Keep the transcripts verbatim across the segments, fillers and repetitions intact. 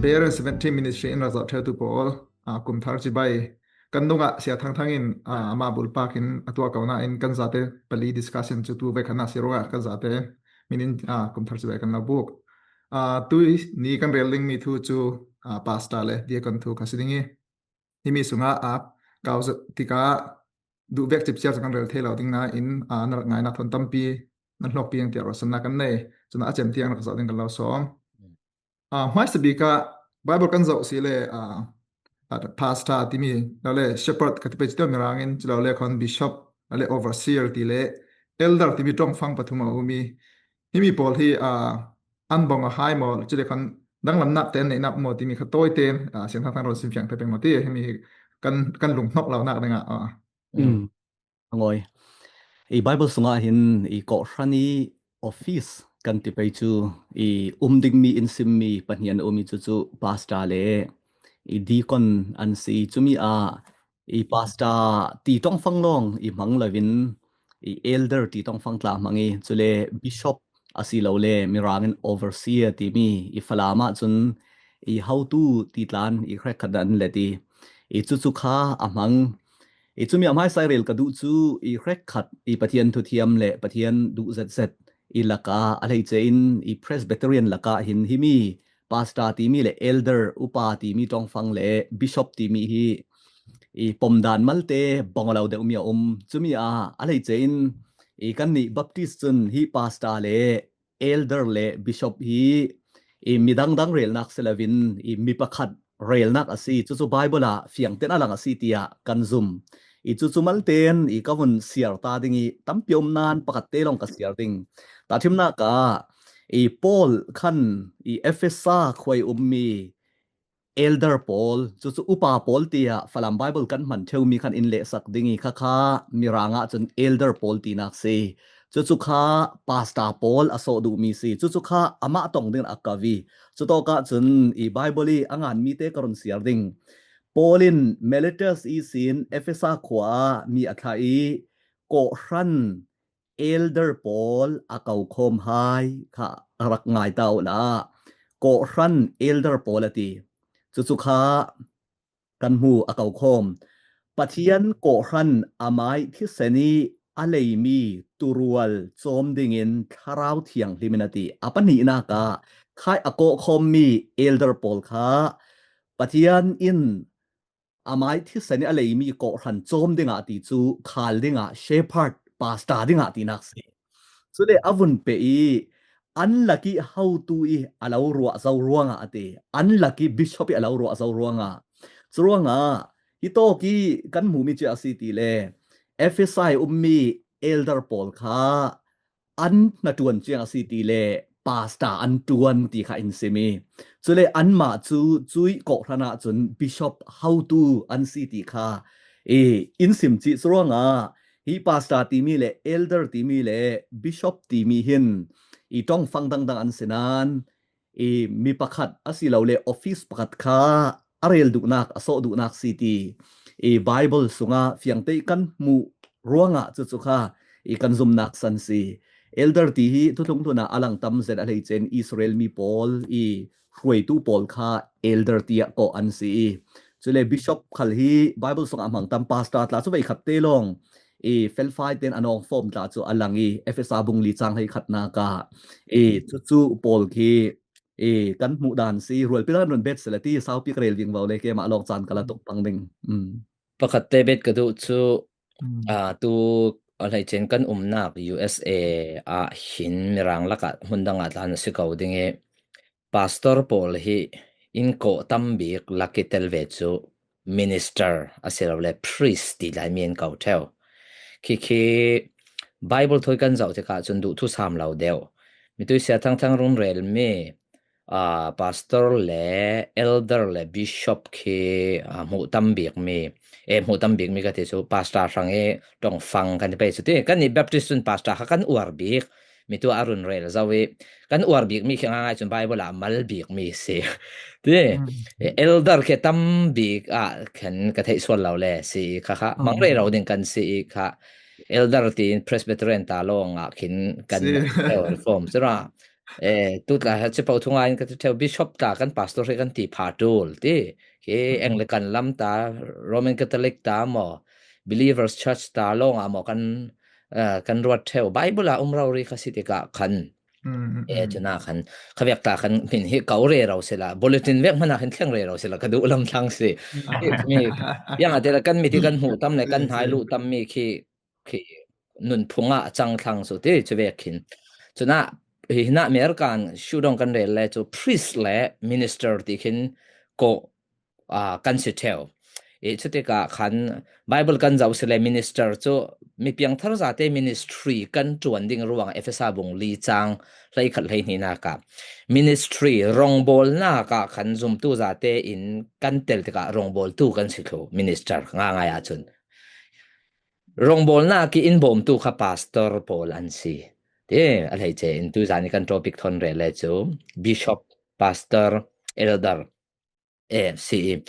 Seventeen Ministry in rak zoh ṭheutu pawl, aa, kum thar cibai kan nungah Sia Thang Thang in, aa, amah bulpak in a tuah kohna in kan zate pali discussion cu tu ve khan a si ruangah kan zate min in, aa, kum thar cibai kan lo buk. Aa, tui ni kan rel dingmi thu cu, aa, pastor le diakon thu kha si ding i, himi sungah, aa, kau zat tikah duh vek cipciar cu kan rel thei lo ding nain, aa, na rak ngaihnak thawn tampi nan hlawkpi ang tiah ruahsannak kan nei. Cun a cem tiang rak zoh ding kan lo sawm. Aa, hmaisa bik ah Bible kan zoh si le, aa, aa, pastor timi, lo le shepherd ka ti pei cu ṭial Mirang in, cu lo le khan bishop, lo le overseer ti le elder timi ṭongfang pathum a um i, himi pawl hi, aa, an bawng a hai maw, cu le khan danglamnak te an neihnak maw timi kha tawi tein, aa, Siangthangthang rawn simfiang thei peng maw ti, himi hi kan, kan lunghnok lonak dingah, aa. Mm. A ngawi. I Bible sungah hin i kawhhran i office kan ti pei cu i um dingmi in simmi pahnih an um i, cucu pastor le i deacon an si. Cumi ah i pastor ti ṭongfang lawng i hmang loin i elder ti ṭongfang tla hmang i, cule bishop asilole Mirang in overseer timi i Falam ah cun i hotu ti tla in i hrekkhat an let i, i cucu kha a hmang. I cumi a hmaisa i rel ka duh cu i hrekkhat i Pathian thuthiam le Pathian duh zetzet i lakah a hleice in i Presbyterian lakah hin himi pastor timi le elder upa timi ṭongfang le bishop timi hi i pomdan malte bawng a lo deuhmi a um. Cumi ah a hleice in i kannih Baptist cun hi pastor le elder le bishop hi i midang dang relnak si loin i mi pakhat relnak a si. Cucu Bible ah fiangten a lang a si tiah kan zum. I cucu malten i ka vun siar ta ding i tampi a um nain pakhat te lawng ka siar ding. Tahṭhimnak ah i Paul khan i Efesa khua i ummi elder pawl, cucu upa pawl tiah Falam Bible kan hman ṭheumi khan in lehsak ding i, khakha Mirang ah cun elder pawl tinak si. Cucu kha pastor pawl a sawh duhmi si. Cucu kha amah tong ding a kau i, cutawk ah cun i Bible i a nganmi te ka run siar ding. Paul in Miletus ihsin Efesa khua ah mi a thlah i, kawhhran elder pawl a ko khawm hai kha rak ngai ta uhla, kawhhran elder pawl a ti. Cucu kha kan hmu, a ko khawm. Pathian kawhhran amai thisen i a leimi tuurual cawm dingin Thlarau Thianghlim in a ti. A pahnihnak ah khai a kawh khawmmi elder pawl kha Pathian in amai thisen i a leimi kawhhran cawm dingah ti cu khal dingah shepherd, pastor dingah tinak si. Cule a vun pe i an lak i hotu i a lo ruah zo ruangah a ti. An lak i bishop i a lo ruah zo ruangah. Curuangah hitawk i kan hmuhmi cu a si ti le Efesa i ummi elder pawl kha an hnaṭuan ciang a si ti le pastor an ṭuan ti kha in sim i, cule anmah cu cuih kawhhran ah cun bishop hotu an si ti kha i in sim cih. Curuangah hi pastor timi le elder timi le bishop timi hin i ṭongfang dangdang an si nain i mi pakhat asilole office pakhat kha a rel duhnak, a sawh duhnak si ti i Bible sungah fiangte i kan hmuh ruangah cucu kha i kan zumnak san si. Elder ti hi Thuthlung Hlun ah a lang tam zet a hleice in Israel mi pawl i hruaitu pawl kha elder tiah kawh an si i, cule bishop khal hi Bible sungah a hmang tam, pastor tla cu veikhat te lawng i felfai tein a nawngfawm tla cu a lang i, Efesa bung li cang hleikhatnak ah i cucu pawl khi i kan hmuh dan si. Rualpi dan nun bet sila ti saupi ka rel ding vo le keimah lawng caan ka la tuk pang ding. Mm. Pakhat te bet ka duh cu, mm, aa, tu a hleice in kan umnak U S A ah hin Mirang lakah hmun dangah tla an si ko ding i, pastor pawl hi in kawh tam bik lak i tel ve cu minister asilole priest ti laimi an ko ṭheu. Khi khi Bible thawi kan zoh tikah cun duhthusam lo deuh. Mitui sia thangthang run relmi, aa, pastor le elder le bishop khi, aa, hmuh tam bikmi, eh, hmuh tam bikmi ka ti cu pastor hrang i ṭongfang kan ti pei cu ti. Kan i Baptist cun pastor kha kan uar bik. Mi tu a run rel zo i kan uar bikmi khi ngaingai cun Bible ah a mal bikmi si. Ti, mm, elder khi tam bik ah khan ka theih sual lo le si kha kha. Mm. Mang rero ding kan si i kha. Elder tiin Presbyterian ta lawng ah khin kan si. Reform si ra. Eh, tu tla ha chipa thunga in ka ti theu, bishop ta kan pastor hi kan ti pha tul ti. Ki Anglican lam ta, Roman Catholic ta maw, Believers Church ta long a maw kan, eh, kan ruat theu. Bible a um rau ri kha si ti ka khan. Eh, tuna khan kha vek ta khan min hi kau re rau sila, bulletin vek mana khan thleng re rau sila ka du lam thlang si. Ki mi yang a te la kan mi ti kan hmu tam le kan hnai lu tam mi khi khi nun phunga a chang thlang su ti chu vek khin. Chuna hi hina American shu dong kan rel le chu priest le minister ti khin ko, ah, kan si theu. I chuti ka khan Bible kan zau si le minister chu mi piang thar zate ministry kan tuan ding ruang Efesa bung li chang hlei khat hlei hnina ka ministry rongbawlna ka khan zumtu zate in kan tel tika rongbawltu kan si thlu minister nga ngai a chun. Rongbawlna ki in bawmtu kha pastor pawl an si. Ti a hleice in tu zani kan topic thon re le chu bishop, pastor, elder, eh, si i.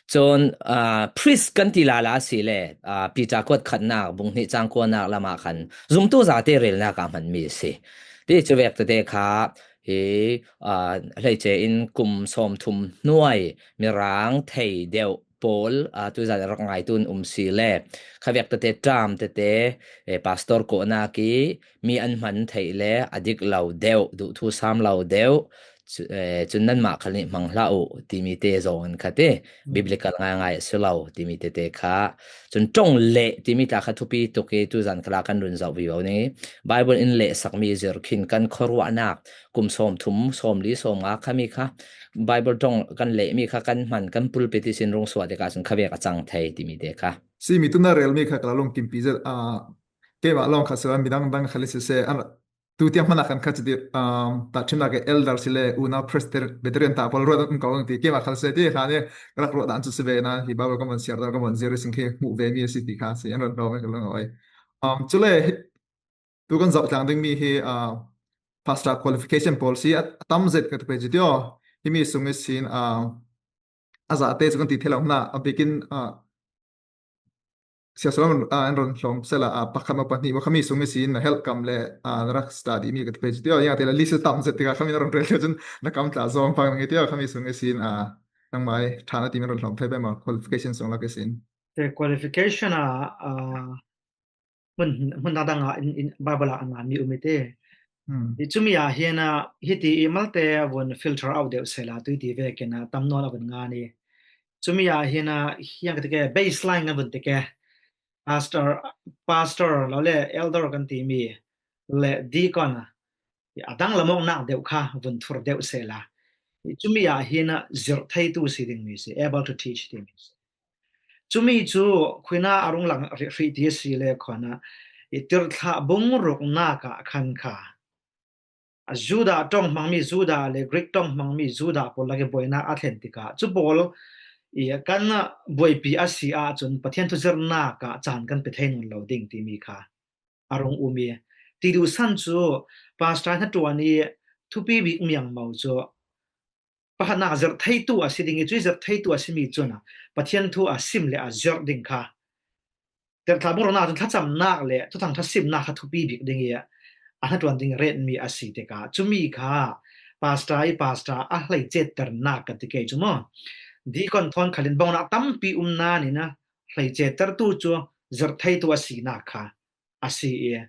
Chun, ah, priest kan ti lala si le, ah, Peter kuat khatnak, bung hnih chang kuanak lama khan zumtu zate relnak a hman mi si. Ti chu vek tete kha hi, ah, hleice in kum sawm thum hnuai mirang thei deuh pawl, ah, tu zan rak ngai tun um si le. Kha vek tete tam tete, eh, pastor kawhnak i mi an hman theih le a dik lo deuh, duh thu sam lo deuh, chu-, eh, chun nanmah khal nih hmang hlah uh timi te zawng an kha ti, biblical ngaingai a si lo timi tete kha. Chun ṭong leh timi tla kha thupi tuk i tu zan khala kan run zauh vivo ni. Bible in leh sak mi zir khin kan khuaruahnak kum sawm thum, sawm li, sawm nga kha mi kha. Bible ṭong kan leh mi kha kan hman kan pulpit i sin rung suah te ka chun kha vek a chang thei timi te kha. Si mi tuna rel mi kha kala long kimpi zet, ah, keimah long kha sila midang dang kha li sese, an tu tiang hmana khan kha chiti, um, ta thimna ke elder si le, unau Presbyterian ta pawl ruat an kau ti, keimah kha se ti, kha ni, rak ruat dan chu si ve na, hi Bible ka mon siar dan ka mon zir sing khi hmuh ve mi si ti kha si, an rat dau me ka long oi. Um, chule, hi, tu kan zauh tlang ding mi hi, uh, pastor qualification pawl si a, a tam zet ka tu pe chu tio, hi mi sung i sin, uh, a zate chu kan ti thei lo hna, a bikin, uh, Sia Solomon, ah, an ron hlawm sela, ah, pakhat maw pahnih maw kha mi sung i sin na helh kam le, ah, na rak study mi ka ti pe chu tio, yang te la list tam zet tika kha mi na ron rel chun na kam tla zawng pang ngi tio kha mi sung i sin, ah, nangmai thana ti mi ron hlawm thei pe maw qualification sung lak i sin. Te qualification a, ah, hmun, hmun dang dang a in, in Bible a an ngan mi um i te. Hmm. I chumi a hian a, hiti i malte a vun filter out deuh sela tui ti vekin a tam nawn a vun ngan i. Chumi a hian a, hian ka ti ke baseline kan vun ti ke. Pastor, pastor lo le elder kan ti mi le deacon a, a dang lamawknak deuh kha vun thur deuh sela. I chumi a hian a zirh theitu si ding mi si, able to teach ding mi si. Chumi chu khuina a rung lang hrih, hrih ti a si le khuana i Tirhthlah bung ruknak ah khan kha. A Judah ṭawng hmangmi Judah le Greek ṭawng hmangmi Judah pawl lak i buaina a thlen tikah chu pawl i kan buaipi a si ahcun Pathian thu zirhnak ah caan kan pe thei nawn lo ding timi kha a rung um i. Ti duhsan cu pastor hnaṭuan i thupi bik miangmo cu pakhatnak zirh theitu a si ding i, cui zirh theitu a simi cun Pathian thu a sim le a zirh ding kha Tirhthlah bung ruknak cun thlacamnak le thuthang ṭha simnak kha thupi bik ding i a hnaṭuan ding retmi a si tikah cumi kha pastor i pastor a hleiceternak kan ti kei cu maw? Deacon thawn khalin bongnak tampi um nain a hleicetertu cu zirh theitu a sinak kha a si i,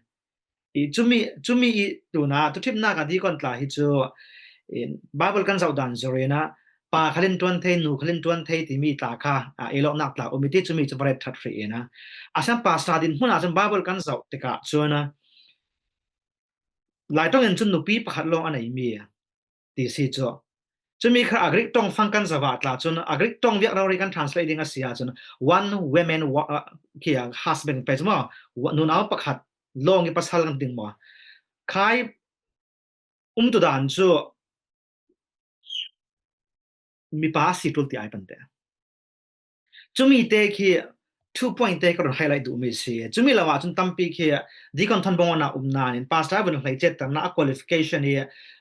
i cumi, cumi i tuna thuṭhimnak a deacon tla hi cu, i, Bible kan zoh dan zor in a, pa khalin ṭuan thei, nu khalin ṭuan thei timi tla kha, a, ei lawknak tla um i ti cumi cu va ret ṭhat hrih in a. A sian pastor din hmun ah cun Bible kan zoh tikah cun a, Lai ṭawng in cun nupi pakhat lawng a neimi ti si cu. Cumi kha a Greek ṭawng fang kan zoh ah tla cun a Greek ṭawng viak rori kan translate ding a si ahcun one woman, wa-, uh, khi a husband pe cu maw, wa-, nunau pakhat lawng i pasal kan ding maw? Khai umtu dan cu mipa a si ṭul ti ai pante. Cumi te khi two point te ka run highlight duhmi si. Cumi lo ah cun tampi khi deacon thawn bongawna um nain pastor a vun hleiceternak a qualification i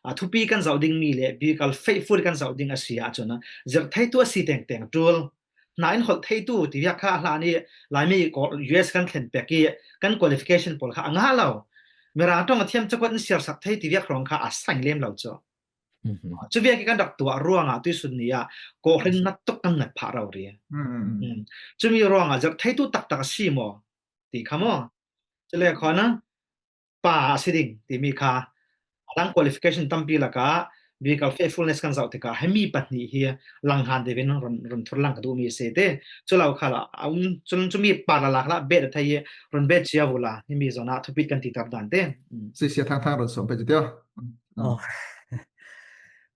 a thupi kan zoh dingmi le biblical faithful kan zoh ding a si ahcun zirh theitu a si tengteng ṭul. Hna in holh theitu ti viak kha a hlan i Laimi U S kan thlen pek i kan qualification pawl kha a ngah lo. Mirang ṭawng a thiam cakuat an siarsak thei ti viak hrawng kha a saing lem lo cu. Cu viak i kan rak tuah ruangah tuisun ni ah kawhhran na tuk kan nat phah rori. Cumi ruangah zirh theitu taktak a si maw ti kha maw? Cule khaw na pa a si ding timi kha a dang qualification tampi lakah biblical faithfulness kan zoh tikah hemi pahnih hi langhan te vin run, run thur lang ka duhmi a si te. Cu lo kha la, a um, cun cumi pa la lak la bet a thei hi run bet cia vula himi zon ah thupit kan titer dan te. Sisia thangthang run sawm pe cu tio.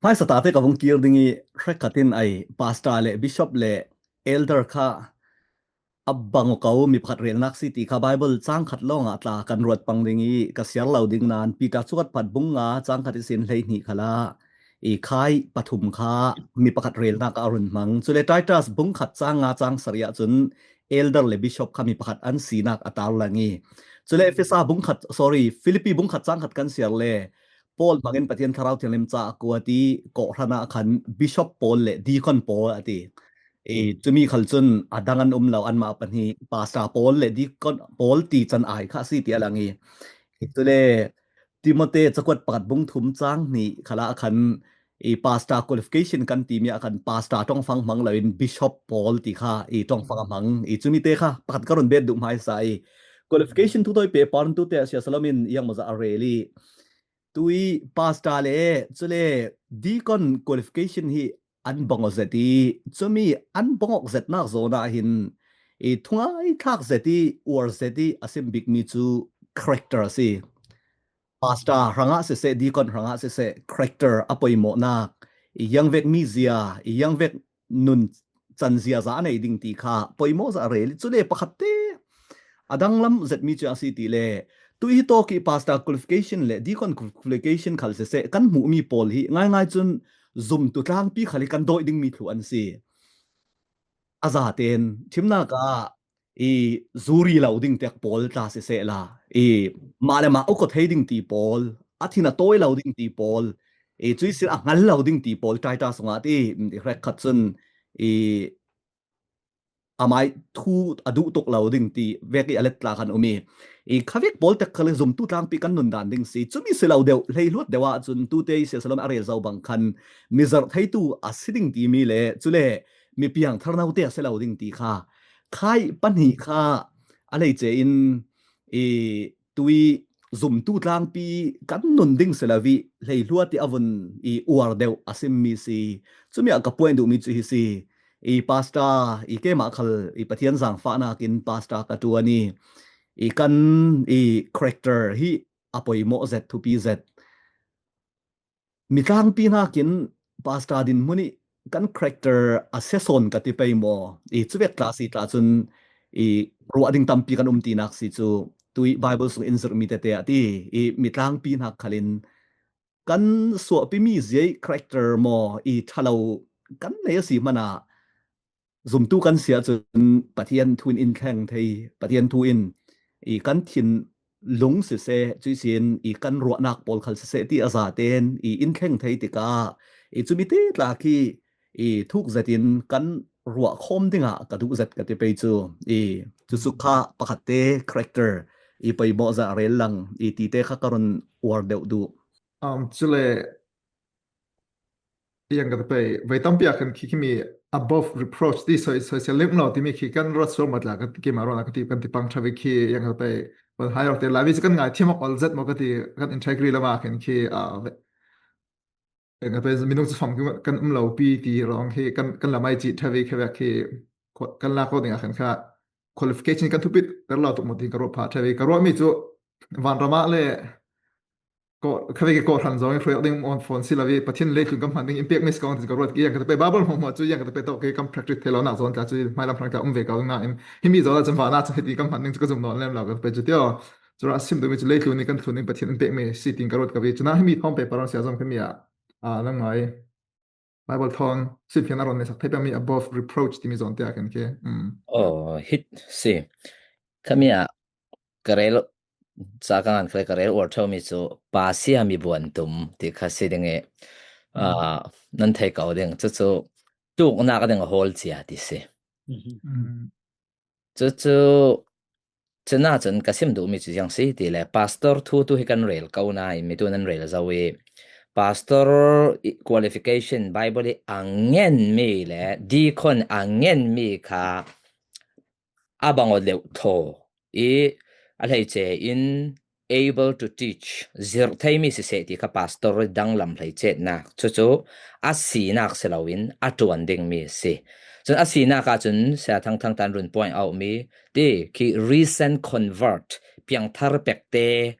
Hmaisa tate ka vung kir ding i hrekkhat in ai pastor le bishop le elder kha a bang ko mi pakhat relnak si ti kha Bible cang khat lawngah tla kan ruat pang ding i ka siar lo ding nain Peter cuat phat bung nga cang khat ihsin hleihnih khalah i khai pathum kha mi pakhat relnak a run hmang. Cule Titus bung khat cang nga cang sarih ahcun elder le bishop kha mi pakhat an sinak a tarlang i cule Efesa bung khat, sorry, Filipi bung khat cang khat kan siar le Paul hmangin Pathian Thlarau Thianghlim ca a kuat i kawhhran ah khan bishop pawl le deacon pawl a ti. I cumi khal cun a dang an um lo, anmah pahnih pastor pawl le deacon pawl ti can ai kha a si ti a lang i. I cule Timote cakuat pakhat bung thum cang hnih khalah khan i pastor qualification kan timi ah khan pastor ṭongfang hmang loin bishop pawl ti kha i ṭongfang a hmang. I cumi te kha pakhat ka run bet duh hmaisa i qualification thu tawi pe par tute a sia Solomon i ang maw zah a rel i tui pastor le cule deacon qualification hi an bang aw zet i cumi an bang awk zetnak zawn ah hin i thungai thlak zet i uar zet i a sim bikmi cu character a si. Pastor hrangah siseh, deacon hrangah siseh, character a poimawhnak i yang vek mizia, i yang vek nun can ziaza a nei ding ti kha poimawh zah a rel i cule pakhat te a danglam zetmi cu a si ti le tu hi tawk i pastor qualification le deacon qualification khal siseh kan hmuhmi pawl hi ngaingai cun zumtu tlangpi khal hi kan dawih dingmi thlu an si. A zaten thimnak ah i zuri lo ding tek pawl tla siseh la i mah le mah uko thei ding ti pawl a thin a tawi lo ding ti pawl i cuisin a hngal lo ding ti pawl Titus sungah ti i hrekkhat cun i amai thu a duh tuk lo ding ti vek i a let tla khan um i i khavek pawl tek khal zumtu tlangpi kan nun dan ding si. Cumi si lo deuh hleihluat deuh ah cun tute i sia Solomon a rel zo bang khan mizarh theitu a si ding timi le cule mi piangthar note a si lo ding ti kha khai pahnih kha a leice in i tui zumtu tlangpi kan nun ding si lo i hleihluat i a vun i uar deuh a simmi si. Cumi ah ka puai duhmi cu hi si. I pastor i keimah khal i Pathian zangfahnak in pastor ka ṭuan i i kan i character hi a poimawh zet, thupi zet. Mi tlangpi hnakin pastor dinhmun i kan character a sia sawn ka ti pei maw? I cuvek tla si tla cun i ruah ding tampi kan um tinak si cu tui Bible sung in zirhmi tete a ti i mi tlangpi hnak khalin kan suahpimi ziai character maw i ṭhalo kan nei a si hmanah zumtu kan si ahcun Pathian thu in in thleng thei, Pathian thu in i kan thinlung siseh, cuihsin i kan ruahnak pawl khal siseh ti a zaten i in thleng thei tikah i cumi te tla khi i thuk zetin kan ruah khawm dingah ka duh zet ka ti pei cu i cucu kha pakhatte character i poimawh zah a rel lang i tite kha ka run uar deuh duh. Um, cule yang ka pei, vei tampi ah kan khi, khimi above reproach ti soi, soi sia lim lo timi khi kan ruat sual mat la kan keimah ruat kan ti, kan ti pang ṭha ve khi yang ka pei, kan hai rawk te lai ve kan ngai thiam awk ol zet maw ka ti, kan integrity lam ah khin khi, ah, ve-, yang ka pei minung cu fam kan um lo pi ti rawng khi kan, kan lam ai cih ṭha ve khi vek khi kan lak ko ding ah khan kha qualification kan thupit ter lo tuk maw ti ka ruat phah ṭha ve. Ka ruahmi cu vanram ah le kawh, khavek i kawhhran zong i hruai awk ding on phone si lo i Pathian leitlun kan hman ding in pekmi si kong tin ka ruat ki yang ka te pei Bible hmuahhmuah cu yang ka te pei tawh ke kan practice thei lo nak zawn tla cu hmailam hrang tla um ve ko ding nain himi zawn ah cun van ah cun hiti kan hman ding cu ka zum nawn lem lo ka te pei cu tio. Cu ra sim dumi cu leitlun i kan thlun ding Pathian in pekmi si tin ka ruat ka ve. Cu na himi thawng pei paron sia zong khimi ah, ah, nang ngai. Bible thawn sinfian a rawn nesak thei pengmi above reproach timi zawn te ah kan ke. Mm. Oh, hit si. Khami ah ka rel ca ka ngan kha le ka rel uar ṭhomi cu pa sia mi buan tum ti kha si ding i, mm, ah, nan thei ko ding. Cucu tuknak a ding a hawl cia ti si. Mhm. Mm. Cucu Cuna cun ka sim duhmi cu ziang si ti le, pastor thu tu hi kan rel ko nain mi tu nan rel zo i, pastor i qualification Bible i a ngen mi le deacon a ngen mi kha a bang aw deuh thaw i a hleice in able to teach, zirh theimi siseh ti kha pastor danglam hleicetnak cucu a sinak si loin a ṭuan dingmi a si. Cun a sinak ahcun Sia Thang Thang tan run point out mi ti khi recent convert, piangthar pekte,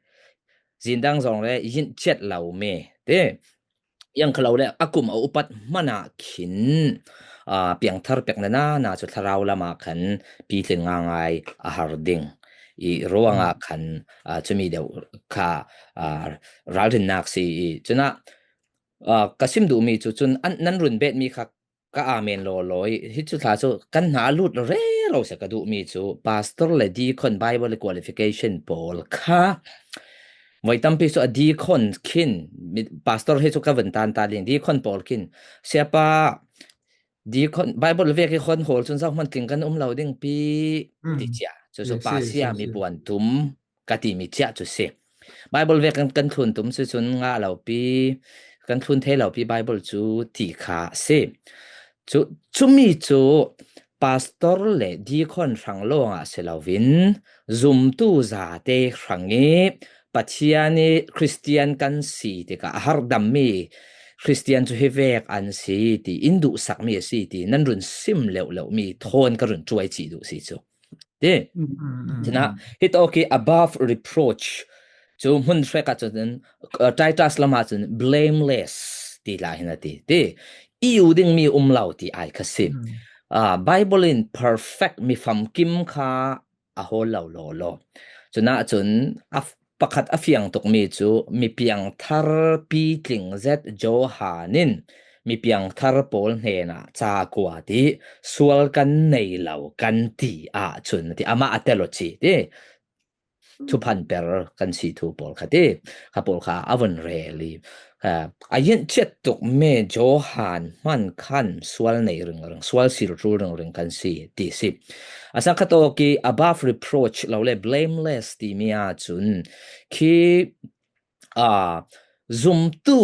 zindang zong le yinhciat lomi ti, yang kha lo le a kum a upat hmanh ah khin, aa, piangthar pek nana na cu thlarau lam ah khan pitling ngaingai a har ding i ruangah khan, aa, cumi deuh kha, aa, ralrinnak si i cunah, aa, ka sim duhmi cu cun an, nan run betmi kha ka amen lawlaw i hi cu thla cu kan hna a lut rero se ka duhmi cu pastor le deacon Bible qualification pawl kha voi tampi cu a deacon khin, mi, pastor hi cu ka vun tan ta ding, deacon pawl khin, siapa, deacon, Bible vek i khon hawl cun zohman tling kan um lo ding pi ti cia. Cucu pa sia mi puan tum ka timi cia cu si. Bible vek kan, kan thlun tum si cun ngah lo pi, kan thlun thei lo pi Bible cu ti kha si. Cu, cumi cu pastor le deacon hrang lawngah si loin zumtu zate hrang i Pathian i Khristian kan si tikah a harhdammi Khristian cu hi vek an si ti in duhsakmi a si ti nan run sim leuh leuhmi thawn ka run ṭuai cih duh si cu. Ti. Cunah hi tawk i above reproach cu hmun hrek ahcun, uh, Titus lam ahcun blameless ti hlah hin a ti. Ti. I u dingmi um lo ti ai kha si. Ah, Bible in perfect mi famkim kha a hawl lo lawlaw. Cunah cun a f-, pakhat a fiang tukmi cu mi piangthar pitling zet Johan in mi piangthar pawl hnenah ca kuat i sual kan nei lo kan ti ahcun ti amah a tel aw ci ti. Thuphan per kan si thu pawl kha ti, kha pawl kha a vun rel i, a, a yinhciat tuk me Johan hman khan sual nei ringring, sual silṭul ringring kan si ti si. A sang kha tawk i above reproach lo le blameless timi ahcun khi, a, zumtu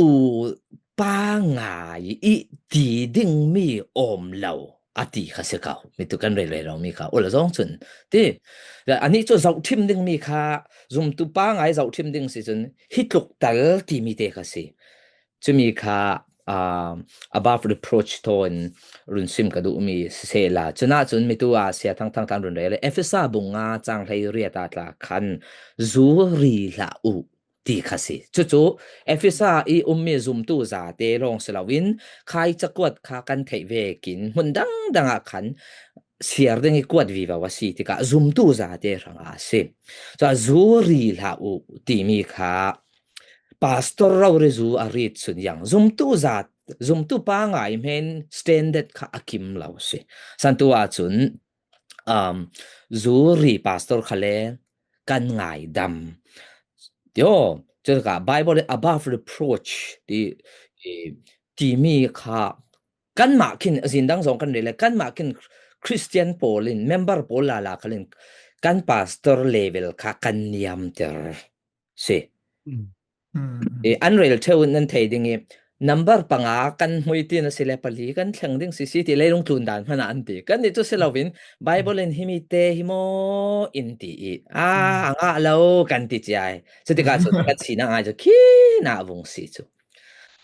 pangai i ti dingmi awm lo a ti kha si ko. Mi tu kan rel rero mi kha ula zong cun ti. Anih cu zohṭhim dingmi kha zumtu pangai zohṭhim ding si cun hi tluk tal timi te kha si. Cumi kha, aa, above reproach thawn run sim ka duhmi sisehla. Cunah cun mi tu a sia thangthang tan run rel i Efesa bung nga cang hlei riat ah tla khan zu ri hlah uh ti kha si. Cucu Efesa i ummi zumtu zate lawng si loin khai cakuat kha kan theih vekin hmun dangdang ah khan siar ding i kuat vivo a si tikah zumtu zate hrang a si. Cun zu ri hlah uh timi kha pastor rori zu a rit cun yang zumtu za, zumtu pangai hmen standard kha a kim lo si. Santu ahcun, um, zu ri pastor kha le kan ngaidam. Tio, cuka Bible in above reproach ti, i, timi kha kanmah khin, a zindang zong kan rel le, kanmah khin Christian pawl in, member pawl lala khalin kan pastor level kha kan niamter si. I an rel ṭheu in nan thei ding i, number panga kan hmui tin a si le pali kan thleng ding si si ti leilung tlun dan hmanh ah an ti. Kan nih cu si loin Bible in himi te hi maw in ti i, a, a ngah lo kan ti ciai. Cutikah cun kan sinak ngai cu khin ah a vung si cu.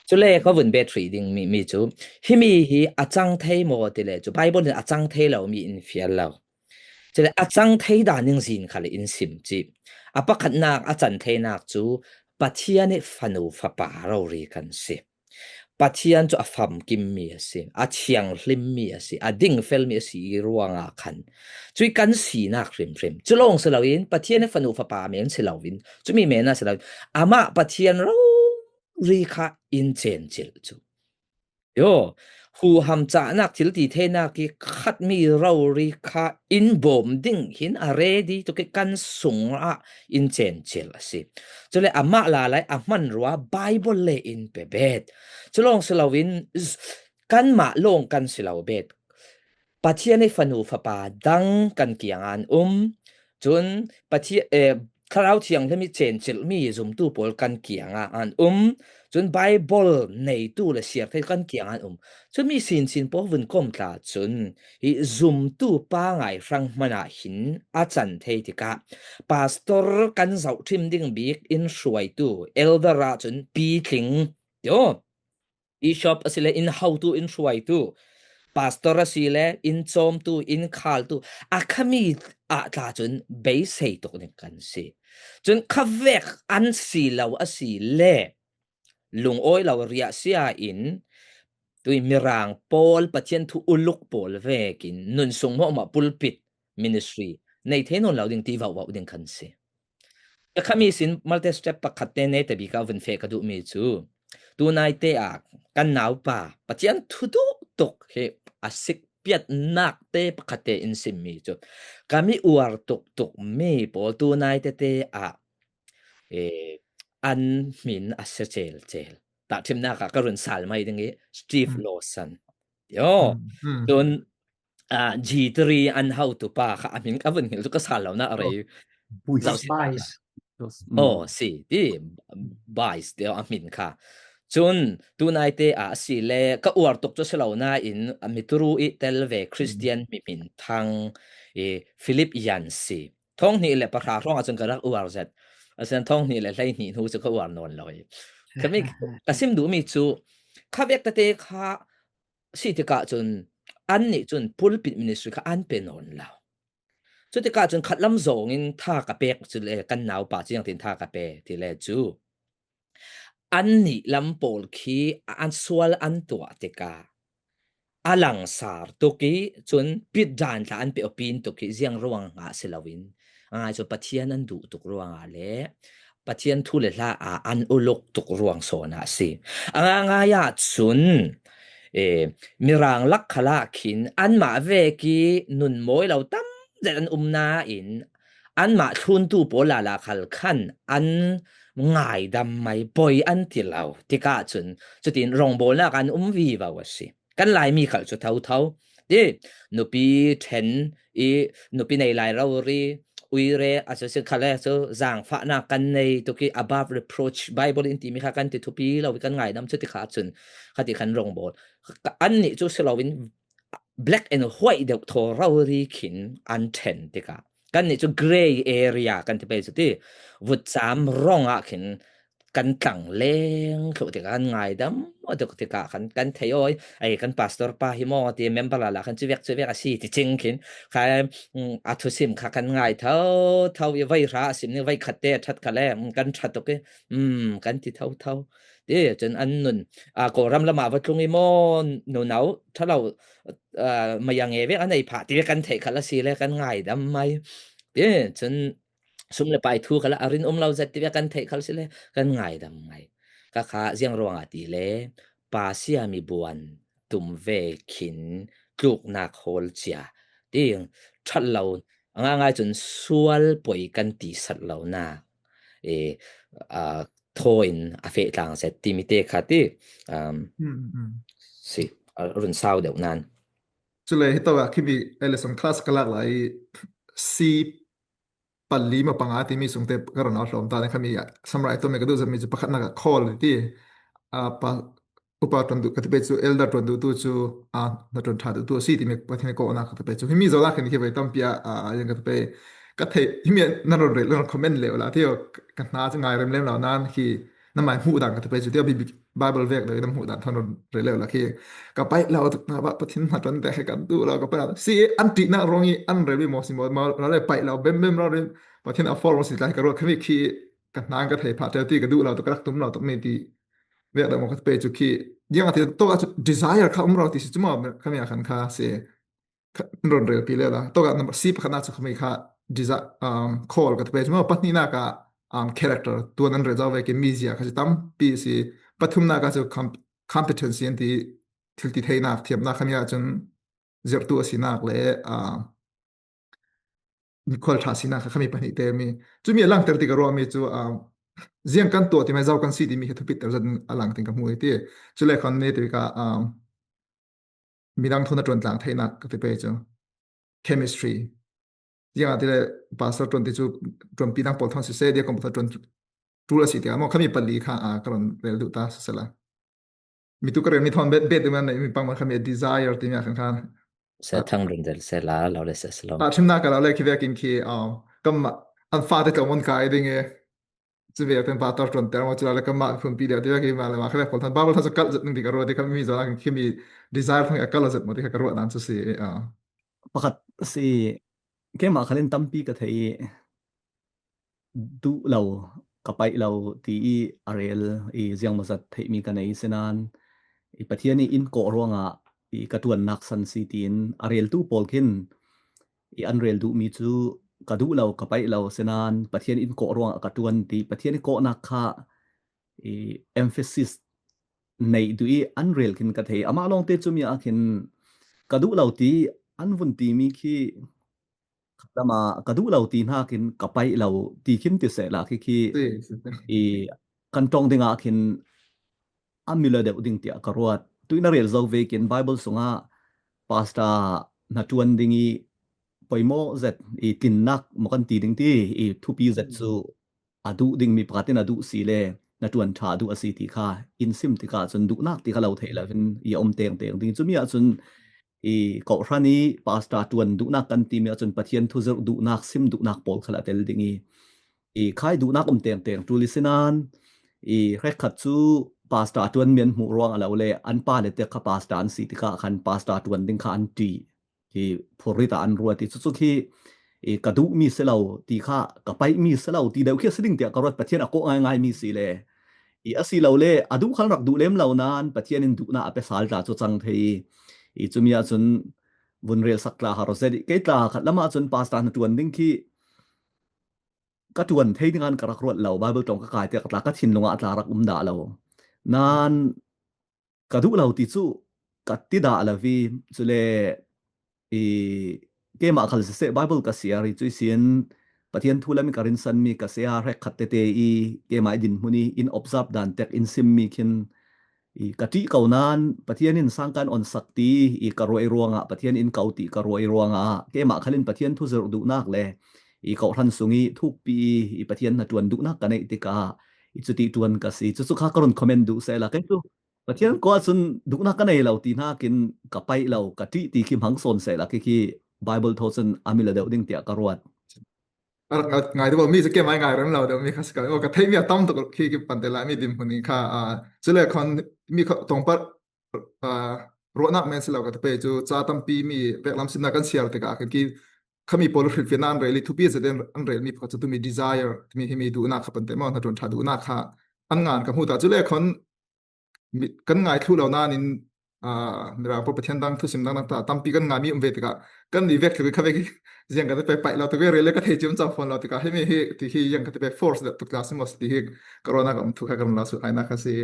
Cule ka vun bet hrih ding mi, mi cu himi hi a cang thei maw ti le cu Bible in a cang thei lo mi in fial lo. Cule a cang thei dan ning zin khal in sim cih. A pakhatnak a can theinak cu Pathian i fanu fapa rori kan si. Pathian cu a famkimmi a si, a thianghlimmi a si, a dingfelmi a si i ruangah khan cui kan sinak hrimhrim. Cu lawng si loin Pathian i fanu fapa men si loin, cumi men ah si loin, amah Pathian rori kha in cencilh cu. Yo, huham cahnak thil ti theinak i khatmi rori kha in bawm ding hin a ready tuk i kan sungah in cencilh a si. Cule amah lalai a hmanrua Bible le in pe bet. Cu lawng si loin z-, kanmah lawng kan si lo bet. Pathian i fanu fapa dang kan kiang an um, Cun Pathian, eh, Thlarau Thianghlim ih cencilhmi zumtu pawl kan kiangah an um. Cun Baibal neitu le siar thei kan kiangah an um. Cun mi sinsin pawl vun kom tla cun hi zumtu pangai hrang hmanah hin a can thei tikah pastor kan zohṭhim ding bik in hruaitu elder ah cun pitling tio, bishop asile in hotu, in hruaitu, pastor asile in cawmtu, in khaltu, a khami ah tla cun beisei tuk ding kan si. Cun khavek an si lo asile lungawi lo riahsia in tui Mirang pawl, Pathian thu uluk pawl vekin nun sung hmuahhmuah pulpit ministry nei thei nawn lo ding ti vauhvauh ding kan si. Ka khami sin malte step pakhat te nei ta bik ah vun feh ka duhmi cu tunaite ah kan naupa Pathian thu duh tuk hi a sik piatnak te pakhat te in simmi cu ka mi uar tuktuk mi pawl tunaite te ah, eh, an hmin a si celcel. Tahṭhimnak ah ka run sal mai ding i Steve Lawson. Yo. Cun, ah, G three an hotu pa kha a hmin ka vun hngilh cu ka sal lo na a rei. Buis. Aw, si ti Buis ti a hmin kha. Cun tunaite ah asile ka uar tuk cu si lo nain a mituru i tel ve Christian mi hmin thang i Philip Yan si. Thong hnih le pahra hrawng ahcun ka rak uar zet. Asinan thong hnih le hlei hnih hnu cu ka uar nawn lo i. Ka mi, ka sim duhmi cu khavek tete kha si tikah cun annih cun pulpit ministry kha an pe nawn lo. Cutikah cun khatlam zawngin tha ka pek cu le kan naupa ciangtin tha ka pe ti le cu annih lam pawl khi an sual an tuah tikah a langsar tuk i cun pitdan tla an pe awpin tuk i ziang ruangah si loin a ngai cu Pathian an duh tuk ruangah le Pathian thu le hla ah an uluk tuk ruang sawn ah a si. A ngaingai ah cun, eh, Mirang lak khal ah khin anmah vek i nun mawi lo tam zet an um nain anmah thluntu pawl lala khal khan an ngaidam mai, poi an ti lo. Tikah cun cutin rawngbawlnak an um vivo a si. Kan Laimi khal cu thotho ti nupi ṭhen i nupi nei lai rori uire a cu si khale cu zaangfahnak kan nei tuk i above reproach Bible in timi kha kan ti thupi lo i kan ngaidam cu tikha cun khati khan rawngbawlnak annih cu si loin black and white deuh thaw rori khin an ṭhen tikah kannih cu grey area kan ti pei cu ti vutcam rawng ah khin kan tlang leng thluh tikah kan ngaidam aw tuk tikah kan, kan thei aw i, ei, kan pastor pa hi maw ti member lala khan civek civek a si ti cing khin kha, mm, a thusim kha kan ngai thotho i voi hra a sim ning voi khat te a ṭhat kha le, mm, kan ṭha tuk i, mm, kan ti thotho. Ti cun an nun, a, Kawlram lamah va tlung i maw nunau ṭha lo, a, maya nge vek a nei phah ti vek kan theih khal a si le kan ngaidam mai. Ti cun sum le pai thu khal a rin um lo zet ti vek kan theih khal si le kan ngaidam mai. Ka kha ziang ruangah ti le pa siami buan tum ve khin tluknak hawl cia ti ṭhat lo a ngaingai cun sual poi kan ti sat lonak, e, a, thaw in a feh tlang zet timi te kha ti, um, si, a run sau deuh nan. Cule hitawk ah khimi lesson class ka lak lai i si pali ma panga timi sungte ka run au hlawm ta le khami ah summarize tawmi ka duh zetmi cu pakhatnak ah call ti, a, pa, upa ṭuan duh ka ti pei cu, elder ṭuan duhtu cu, a, hnaṭuan ṭha duhtu a si timi Pathian kawhnak ka ti pei cu. Himi zohnak khin khi voi tampi ah, a, yang ka ti pei. Ka theih, himi nan run rel, nan comment leh la, ti ka hna cu ngai remlem lo nan khi na mai hmuh dan ka ti pei cu. Ti Bible vek lo, na hmuh dan thawn run rel la khi ka paih lo, tu hna bah Pathian hnaṭuan te he kan duh lo, ka paih lo. Si an ṭihnak ruang i an rel mi maw si maw, maw, rale paih lo, bem bem rau rin Pathian a form si tlai ka ruat khami khi ka hna ka thei phah ṭeu ti ka duh lo, tu ka rak tum lo, tu mi ti vek deuh maw ka ti pei cu khi, ziang a ti, tawk ah cu desire kha um rau ti si cu maw, khami ah khan kha si, kha, in run rel pi le la. Tawk ah number C pakhatnak cu khami kha desi-, um, call ka ti pei cu maw, pahnihnak ah, um, character, tuan an rel zo vekin mizia kha si tampi si, pathumnak ah cu com-, competency an ti, thil ti theinak, thiamnak khami ah cun zirhtu a sinak le, um, mikhual ṭha sinak kha khami pahnih te mi. Cumi a langter ti ka ruahmi cu, um, ziang kan tuah ti mai, zo kan si timi hi thupiter zet a lang ting ka hmu i ti. Cule khan ni ti ka, um, midang thu hnaṭuan tlang theinak ka ti pei cu chemistry. Ziangahtile Pastor Tuan ti cu Tuan Pi Dang Pawl Thon siseh, Diakon Pawl Thon Tuan Tul a si ti a maw, khami pali kha a ka rawn rel duh ta sisela. Mi tu ka rel mi thawn bet bet man mi pang man khami desire ti mi a khan khan. Se thang run rel se la lo le se se lo. A thimna ka lo le khi vekin khi, um, kam an fa te tlawm on kai ding e. Chu ve ten Pastor Tuan ter maw chu la le kam ma phun pi le ti ve khi ma le ma kha ve Pawl Thon Bible thon sa kal zet ning ti ka ruat ti khami zo la khi mi desire thang a kal zet maw ti kha ka ruat nan chu si, uh. Pakhat si keimah khalin tampi ka thei i duh lo, ka paih lo ti i a rel i ziangmawzat theihmi ka nei sinan i Pathian i in kawh ruangah i ka tuannak san si tiin a reltu pawl khin i an rel duhmi cu ka duh lo, ka paih lo sinan Pathian in kawh ruangah ka tuan ti Pathian i kawhnak kha i emphasis neih duh i an rel khin ka thei. Amah lawngte cu mi ah khin ka duh lo ti an vun timi khi khatlama ka duh lo ti hnakin ka paih lo ti khin ti sehla khi khi i kan ṭong dingah khin a mila deuh ding tiah ka ruat. Tuin a rel zo vekin Bible sungah pastor hnaṭuan ding i poimawh zet i tlinnak maw kan ti ding ti i thupi zet cu a duh dingmi pakhat in a duh si le hnaṭuan ṭha a duh a si ti kha in sim tikah cun duhnak ti kha lo theih lo in i a um tengteng ding. Cumi ahcun i kawhhran i pastor ṭuan duhnak kan timi ahcun Pathian thuzirh duhnak, sim duhnak pawl khal a tel ding i, i khai duhnak um tengteng ṭul i sinan i hrekkhat cu pastor ṭuan mi an hmuh ruang a lo le an pa le tek kha pastor an si tikah khan pastor ṭuan ding kha an ṭih. Hi phurrit ah an ruat i cucu khi i ka duhmi si lo ti kha ka paihmi si lo ti deuh khi a si ding tiah ka ruat. Pathian a kawh ngaingaimi si le i a si lo le a duh khan rak duh lem lo nain Pathian in duhnak a pe sal tla cu cang thei i, i cumi ahcun vun rel sak tla har zet i kei tla khat lamah cun pastor hnaṭuan ding khi ka ṭuan thei dingah ka rak ruat lo, Bible ṭong ka kai tiah ka tla ka thinlung ah tla rak um dah lo. Nain ka duh lo ti cu ka ti dah lo i, cule i keimah khal siseh Bible ka siar i cuih sin Pathian thu lam i ka rinsanmi ka saya hrekkhat tete i keimah i dinhmun i in observe dan tek in simmi khin i ka ṭih ko nain Pathian in sang kan onsak ti i ka ruah i ruangah Pathian in ko ti ka ruah i ruangah keimah khalin Pathian thuzirh duhnak le i kawhhran sung i thukpi i, i Pathian hnaṭuan duhnak ka neih tikah i cuti ṭuan ka si. Cucu kha ka run comment duh sehla kei cu Pathian kawh ahcun duhnak ka nei lo ti hnakin ka paih lo, ka ṭih ti khi hmang sawn sehla khi khi Bible thaw cun a mila deuh ding tiah ka ruat. A rak ngai, ngai deuh mi cu keimah ngai rem lo deuh mi kha si ka, ka theihmi a tam tuk khi, khi pante lai mi dinhmun in kha, aa, cule khan mi kha tongpar, aa, ruahnak men si lo ka te pei cu ca tampi mi pek lam simnak kan siar tikah khan khi khami pawl hrilhfiahnak an rel i thupi zet in an relmi pakhat cu tumi desire, tumi himi duhnak kha pante maw, hnaṭuan ṭha duhnak kha an ngan ka hmu ta. Cule khan mi, kan ngai thluh lo nain, aa, Mirang pawl Pathian dang thusim dang dang ta tampi kan ngaimi um ve tikah kan nih vek tluk i kha vek i ziang ka te pei paih lo tuk i rel le ka thei ciam cang fawn lo tikah himi hi ti hi ziang ka te pei force deuh tuk tla si maw si ti hi ka ruahnak a um thu kha ka run la sut hainak kha si.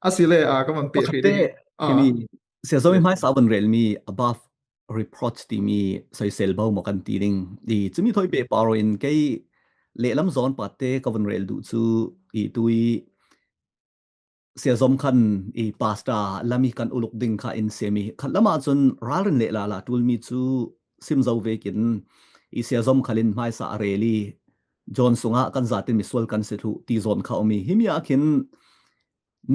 A si le, aa, ka van peh pakhat hrih te ding. Aa. Himi Sia Zomi hmaisa a vun relmi above reproach timi soisel bo maw kan ti ding. I cumi thawi peh paro in kei lehlam zawn pakhat te ka vun rel duh cu i tui Sia Zom khan i pastor lam i kan uluk ding kha in siam i khat lamah cun ralrin leh lala ṭulmi cu sim zo vekin i Sia Zom khalin hmaisa a rel i John sungah kan zatin misual kan si thluh ti zawn kha um i himi ah khin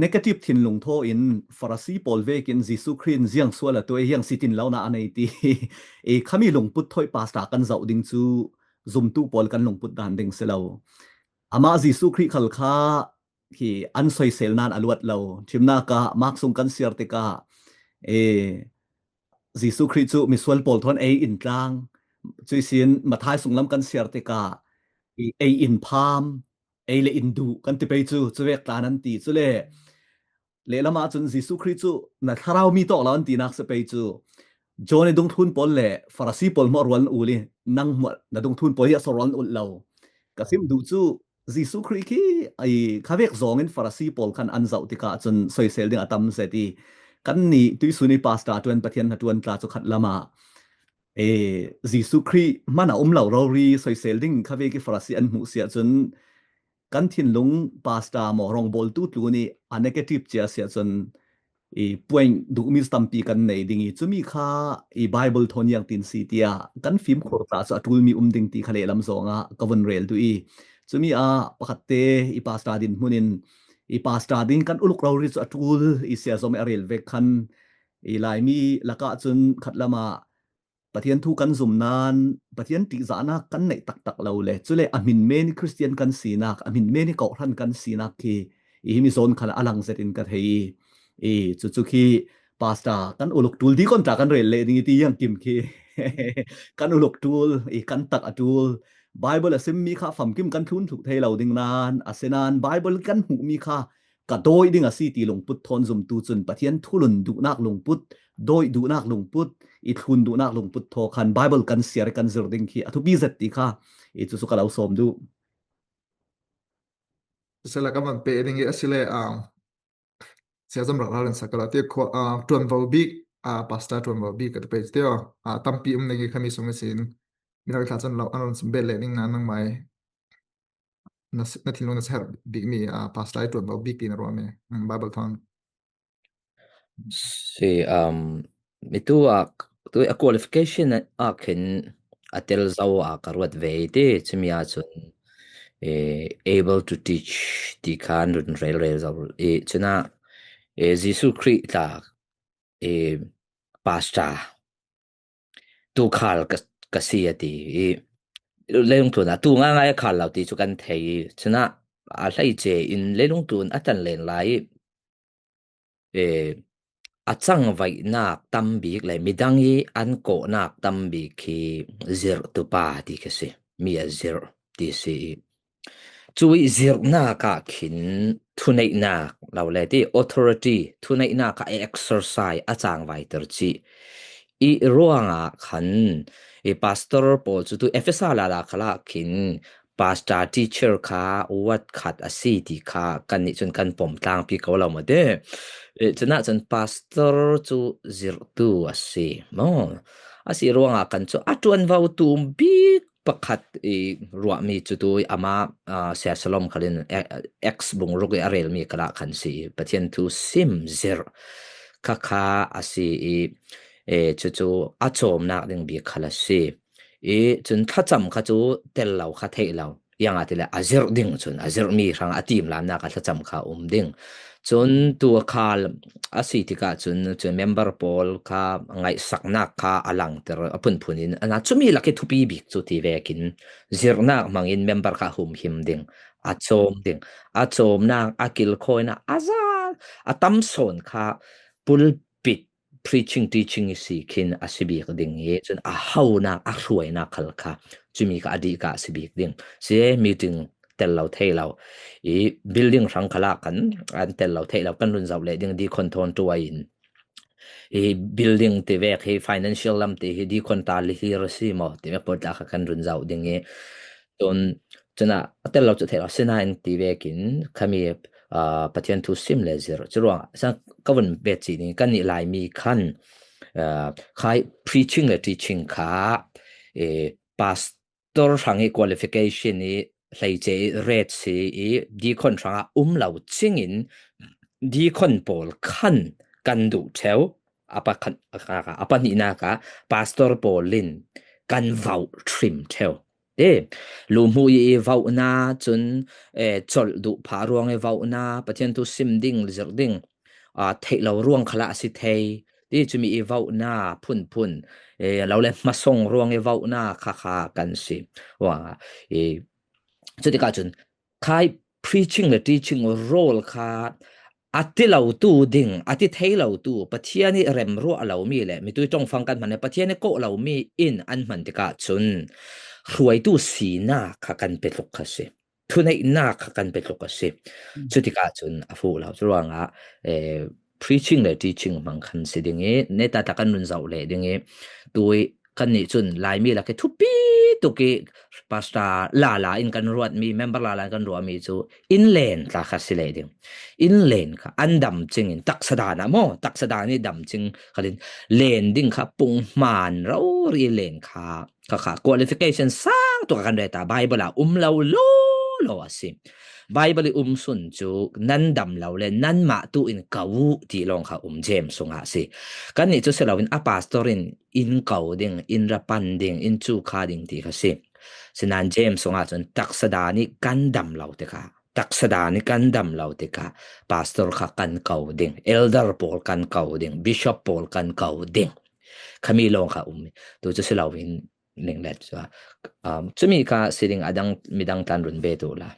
negative thinlung thaw in Farasi pawl vekin Jesuh Khrih in ziang sual a tuah i hiang sitin lo na a nei ti i khami lungput thawi pastor kan zoh ding cu zumtu pawl kan lungput dan ding si lo. Amah Jesuh Khrih khal kha khi an soisel nan a luat lo. Ṭhimnak ah Mark sung kan siar tikah, e, Jesuh Khrih cu misual pawl thawn ei in tlang. Cuih sin Matthai sunglam kan siar tikah, i, ei in pham, ei le in duh kan ti pei cu, cu vek tla nan ti. Cule lehlam ah cun Jesuh Khrih cu na thlarau mi tawk lo an tinak si pei cu, John i dungthlun pawl le Farasi pawl hmuah rual an ul i, nang hmuah na dungthlun pawl hi a so rual an ulh lo. Ka sim duh cu Jesuh Khrih khi i khavek zawng in Farasi pawl khan an zoh tikah cun soisel ding a tam zet i, kannih tuihsun i pastor ṭuan Pathian hnaṭuan tla cu khat lamah, e, Jesuh Khrih hman a um lo rori soisel ding khavek i Farasi an hmuh si ahcun kan thinlung pastor maw rawngbawltu tlun i a negative cia si ahcun i point duhmi tampi kan nei ding i, cumi kha i Bible thawn iang tin si tia kan fimkhur ta chu a ṭulmi um ding ti kha lehlam zawnga ka vun rel duh i, cumi a pakhatte i pastor dinhmunin i pastor ding kan uluk rori chu a ṭul i sia zawm a rel vek khan i Laimi lakah chun khat lama Pathian thu kan zum nan Pathian ṭihzahnak kan neih taktak lo le, cule a hmin men i Khristian kan sinak, a hmin men i kawhhran kan sinak khi i himi zawn khalah a lang zetin ka thei i, i cucu khi pastor kan uluk ṭul dikon ta kan rel leh ding i ti iang kim khi kan uluk ṭul i kan tak a ṭul Bible a simmi kha famkim kan thlun thluh thei lo ding nan, a si nan Bible kan hmuhmi kha ka dawi ding a si ti lungput thawn zumtu cun Pathian thulun duhnak lungput, dawi duhnak lungput, i thlun duhnak lungput thaw khan Bible kan siar i kan zir ding khi a thupi zet ti kha i cucu ka lo sawm duh. Sila ka man pe ding i a si le, um, sia zam rak ral in sakala ti khua, uh, tuan vo bik, uh, pastor tuan vo bik ka te pe ti, uh, tampi um ding i khami sung i sin. Minau i thla cun lo an ron sim bet le ding nan nangmai na si-, na thinlung na ser bikmi, ah, pastor i tuan lo bik ti na ruah mi, mm, Bible thawn. Si, um, mi tu a, tu a qualification a khin a tel zo a ka ruat ve i ti, cumi a cun, eh, able to teach ti khan run rel rel zo i, cuna, eh, Jesuh Khrih tla, eh, pastor tu khal ka, ka si a ti i, leilung tlun a tu ngaingai a khal lo ti cu kan thei i, cuna a hleice in leilung tlun a tan len lai i, eh, a cangvaihnak tam bik le midang i an kawhnak tam bik khi zirhtu pa ti kha si, mi a zirh ti si i, cu i zirhnak ah khin thuneihnak lo le ti authority thuneihnak ah exercise a cangvaiter cih i ruangah khan i pastor pawl cu tu Efesa lala khalah khin pastor teacher kha wat khat a si ti kha kannih cun kan pom tlangpi ko lo maw te. Eh, cunah cun pastor cu zirhtu a si maw? A si ruangah kan cu a ṭuanvo tum bik pakhat i ruahmi cu tu i amah, ah, Sia Salom khalin, eh, Acts bung ruk i a relmi khalah khan si i Pathian thu sim zirh kha kha a si i, eh, cucu a cawmnak ding bik khal a si. I cun thlacam kha cu tel lo kha theih lo. Iang a ti le a zirh ding cun a zirhmi hrang a timlamnak a thlacam kha um ding. Cun tu a khal a si tikah cun, cun member pawl kha ngaihsaknak kha a langter a phunphun in a na cumi lak i thupi bik cu ti vekin zirhnak hmangin member kha humhim ding, a cawm ding, a cawmnak, a kilkhawinak, a za, a tam sawn kha pulpit preaching, teaching i si khin a si bik ding i cun a honak, a hruainak khal kha cumi kha a dih kha a si bik ding. Si meeting tel lo thei lo i building hrang khalah kan an tel lo thei lo kan run zoh leh ding deacon thawn ṭuai in i building ti vek hi financial lam ti hi deacon ta lihlir a si maw ti vek pawl ta kha kan run zoh ding i tun cunah a tel lo cu thei lo si nain ti vekin khami, ah, Pathian thu sim le zir cu ruang sa ka vun bet cih ding kan nih Laimi khan, ah, khai preaching le teaching kha, eh, pastor hrang i qualification i hleice i ret si i deacon hrangah um lo cingin deacon pawl khan kan duh ṭheu. A pakhat, a, a pahnihnak ah pastor pawl in kan vauh ṭhim ṭheu. Ti, luhmuh i vauhna cun, eh, colh duh phah ruang i vauhna, Pathian thu sim ding, zirh ding, ah, theih lo ruang khalah a si thei. Ti, cumi i vauhna phunphun, eh, lo le hmasong ruang i vauhna kha kha kan si. Wa, i, cutikah cun khai preaching le teaching role kha a ti lotu ding, a ti thei lotu, Pathian i remruah lomi le mitui ṭongfang kan hman le Pathian i kawh lomi in an hman tikah cun hruaitu sinak kha kan pe tluk kha si. Thuneihnak kha kan pe tluk a si. Mm. Cutikah cun a fuh lo. Curuangah, eh, preaching le teaching hmang khan si ding i, neta ta kan run zoh leh ding i, tui kannih cun Laimi lak i thupi tuk i pastor lala in kan ruatmi, member lala in kan ruahmi cu inn len tla kha si leh ding. Inn len kha an dam cingin taksa dan ah maw, taksa dan i dam cing khalin len ding kha pung hmaan rori len kha, kha kha qualification sang tuk a kan reta Bible ah um lo lo lo a si. Bible i um sun cu nan dam lo le nanmah tu in ko uh ti lawng kha um James sungah si. Kannih cu si loin a pastor in in ko ding, in ra pan ding, in cu kha ding ti kha si. Sinain James sungah cun taksa dan i kan dam lo tikah, taksa dan i kan dam lo tikah pastor kha kan ko ding, elder pawl kan ko ding, bishop pawl kan ko ding. Khami lawng kha um. Tu cu si loin ning let cu. Um, cumi kha si ding a dang, midang tlan run bet uh la.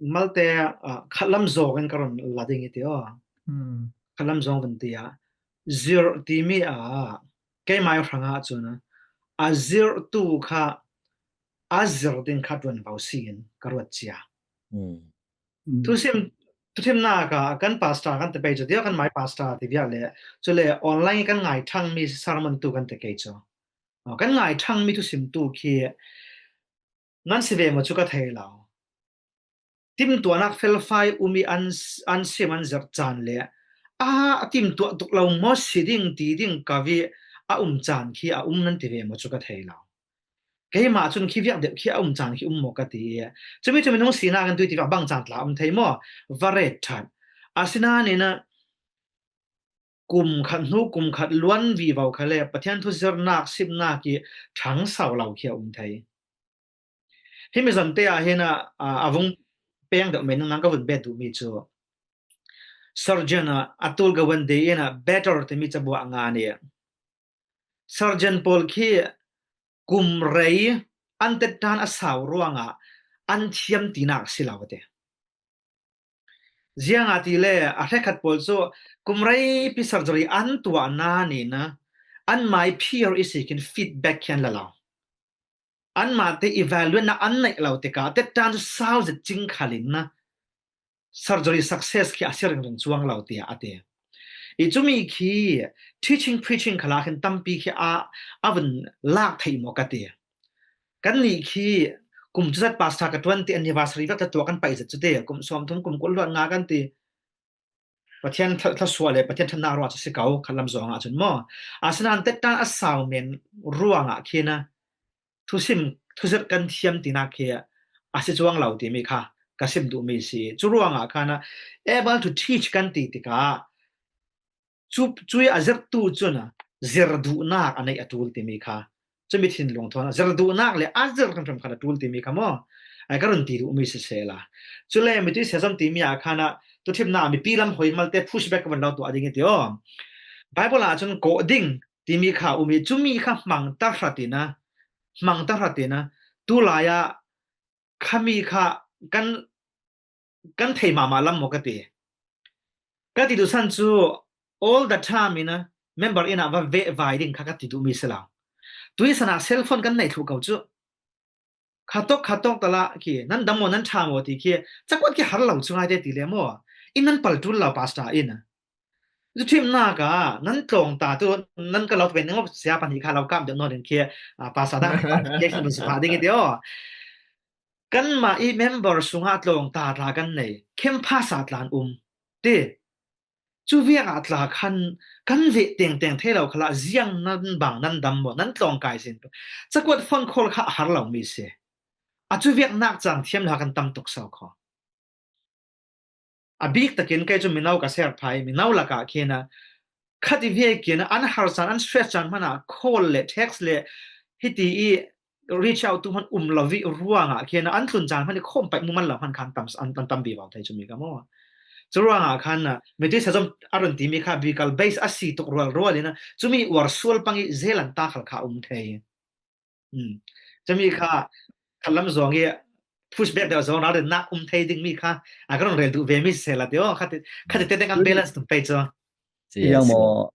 Malte, ah, khatlam zawng in ka run la ding i ti aw. Hmm. Khatlam zawng vun ti ah. Zir timi ah, keimai hrangah cun a zirtu kha a zir ding kha ṭuanvo si in ka ruat cia. Hmm. Hmm. Thusim, thuthimnak ah kan pastor kan ti pei cu ti aw, kan mai pastor ti viar le, cule online i kan ngai ṭhangmi sermon tu kan ti kei cu. Aw, kan ngai ṭhangmi thusim tu khi nan si ve maw cu ka thei lo. Timtuahnak felfai um i an, an sim an zirh caan le a, a timtuah tuk lo maw si ding ti ding ka vi a um caan khi a um nan ti ve maw cu ka thei lo. Keimah cun khi viak deuh khi a um caan khi um maw ka ti i, cumi cu minung sinak in tui tivak bang caan tla um thei maw? Va ret ṭhat. Asinain a kum khat hnu kum khat luan vivo kha le Pathian thu zirnak, simnak i ṭhangso lo khi a um thei. Himi zante ah hin a, a, a vung peng deuh men nang ka vun bet duhmi cu Sergeant a, Atul Gawande in a Better timi cabuah ngan i Sergeant pawl khi kum rei an tettan a sau ruangah an thiam tinak si lo a ti. Ziangahtile a hrekkhat pawl cu kum reipi surgery an tuah nain anmai peer ihsi khin feedback khi an la lo. Anmah te evaluate nak an neih lo tikah tettan cu sau zet cing khalin surgery success khi a si ringring cuang lo tiah a ti. I cumi khi teaching preaching khalah khin tampi khi a, a vun lak theih maw ka ti. Kannih khi kum cuzat pastor ka twenty anniversary vek tla tuah kan paih zet cu ti, kum sawmthum kum kul luat nga kan ti. Pathian thla-, thlasuah le Pathian ṭhatnak ruah cu si ko, khatlam zawng ah cun maw. Asinain tettan a sau men ruangah khin a thusim, thuzirh kan thiam tinak khi a si cuang lo timi kha ka sim duhmi si. Cu ruangah khan a able to teach kan ti tikah cu, cui a zirhtu cun a zir duhnak a neih a ṭul timi kha cumi thinlung thawn a zir duhnak le a zir hrimhrim khan a ṭul timi kha maw? Ai ka run ti duhmi sisehla. Cule mitui siazom timi ah khan a tuṭhimnak mipi lam hoi malte pushback ka van lo tuah ding i ti aw. Bible ah cun kawh ding timi kha um i cumi kha hmang tahratin a, hmang tahratin a, tulai ah khami kha kan, kan thei mahmah lam maw ka ti. Ka ti duhsan cu all the time in a member inn ah va veh vai ding kha ka ti duhmi si lo. Tuisan ah cellphone kan nei thluh ko cu. Khatawk, khatawk tala khi, nan dam maw, nan ṭha maw ti khi, cakuat khi har lo cu ngai te ti le maw? In nan pal ṭul lo pastor in. Ṭhimnak ah nan tlawng ta tu, nan ka lo pen ning sia pahnih kha lo kam deuh nawn in khi, a, pastor dang clarification nun si phah ding i ti aw. Kanmah i member sungah tlawng ta tla kan nei, campus ah tlan um ti. Cu viak ah tla khan kan veh tengteng thei lo khalah ziang nan bang nan dam maw, nan tlawng kai sin tu. Cakuat phone call kha a har lo mi si. A cu viak nak cang thiam lo kan tam tuk so kho. A bik takin kei cu mino ka ser phai, mino lakah khin a khat i viakin an har caan, an stress caan hmanah call le text le hiti i reach out tu hman um lo vih ruangah khin an tlun caan hman i khawm paih mumal lo hman khan tam, an, an tam vivo thei cumi ka maw. Cu ruangah khan a mitui siazom a run timi kha biblical base a si tuk rualrual in a cumi uar sual pang i zelan ta khal kha um thei. Hmm. Cumi kha khalam zawng i pushback deuh zawng ralrinnak um thei dingmi kha a ka run rel duh vemi sisehla ti aw, khat, khat tete kan balance tum pei cu. Yes. Yang maw,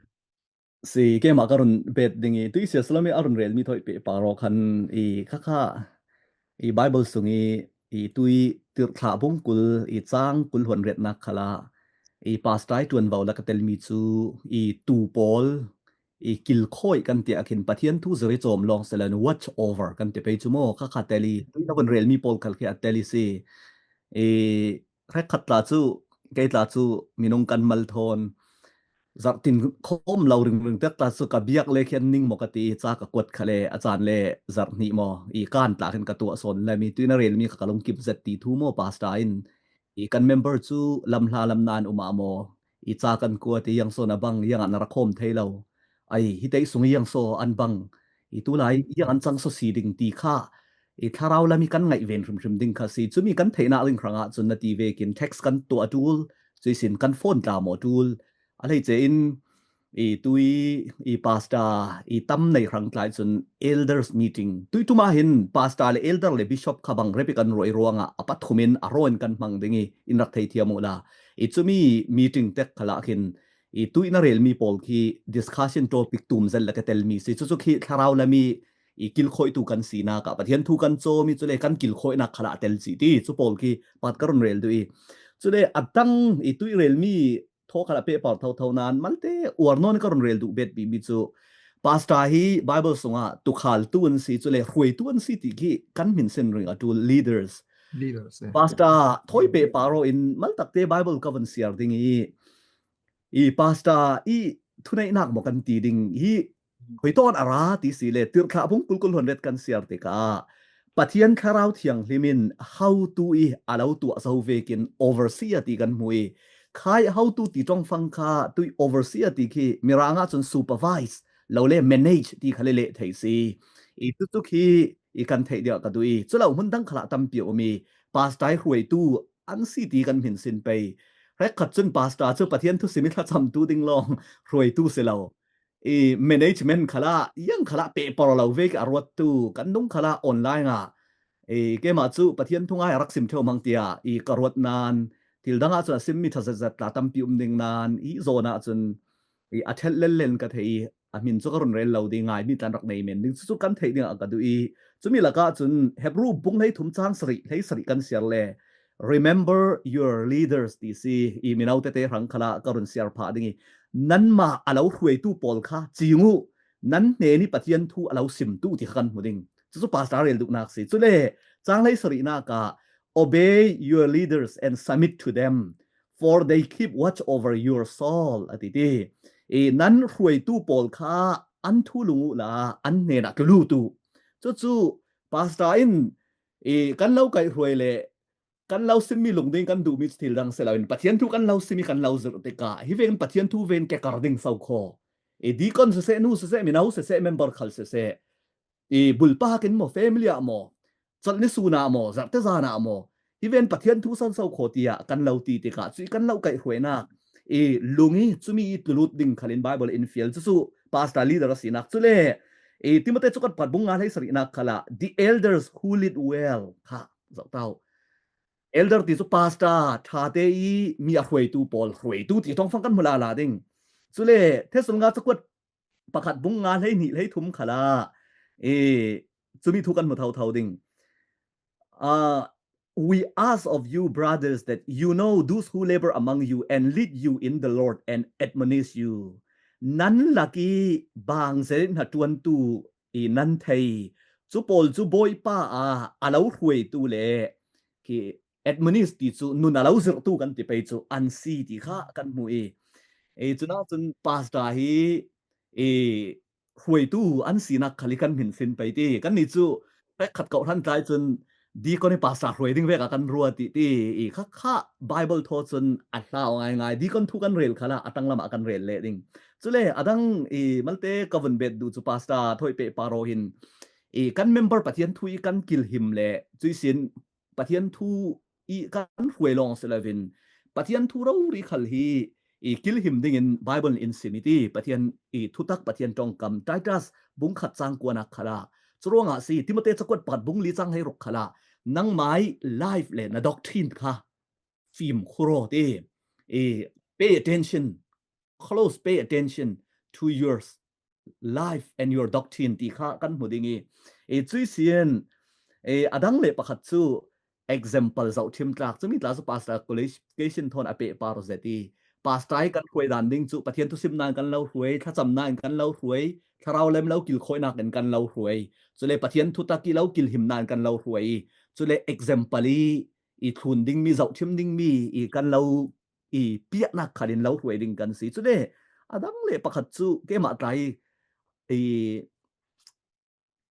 si keimah ka run bet ding i, tui siaslam i a run relmi thawi peh paro khan i khakha i Bible sung i, i tui tirhthlah bung kul i cang kul huan retnak khalah i pastor i ṭuanvo la ka telmi cu i tu pawl i kilkhawi kan tiah khin Pathian thu zir i cawm lawng sehla watch over kan ti pei cu maw, khakha tel i tui na run relmi pawl khal khi a tel i si. I hrekkhat tla cu, kei tla cu minung kan mal thawn zarh tin khawm lo ringring tek tla cu ka biak le khian ning maw ka ti i ca ka kuat kha le a caan le zarh hnih maw i kan tla khin ka tuah sawn le mi tui na relmi kha ka lungkim zet ti thu maw pastor in I kan member cu lamhla lam nan um ah maw, i ca kan kuat i yang saw na bang, yang ah na ra khawm thei lo. Ai, hi tei sung i yang saw an bang, i tulai yang an cang saw si ding ti kha i thlarau lam i kan ngaih ven hrimhrim ding kha si. Cumi kan theihnak ding hrangah cun na ti vekin text kan tuah ṭul, cuisin kan phone tla maw ṭul. A hleice in i tui i pastor i tam nei hrang tlai cun elders meeting, tui ṭum ah hin pastor le elder le bishop kha bang rep i kan ruah i ruangah a pathum in a rawn kan hmang ding i in rak thei thiam uhla, i cumi meeting tek khalah khin i tui na relmi pawl khi discussion topic tum zel la ka telmi si. Cucu khi thlarau lam i i kilkhawitu kan sinak ah Pathian thu kan cawm i, cule kan kilkhawinak khalah tel cih ti cu pawl khi pakhat ka run rel duh i, cule a dang i tui relmi thaw khalah pehpar thotho nan malte uar nawn ka run rel duh bet bimi cu pastor hi Bible sungah tukhaltu an si, cule hruaitu an si ti khi kan hminsin ring a ṭul, leaders. Leaders, eh. Pastor thawi pehpar aw in maltakte Bible ka vun siar ding i, i pastor i thuneihnak maw kan ti ding hi, hoi tawn a ra ti si le, Tirhthlah bung kul kul hluan ret kan siar tikah Pathian Thlarau Thianghlim in hotu i a lo tuah zo vekin overseer ti kan hmu i, khai hotu ti ṭongfang kha tui overseer ti khi Mirang ah cun supervise lo le manage ti kha le leh thei si. I cucu khi i kan theih deuh ka duh i, culo hmun dang khalah tampi a um i, pastor i hruaitu an si ti kan hminsin pei. Hrekkhat cun pastor cu Pathian thusim i thlacamtu ding lawng hruaitu si lo. I management khalah, yang khalah pehpar lo vek a ruattu kan nung khalah online ah, i keimah cu Pathian thu ngai a rak sim ṭheo hmang tiah i ka ruat nan, thil dang ah cun a simmi ṭha zetzet tla tampi um ding nan, i zawn ah cun i a ṭhelh lel len ka thei i, a hmin cu ka run rel lo ding, ngaimi tlan rak nei men ding cucu kan theih ding ah ka duh i, cumi lakah cun Hebru bung hleithum cang sarih, hlei sarih kan siar le, "Remember your leaders," ti si i, mino tete hrang khalah ka run siar phah ding i, nanmah a lo hruaitu pawl kha cing uh, nan hnen i Pathian thu a lo simtu ti kha kan hmu ding. Cucu pastor rel duhnak si. Cule cang hlei sarihnak ah, "Obey your leaders and submit to them, for they keep watch over your soul," a ti ti. I nan hruaitu pawl kha an thu lung uhla an hnenah tlu lut uh. Cucu pastor in i kan lo kaihhruai le kan lo simmi lungding kan duhmi cu thil dang si loin Pathian thu kan lo simi kan lo zirh tikah hi vekin Pathian thu ven kekar ding so khaw. I deacon siseh, nu siseh, mino siseh, member khal siseh, i bulpak in maw, family ah maw, calhni sun ah maw, zarhte zan ah maw, hi ven Pathian thu san so khaw tiah kan lo ti tikah cu i kan lo kaihhruainak i lung i cumi i tlu lut ding khalin Bible in fial. Cucu pastor leader a sinak. Cule i Timote cukot pakhat bung nga hlei sarihnak khalah, "The elders who lead well," kha zoh ta uh. Elder ti cu pastor ṭhate i mi a hruaitu pawl, hruaitu ti ṭongfang kan hmu lala ding. Cule Thessalonga cukot pakhat bung nga hlei hnih hlei thum khalah, i cumi thu kan hmu thotho ding. Ah, "We ask of you, brothers, that you know those who labor among you and lead you in the Lord and admonish you." Nan lak i bang zel in hnaṭuantu i nan thei, cu pawl cu Bawipa ah a lo hruaitu le khi admonish ti cu nun a lo zirhtu kan ti pei cu an si ti kha kan hmu i, i cunah cun pastor hi i hruaitu an sinak khal i kan hminsin pei ti. Kannih cu hrekkhat kawhhran tlai cun deacon i pastor hruai ding vek a kan ruat i ti. I kha kha Bible thaw cun a hlau ngaingai. Deacon thu kan rel khalah a tanglam ah kan rel leh ding. Cule a dang i malte ka vun bet duh cu pastor thawi pehpar aw hin i kan member Pathian thu i kan kilhim le cuisin Pathian thu i kan hruai lawng si loin Pathian thu rori khal hi i kilhim dingin Bible in sim i ti. Pathian i thutak, Pathian ṭongkam, Titus bung khat cang kuanak khalah, curuangah si Timote cakuat pakhat bung li cang hlei ruk khalah, "Nangmah i life le na doctrine kha fim khur aw," ti. I pay attention, close pay attention to your life and your doctrine ti kha kan hmu ding i, i cuisin i a dang le pakhat cu example zohṭhim tlak, cumi tla cu pastor qualification thawn a pehpar zet i, pastor i kan hruai dan ding cu Pathian thusim nain kan lo hruai, thlacam nain kan lo hruai, thlarau lem lo kilkhawinak in kan lo hruai, cule Pathian thutak i lo kilhim nain kan lo hruai i, cule example i i thlun dingmi, zohṭhim dingmi i kan lo i piahnak khalin lo hruai ding kan si. Cule a dang le pakhat cu keimah tlai i, i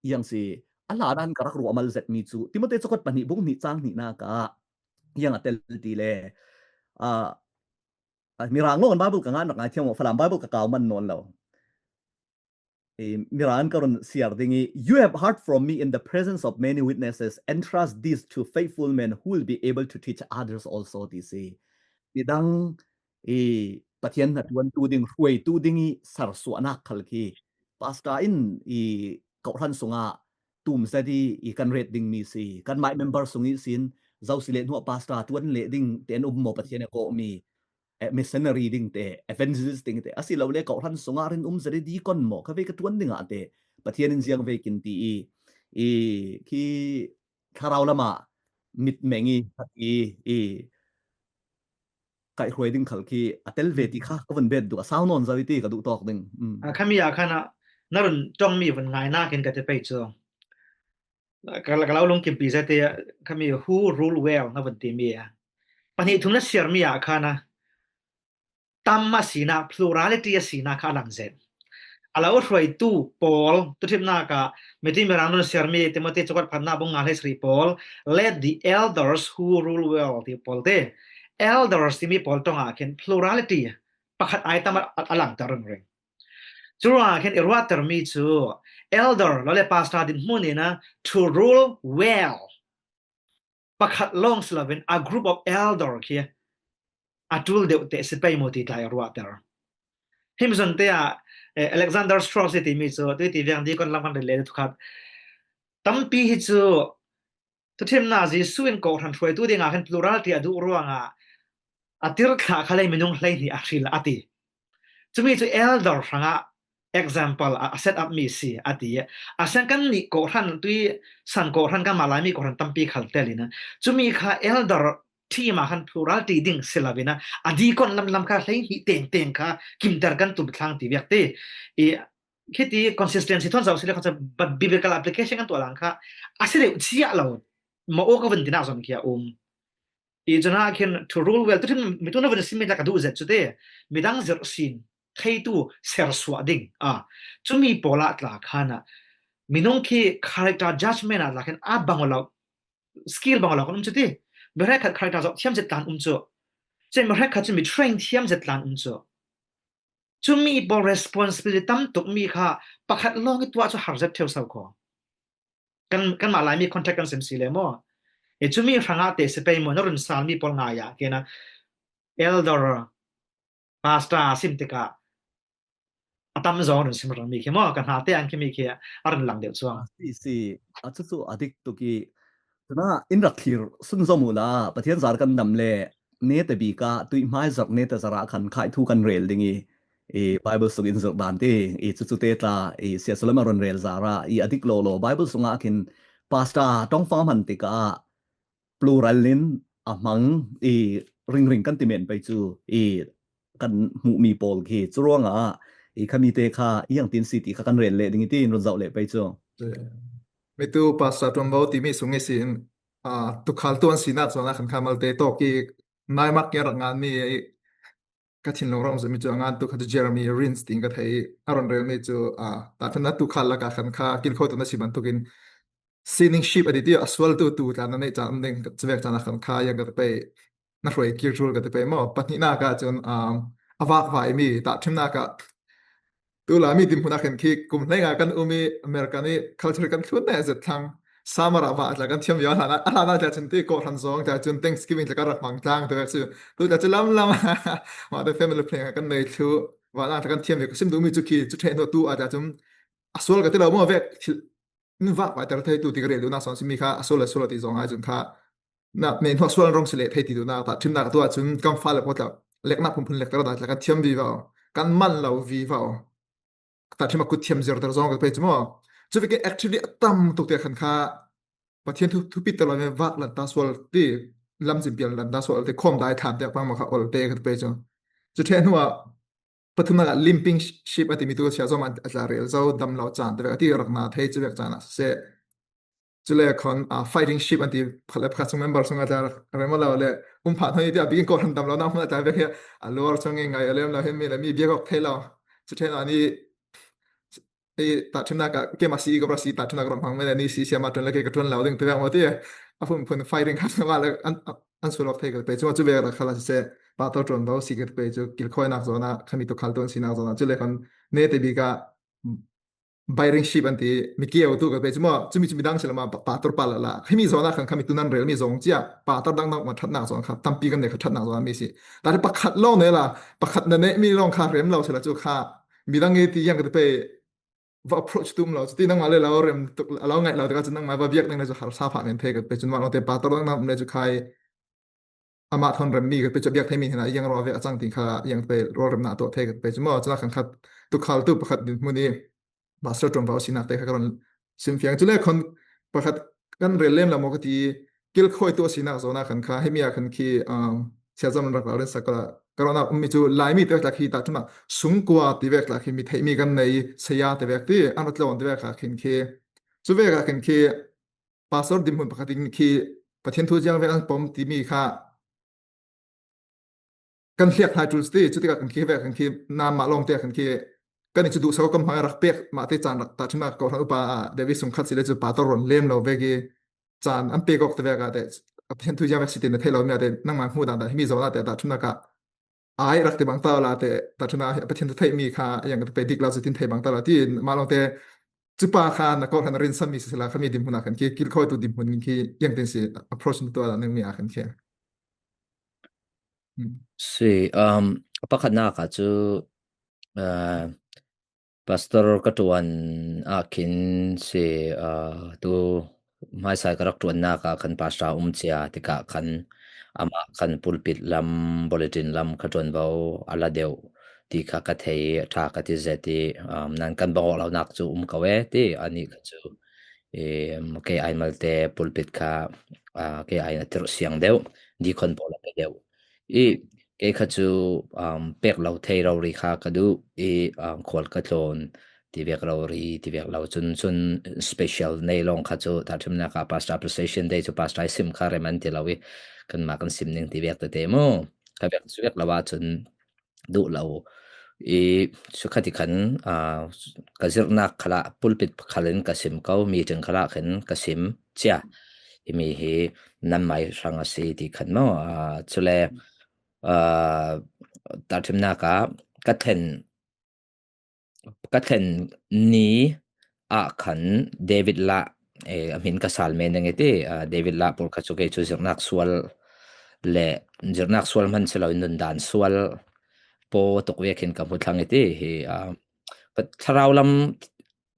yang si, a hla nan ka rak ruah mal zetmi cu Timote cakuat pahnih bung hnih cang hnihnak ah Hiang a tel ti le, ah, ah, Mirang lo kan Bible ka ngan rak ngai thiam maw, Falam Bible ka kau man nawn lo. Eh, Mirang ka run siar ding i, "You have heard from me in the presence of many witnesses. Entrust this to faithful men who will be able to teach others also," ti si. Midang, eh, Pathian hnaṭuantu ding, hruaitu ding i sarsuahnak khal khi pastor in i kohhran sungah tum zet i, i kan ret ding mi si, kanmah member sung i sin, zo si le hnuah pastor tuan leh ding te an um maw, Pathian a kawhmi, eh, missionary ding te, evangelist ding te, a si lo le kohhran sungah rin um zet i deacon maw, kha vei ka tuan dingah te, Pathian in ziang vei kin ti i, i khi thlarau lamah mitmeng i, i, i kaihhruai ding khal khi a tel ve ti kha ka vun bet duh a, sau nawn zo i ti ka duh tawk ding. Mm. Ah, khami ah khan ah, na run ṭong mi vun ngai nakin ka ti pei cu. Ka, ka lo lungkimpi zia te, khami who rule well na vun ti mi ah, pahnih thum na siar mi ah khan ah, tam a sinak, plurality a sinak kha a lang zet. A lo hruaitu pawl, tuṭhimnak ah, miti Mirang nun siar mi, Timothy cukot phatna bung nga hlei sri pawl, "Let the elders who rule well," ti pawl te. Elders timi pawl ṭong ah khin plurality, pakhat ai tam a, a, a langter ringring. Curuangah khin i ruahter mi cu elder lo le pastor dinhmun in a to rule well, pakhat lawng si loin a group of elder khi a ṭul deuh te si pei maw ti tla i ruahter. Him zon te ah, eh, Alexander Strauss i timi cu tui ti viang deacon lam kan rel le tu khat. Tampi hi cu tuṭhimnak Jesuh in kohhran hruaitu dingah khin plurality a duh ruangah a tirhthlah kha lei minung hleihnih a hril a ti. Cumi cu elder hrangah example a, a set up mi si a ti. A siang kannih kohhran tui san kohhran kanmah Laimi kohhran tampi khal tel in a, cumi kha elder team ah khan plurality ding si lo in a, a deacon lamlam kha hleihnih tengteng kha kimter kan tum thlang ti viak ti. I, khiti consistency thawn zo si le khan cu, but biblical application kan tuah lang kha a si deuh ciah lo maw aw ka vun tinak zon khi a um. I cun ah khin to rule well, tuṭhim mi tu na vun sim mi tla ka duh zet cu te, midang zirh sin theitu sersuah ding. Ah, cumi pawl ah tla khan ah, minung khi character judgment ah tla khin a bang lo, skill bang lo kan um cu ti. Mi hrekkhat character zoh thiam zet tlan um cu. Cun mi hrekkhat cu mi train thiam zet tlan um cu. Cumi pawl responsibility tam tuk mi kha pakhat lawng i tuah cu har zet ṭheu so kho. Kan, kanmah Laimi context kan sim si le maw? E, cumi hrangah te si pei maw, na run sal mi pawl ngai ah khin a, elder, pastor a sim tikah a tam zong run sim rang mi khi maw, kan hna te an khi mi khi a run lang deuh cuang. Si, si, a cucu a dik tuk i, cunah in rak thlir sunzom uhla, Pathian zar kan dam le, neta bik ah, tuihmai zarh neta zarh ah khan khaih thu kan rel ding i, i Bible sung in zirh dan ti, i cucu te tla, i Sia Solomon a run rel zar ah, i a dik lawlaw, Bible sungah khin pastor ṭongfang a hman tikah plural in a hmang i ringring kan ti men pei cu, i kan hmuhmi pawl khi cu ruangah i khami te kha i angtin si ti kha kan rel leh ding i ti in run zoh leh pei cu. Mi tu pastor ṭuanvo timi sung ihsin, aa, tukhal tuan sinak cawng ah khan kha malte tawk i naimak i a rak nganmi i ka thinlung ram zumi cu a ngan tu kha cu Jeremy Rins tiin ka thei i a run relmi cu, aa, tahṭhimnak tukhal lakah khan kha kilkho tu na si bantukin sinning ship a ti ti a sualtu tu tla na neih caan um ding cuvek caan ah khan kha yang ka ti pei, na hruai kir ṭul ka ti pei maw? Pahnihnak ah cun, um, a vakvai mi tahṭhimnak ah tu Laimi dinhmun ah khin khi kum hleinga kan um i America nih culture kan thlun neh zet thlang. Summer ah vah tla kan thiam viau, a hlan ah, a hlan ah tla cun ti kawhhran zong tla cun Thanksgiving tla kan rak hmang tlang tu cu, tu tla cu lamlam mah te family planning kan nei thluh. Vah tla kan thiam viau ka sim duhmi cu khi cu ṭheh hnu tu ah tla cun a sual ka ti lo maw vek thil in vakvaiter thei tu ti ka rel duhnak sawn simi kha a sual a sual ti zong ai cun kha na me hnuah sual an rong si leh thei ti duhnak tahṭhimnak a tuah cun kan fale pawl tla leknak phunphun lekter awknak tla kan thiam vivo, kan man lo vivo. Tahṭhim a kut thiam zirter zong ka pei cu maw? Cu vekin activity a tam tuk te khan kha Pathian thu, thupit ter lo me vak lanta sual ti lamzin pial lanta sual ti khawm dai thlam te pang maw kha ol te ka pei cu. Cu ṭheh hnuah pathumnak ah limping ship a timi tu sia zom a tla rel zo dam lo caan te vek a ti rak na thei cu vek caan ah siseh. Cule khon, ah, fighting ship an ti pakhat le pakhat sung member sung a tla rem lo le um phah hnuai ti a bikin kawhhran dam lo na hmun a tla vek hi a luar chung i ngai a lem lo hin mi le mi biak awk thei lo. Cu ṭhen ah ni i tahṭhimnak ah keimah si i ka si tahṭhimnak ram hmang men a ni si siama ṭuan le kei ka ṭuan lo ding ti vek maw ti. a phun phun firing kha sa ma le an an sulok thei ka pe chu chu ve la khala se pa to tron do si ka pe chu kil khoi nak zona khami to khal ton si nak zona chu le khan ne te bi ka biring ship an ti mi kiau tu ka pe chu mo chu mi chu mi dang sila ma pa to pa la la khami zona khan khami tu nan rel mi zong chia pa to dang dang ma that nak zona kha tampi kan ne kha that nak zona mi si ta pa khat lo ne la pa khat na ne mi long kha rem lo sila chu kha mi dang e ti yang ka pe va approach tum lo ti nang ma le lo rem tuk lo ngai lo ta ka chu nang ma va biak nang le chu har sa pha men the ka pe chu ma lo te pa to dang dang le chu khai ama thon rem mi ka pe chu biak thei mi hina yang ro ve a chang ting kha yang pe ro rem na to the ka pe chu mo chu na khan khat tu khal tu pakhat din hmuni master tron va si nak te kha ka ron sim fiang chu le khon pakhat kan rel lem la mo ka ti kil khoi tu si nak zona khan kha hemi a khan khi um sia zam rak la ren sa ka ka ron a um mi chu lai mi te vek la khi ta thuna sung kwa ti vek la khi mi thei mi kan nei saya te vek ti an tlon te vek kha khin khi chu vek kha khin khi pastor dim hun pakhat in khi Pathian thu jiang vek an pom ti mi kha kan hliak hlai tul ti chu ti ka kan khi vek kan khi na ma long te kan khi kan chu du sa ko kan hmang rak pek ma te chan rak ta thuna ko han upa David sung khat si le chu pa to ron lem lo vek i chan an pe gok te vek a te Pathian thu jiang vek si te na thei lo mi a te nang ma hmu dan da himi zo na te ta thuna ka ai rak te bang ta la te ta thuna Pathian thu thei mi kha yang te pe dik la chu tin thei bang ta la ti ma long te chu pa kha na ko han rin sam mi si la kha mi dim hun a kan khi kil khoi tu dim hun khi yang tin si approach tu la nang mi a kan khi Si um pakhat na ka chu uh, pastor ka tuan a khin si uh, tu mai sai ka rak tuan na ka kan pastor um chia ti ka kan ama kan pulpit lam bulletin lam ka tuan bau ala deu ti kha ka thei tha ka ti ze ti um, nan kan bang lo nak chu um ka we ti ani ka chu um, ke ai mal te pulpit kha uh, ke ai na tir siang deu di khon bol pe deu i ke kha chu um, pek lo thei ro ri kha ka du i um, khol ka thlon ti vek lo ri ti vek lo chun chun special nei long kha chu ta thim na ka pastor appreciation day chu pastor sim kha reman ti lo i kan ma kan sim ning ti vek te te mo ka vek chu vek lo wa chun duh lo i chu khati khan ka zirnak khala pulpit khalin ka sim ko meeting khala khin ka sim chia himi hi nan mai hrang a si ti khan maw chule tarthimnak ah ka thlen ka thlen ni ah khan David lah a hmin ka sal men ding i ti David lah pawl kha chu kei chu zirnak sual le zirnak sual hman si lo in nundan sual paw tuk vek hin ka hmu thlang i ti hi thlarau lam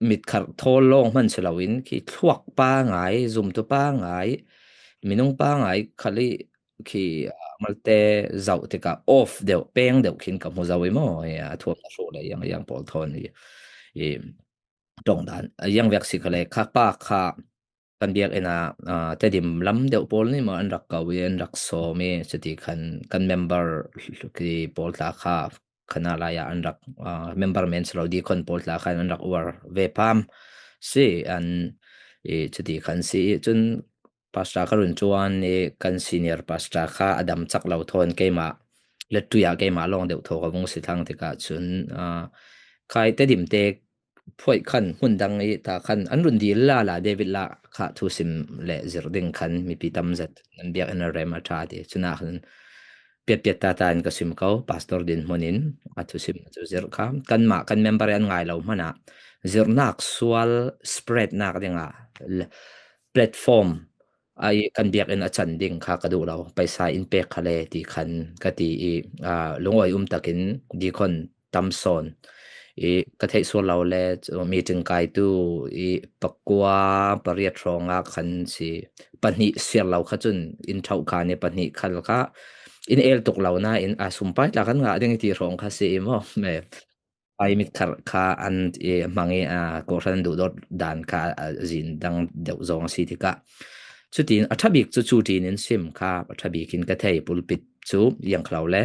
mit kharh thawl lawng hman si lo in khi thluak pa ngai zumtu pa ngai minung pa ngai khali khi malte zauh tikah off deuh peng deuh khin ka hmu zo i maw a thuam na hruh le yang yang pawl thawn i ṭawng dan yang vek si kha le kha pa kha kan biak ina Tedim lam deuh pawl ni maw an rak kau i an rak sawm i chuti khan kan member khi pawl tla kha khana lai ah an rak member men si lo deacon pawl tla khan an rak uar ve pam si an i chuti khan si i chun pastor ka run chuan i kan senior pastor kha a dam chak lo thawn keimah le tuiah keimah lawng deuh thaw ka vung si thlang tikah chun khai Tedim te phuaih khan hmun dang i ta khan an run dil la la David lah kha thusim le zir ding khan mipi tam zet an biak in a rem a ṭha ti chunah khan piat piat ta ta in ka sim ko pastor din hmun in a thusim chu zir kha kanmah kan member an ngai lo hmanah zirnak sual spread nak dingah platform ai kan biak in a chan ding kha ka duh lo paisa in pek kha le ti khan ka ti i lungawi um takin deacon tam sawn i ka theih sual lo le meeting kaitu i pakua pariat hrawng a khan si pahnih siar lo kha chun in thauh khan i pahnih khal kha in el tuk lo na in a sumpai tla kan ngah ding i ti hrawng kha si i maw me pai mit kharh kha an i hmang i a kawhhran duhdawt dan kha a zin dang deuh zawng a si tikah chutin a ṭha bik chu chutin in sim kha a ṭha bik in ka thei pulpit chu iang kha lo le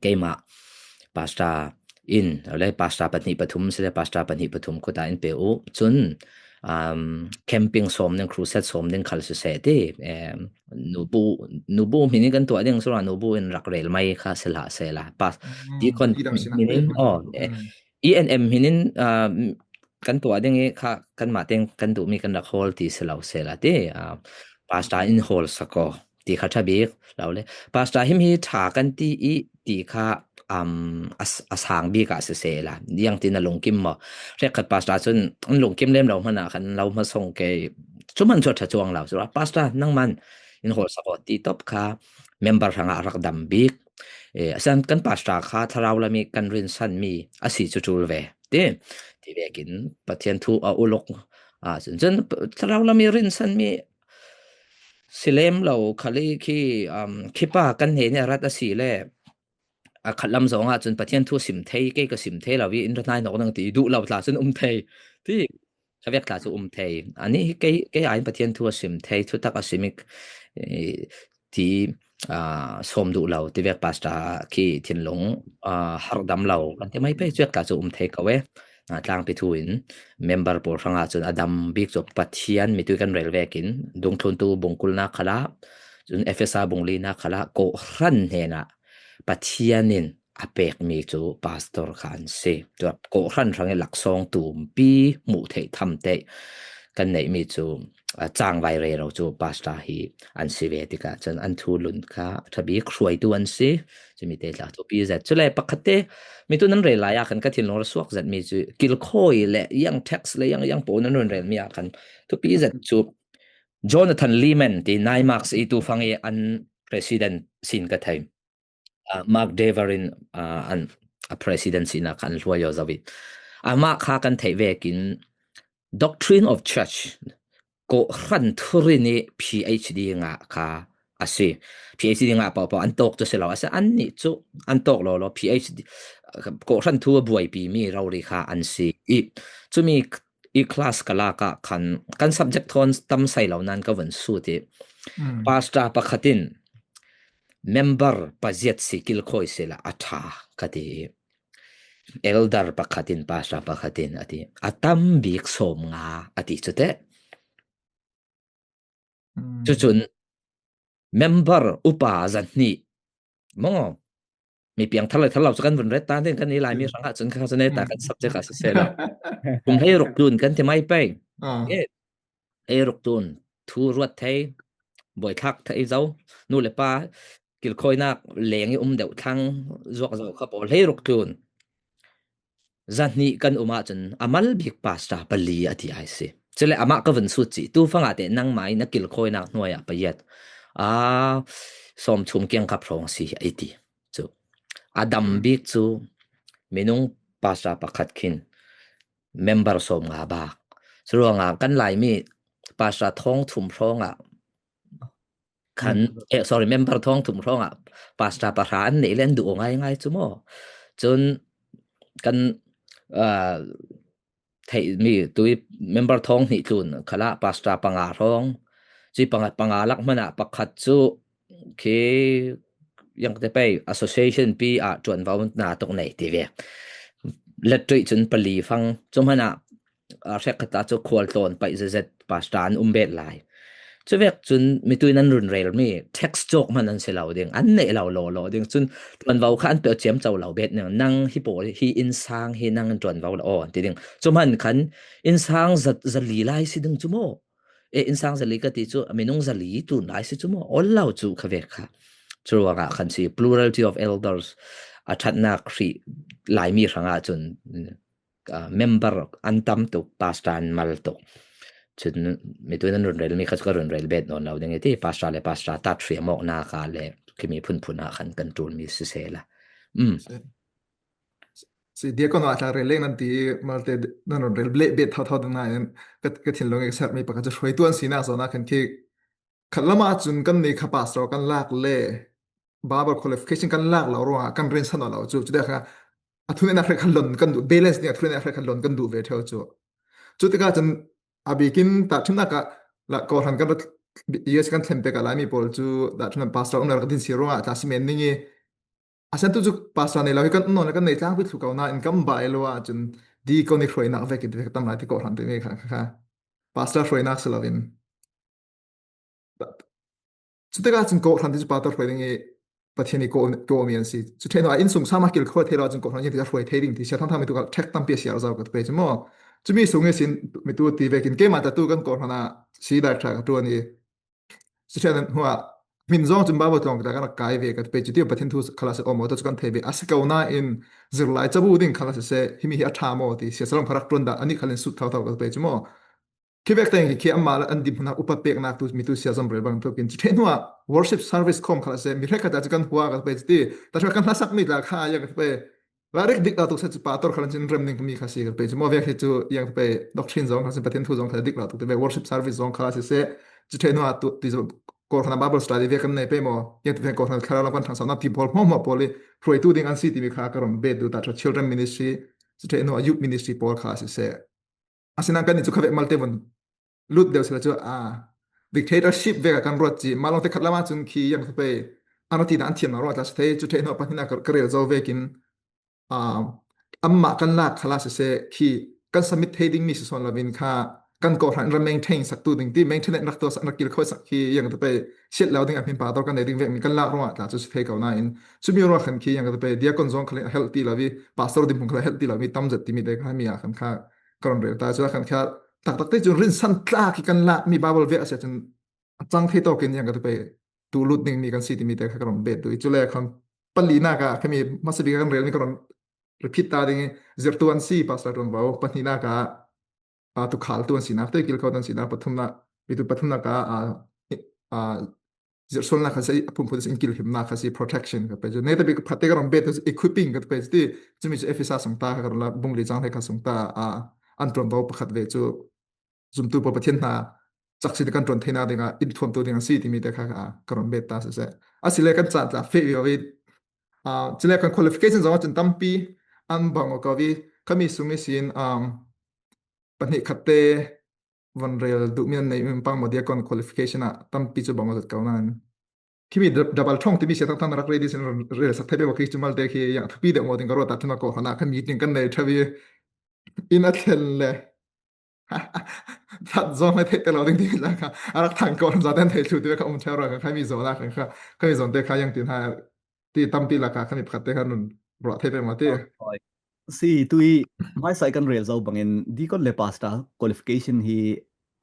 keimah pastor in le pastor pahnih pathum si le pastor pahnih pathum khuta in pe uh chun um, camping sawm ding crusade sawm ding khal siseh ti um, nubu nubu hmin in kan tuah ding sura nubu in rak rel mai kha sela sela pas deacon hmin in oh E N M hmin in um, kan tuah ding i kha kan mah teng kan duh mi kan rak hawl ti si lo sela ti uh, Pastor in hawl sak aw ti kha ṭha bik lo le. Pastor him hi ṭha kan ti i ti kha um, a, a sang bik ah sisela. Yang tin a lungkim maw. Hrekkhat pastor cun an lungkim lem lo hmanah khan lo hmasawng ke cu hman cu a ṭha cuang lo. Cu Pastor nangman in hawl sak aw ti top kha member hrangah a rak dam bik. Eh, a san kan pastor kha thlarau lam i kan rinsanmi a si cu ṭul ve. Ti, ti vekin Pathian thu a uluk. Ah, cun, cun thlarau lam i rinsanmi si lem lo khali khi, um, khipa kan hnenih a rat a si le a khat lam zong ah cun Pathian thu sim thei, kei ka sim thei lo i in ra hnai nawk nang ti duh lo tla cun um thei. Ti, ka vek tla cu um thei. Ani hi kei, kei aiin Pathian thu a sim thei, thutak a sim i, eh, ti, ah, sawm duh lo, ti vek pastor khi thinlung, ah, harh dam lo kan ti mai pei, cu vek tla cu um thei ko e. Ah, tlangpi thu in member pawl hrangah cun a dam bik cu Pathian mitui kan rel vekin dungthluntu bungkulnak khalah, cun Efesa bunglinak khalah kawhhran hnenah Pathian in a pekmi cu pastor kha an si. Tua kawhhran hrang i laksawng tumpi hmuh theih tham te kan neihmi cu, a, cangvai rero cu pastor hi an si ve tikah cun an thu lun kha ṭha bik hruaitu an si. Cumi te tla thupi zet. Cule pakhat te mi tu nan rel lai ah khan ka thinlung ra suak zetmi cu kilkhawi le yang text le yang, yang pawl nan run relmi ah khan thupi zet cu Jonathan Leeman ti NYMARCS i tu fang i an president sin ka thei. Ah, Mark Dever in, ah, an, a president sinak kha an hluai aw zo i. Amah kha kan theih vekin Doctrine of Church, kawhhran thurin i PhD ngah kha a si. PhD ngah paoh paoh an tawk cu si lo a si. Annih cu an tawk lawlaw PhD, kawhhran thu a buaipi mi rori kha an si. I, cumi i class ka lak ah khan kan subject thawn tam sai lo nan ka vun sut i. Mm. Pastor pakhat in member paziat si kilkhawi si la a ṭha ka ti i. Elder pakhat in pastor pakhat in a ti. A tam bik sawm nga a ti cu te. Mm. Cucun member upa zahnih maw? Mi piang thar le thar lo cu kan vun ret ta ding kan i Laimi hrangah cun kha cu neta kan subject ah siseh lo. Kum hleiruk tlun kan ti mai pei. Ah. Eh, hleiruk tlun thu ruat thei, buaithlak thei zo, nu le pa kilkhawinak leng i um deuh thlang zuak zo kha pawl hleiruk tlun. Zahnih kan um ahcun a mal bik pastor pali a ti ai si. Cule amah ka vun sut cih, tu fangah te nangmah in a kilkhawinak hnuai ah paziat, a, sawm chum kiangkap hrawng si a ti. Cu a dam bik cu minung pastor pakhat khin member sawm nga bak. Curuangah kan Laimi pastor thawng thum hrawngah khan, eh, sorry, member thawng thum hrawngah pastor pahra an neih le an duh aw ngaingai cu maw? Cun kan, ah, theihmi tui member thawng hnih tlun khalah pastor panga hrawng, cui panga, panga lak hmanah pakhat cu khi yang te pei association pi ah ṭuanvo na tuk nei ti ve. Lettuih cun pali fang cu hmanah, a, hrekkhat ah cu khual tlawn paih zetzet pastor an um bet lai. Cuvek cun mitui nan run relmi text cawk hman an si lo ding, an neih lo lawlaw ding. Cun ṭuanvo kha an pe ciamco lo bet ning. Nang hi pawl hi innsang hi nang in ṭuanvo lo aw an ti ding. Cu hman khan innsang za, zali lai si ding cu maw? Eh, innsang zali ka ti cu minung zali tlun lai si cu maw? Awl lo cu kha vek kha. Curuangah khan si plurality of elders a ṭhatnak hrih Laimi hrangah cun, ah, member an tam tuk, pastor an mal tuk. Cun mitui nan run relmi kha cu ka run rel bet nawn lo ding i ti, pastor le pastor tat hriam awknak ah le khimi phunphun ah khan kan ṭulmi siseh la. Um. Si, diakon ah tla rel leng nan ti malte nan run rel bet bet thotho ding nain ka, ka thinlung i ka sermi pakhat cu hruaitu an sinak zawn ah khan khi khat lam ah cun kan ni kha pastor kan lak le Bible qualification kan lak lo ruangah kan rinsan aw lo cu. Cuti kha a thuneihnak hrek kha lon kan duh, balance ding a thuneihnak hrek kha lon kan duh ve ṭheo cu. Cutikah cun a bikin tahṭhimnak ah la kawhhran kan rat, U S kan thlen pek ah Laimi pawl cu tahṭhimnak pastor um lo kan din si ruangah tla si men ning i a siantu cu pastor nei lo hi kan um nawn le kan nei tlangpi thlu ko nain kan bai lo ahcun deacon i hruainak vekin ti vek tam lai ti kawhhran ti nge kha, kha, kha. Pastor hruainak si loin. Cutikah cun kawhhran ti cu pastor hruai ding i Pathian i kawh, kawhmi an si. Cu ṭheh hnu ah innsungsang mah kilkhawi thei lo ahcun kawhhran ti kha hruai thei ding ti sia thangthang mi tu kha ṭhek tampi a siar zo ka ti pei cu maw? Cumi sung ihsin mi tu ti vekin keimah tatu kan kawhhran ah si director ka ṭuan i Cuti hnuah min zong cun Bible tlawng ka kan rak kai ve ka ti pei cu ti Pathian thu khalah si aw maw, tu cu kan thei ve. A si ko nain zirlai cabu ding khalah siseh, himi hi a ṭha maw ti siasal kha rak ṭuan dah a nih khalin sut thotho ka ti pei cu maw. Khi vek teng khi khi amah le an dim hna upat peknak tu mi tu sia zom rel bang tukin cuti hnuah worship service khawm khalah siseh, mi hrekkhat ah cu kan hua ka ti pei cu ti, tahṭhak kan hlasak mi tla kha ya ka ti pei. Ralrik dik lo tuk seh cu pastor khalah cun rem ning mi kha si ka ti pei cu maw, vek hi cu yang ti pei doctrine zong kha si, Pathian thu zong kha dik lo tuk ti ve, worship service zong kha si seh, cuti hnuah tu ti zo kawr hna Bible study ve kan nei pei maw, yang ti ve kawr hna thlarau lam kan ṭhangso na ti pawl hmawhmawh pawl i hruaitu ding an si timi kha ka ron bet duh ta, children ministry, cuti hnuah youth ministry pawl kha si seh. Asinain kan nih cu kha ve malte vun lut deuh sila cu a dictatorship vek a kan ruat ci, mah lawngte khat lam ah cun khi yang ti pei an ti dah an thiam lo ruat tla si thei, cuti hnuah pahnih ah ka, ka rel zo vekin, aa, anmah kan lak khalah siseh, khi kan submit thei dingmi si sawn lovin kha kan kawhhran in rak maintain sak tu ding ti, maintain in rak tuah sak, rak kilkhawi sak khi yang ti pei siat lo ding a hmin pastor kan nei ding vekmi kan lak ruangah tla cu si thei ko nain, cumi ruah khan khi yang ti pei diakon zong khalin a helh ti lo i, pastor dinhmun khalin a helh ti lo mi tam zet timi te kha mi ah khan kha ka ron rel ta. Cu khan kha taktak te cun rinsan tla khi kan lak mi Bible vek a si ahcun a cang thei tawkin yang ka ti pei tu lut ding mi kan si timi te kha ka ron bet tu i. Cule khan palinak ah khami hmasa bik kan rel mi ka ron repeat ta ding i, zirtu an si pastor tuan vo, pahninak ah, ah, tukhal tu an sinak te, kilkho tu an sinak, pathumnak, mi tu pathumnak ah, ah, ah, zirsualnak kha si, a phunphun si in kilhimnak kha si, protection ka pe cu. Neta bik phate ka ron bet tu equipping ka pe cu ti, cumi cu Efesa sung ta ka ron la, bung li cang he kha sung ta, ah, an tuan vo pakhat ve cu zumtu pawl Pathian hna cak si kan ṭuan theinak dingah in thuamtu ding an si timi te kha ka, ka ron bet ta siseh. Asile kan caan tla feh viau i, aa, cule kan qualification zong ahcun tampi an bang ko i, khami sung ihsin, um, pahnih khat te von rel duhmi an nei, um, pang maw, diakon qualification ah tampi cu bang zat ko nain. Khimi da-, double ṭhawng timi sia taktak na rak rei dih sin rel sak thei ve maw, khi cu malte khi yang thupi deuh maw ding ka ruat ah, ṭhuna kawhhran ah kha meeting kan nei ṭha i, in a thlen le. That zong he theih te lo ding ti la kha. A rak thang ko ram zaten thei thlu ti ve kha um ṭheu rua kha, khami zawn a kha, khami zawn te kha yang tin ha ti tampi la kha, khami pakhat te kha nun ruah thei peng maw ti. Si tu i hmaisa i kan rel zo bangin deacon le pastor qualification hi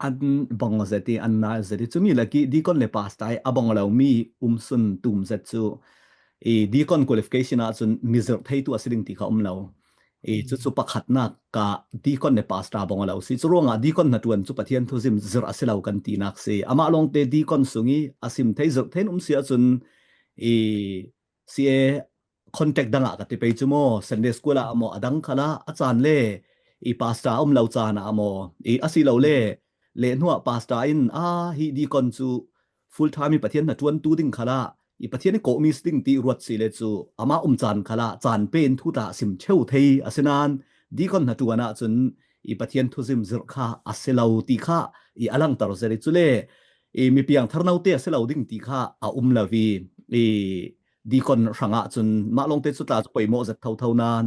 an bang zet i, an nai zet i, cumi lak i deacon le pastor i a bang lo mi um sun tum zet cu i deacon qualification ah cun mi zirh thei tu a si ding ti kha um lo. I cucu pakhatnak ah deacon le pastor bang a lo si. Cu ruangah deacon hnaṭuan cu Pathian thuzim zirh a si lo kan tinak si. Amah lawngte deacon sung i a sim thei zirh thei in um si ahcun i C A contact dang ah ka ti pei cu maw, Sunday school ah maw, a dang khalah a caan le i pastor a um lo caan ah maw, i asilole le hnuah pastor in a hi deacon cu full time i Pathian hnaṭuan tu ding khalah i Pathian i kawhmi si ding ti ruat si le cu amah um caan khalah caan pen thu tla sim ṭheu thei a si nain deacon hnaṭuan ah cun i Pathian thuzim zirh kha a si lo ti kha i a langter zet i, cule i mi piangthar note a si lo ding ti kha a um lo i, i deacon hrangah cun mah lawngte cu tla cu poimawh zet thotho nain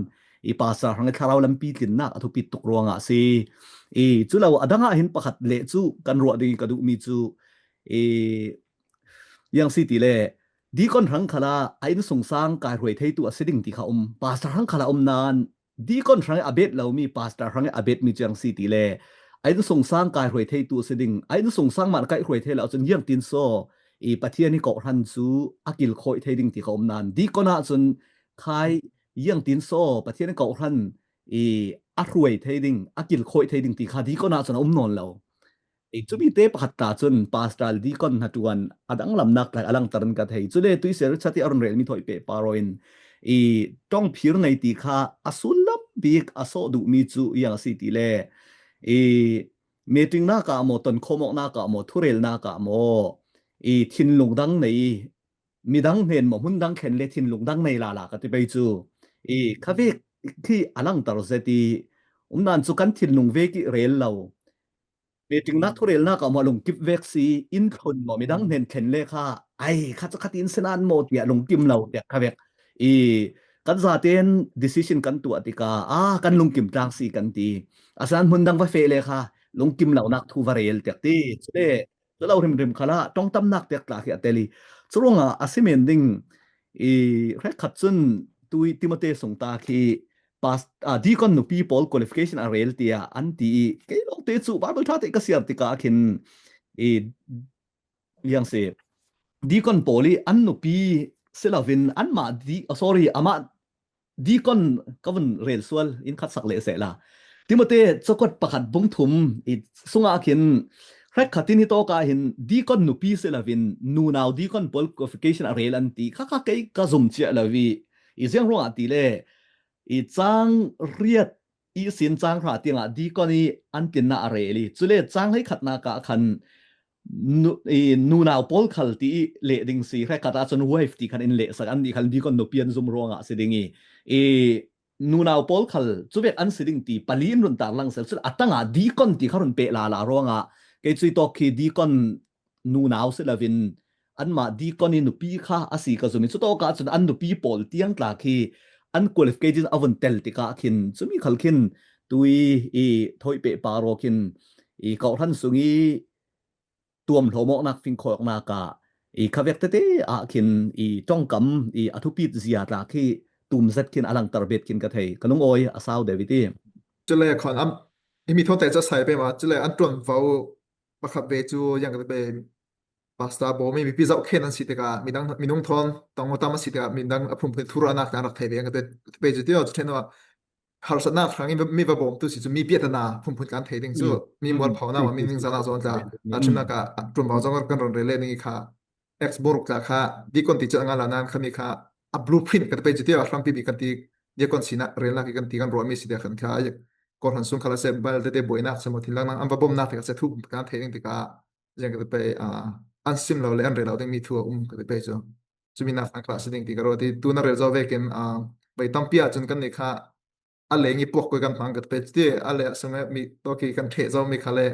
i pastor hrang i thlarau lampi tlinnak a thupi tuk ruangah a si. I cu lo a dang ah hin pakhat leh cu kan ruah ding i ka duhmi cu i yang si ti le deacon hrang khalah a innsungsang kaihruai thei tu a si ding ti kha um, pastor hrang khalah um nain deacon hrang i a bet lomi pastor hrang i a betmi cu yang si ti le a innsungsang kaihruai thei tu a si ding, a innsungsang man kaihruai thei lo cun ziangtin saw i Pathian i kawhhran cu a kilkhawih thei ding ti kha um nain deacon ah cun khai ziangtin saw Pathian i kawhhran i a hruai thei ding, a kilkhawih thei ding ti kha deacon ah cun a um nawn lo. I cumi te pakhat ta cun pastor le deacon hnaṭuan a danglamnak tlai a langter in ka thei. Cule tuise Richard i a run relmi thawi pehpar in i ṭongphir nei ti kha a sullam bik a sawh duhmi cu yang a si ti le i meetingnak ah maw, tonkhawm awknak ah maw, thurelnak ah maw, i thinlung dang nei, midang hnen maw, hmun dang thlen le thinlung dang nei lala ka ti pei cu i kha vek khi a langter zet i um nain cu kan thinlung vek i rel lo. Meetingnak thurelnak ah maw lungkip vek si, inn thlun maw, midang hnen thlen le kha ai kha cu kha tin si nain maw tiah lungkim lo tiah kha vek i kan zaten decision kan tuah tikah a kan lungkim tlang si kan ti. Asinain hmun dang va feh le kha lungkim lonak thu va rel tiak ti. Cule cu lo hrimhrim khalah ṭongtamnak tiak tla khi a tel i, cu ruangah a si men ding i hrekkhat cun tui Timote sung ta khi pas-, ah, deacon nupi pawl qualification a rel tiah an ti i, kei lawngte cu Bible ṭha te ka siar tikah khin i liang si. Deacon pawl i an nupi si lovin anmah di, oh, sorry, amah deacon ka vun rel sual in khat sak leh seh la. Timote cakuat pakhat bung thum i sungah khin hrekkhat in hi tawka hin deacon nupi si lovin nunau deacon pawl qualification a rel an ti kha kha kei ka zum ciah lo i, i ziang ruangah ti le i cang riat i sin cang hra tiangah deacon i an tinna a rel i. Cule cang hleikhatnak ah khan nu, i, nunau pawl khal ti i leh ding si, hrekkhat ah cun wife ti khan in lehsak an ti khan deacon nupi an zum ruangah si ding i, i, nunau pawl khal cuvek an si ding ti pali in run tarlang sel cun a tangah deacon ti kha run peh lala ruangah kei cui tawk khi deacon nunau si lovin anmah deacon i nupi kha a si ka zum i, cutawkah cun an nupi pawl tiang tla khi an qualification a vun tel tikah khin cumi khal khin tui i thawi peh pa raw khin i kawhhran sung i tuam hlawmawknak fingkhawknak ah i khavek tete ah khin i ṭongkam i a thupit zia tla khi tum zet khin a langter bet khin ka thei, ka lungawi a sau deuh i ti. Cule khan am i mi thawte cu a sai pei ma, cule an ṭuanvo pakhat ve cu yang ka pe pasta bo mi mipi zoh khen an si tikah midang minung thawn tong tam an si tikah midang a phunphun thurahnak tla rak thei ve yang ka pe cu tio cu ṭhen harsatnak hrang in mi va bawmtu si cu mi piahtana phunphun kan thei ding cu mi mualphonak mi ningzahnak zawn tla a ṭumnak ah ṭuanvo zong kan ron rel le ning i kha ex buruk tla kha deacon ti cel a ngan la nan khami kha a blueprint kan ti pei cu tio a hrampi bik kan ti deacon sinah relnak i kan ti kan ruahmi si tiah khan kha kawhhran sung kha la se bal tete buainak se maw thinlangnak an va bawmnak tikah se thu kan thei ding tikah ziang kan ti pei an sim lo le an rel lo ding mi thu a um kan ti pei cu cumi nak an kha si ding ti ka ruah ti tu na rel zo vekin vai tampi ah cun kan ni kha a leng i puak koi kan hmang ka ti pei ti a le a sung mi tawki kan ṭheh zo mi kha le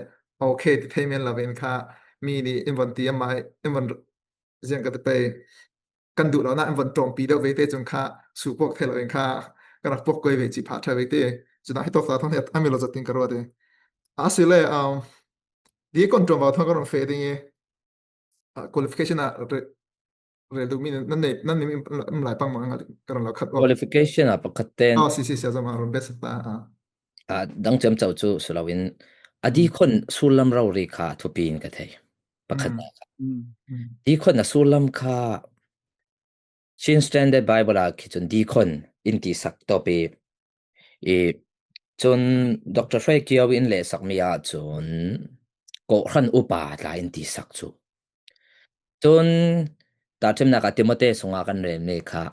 okay ti thei men lo in kha mi nih in von ti amai in von ziang ka ti pei kan duh lo na in von ṭawmpi deuh ve te cun kha su puak thei lo in kha kan rak puak koi ve cih phah ṭha ve te cunah hi tawk ta thawng hi a mi lo zat ding ka ruah te a si le di kon ṭuanvo thawng ka run feh ding i qualification ah rel duhmi nan nei nan nei um lai pang mang ka run lo khat. Qualification ah pakhat ten. Oh, si si si zama run best ta. Ah, dang ciamco cu si loin a deacon sullam rori kha thupi in ka thei. Pakhat deacon a sullam kha Chin Standard Bible ah khi cun deacon in ti sak tawpi i cun Doctor Hre Kio in lehsakmi ah cun kawhhran upa tla in ti sak cu. Cun tahṭhimnak ah Timote sungah kan relmi kha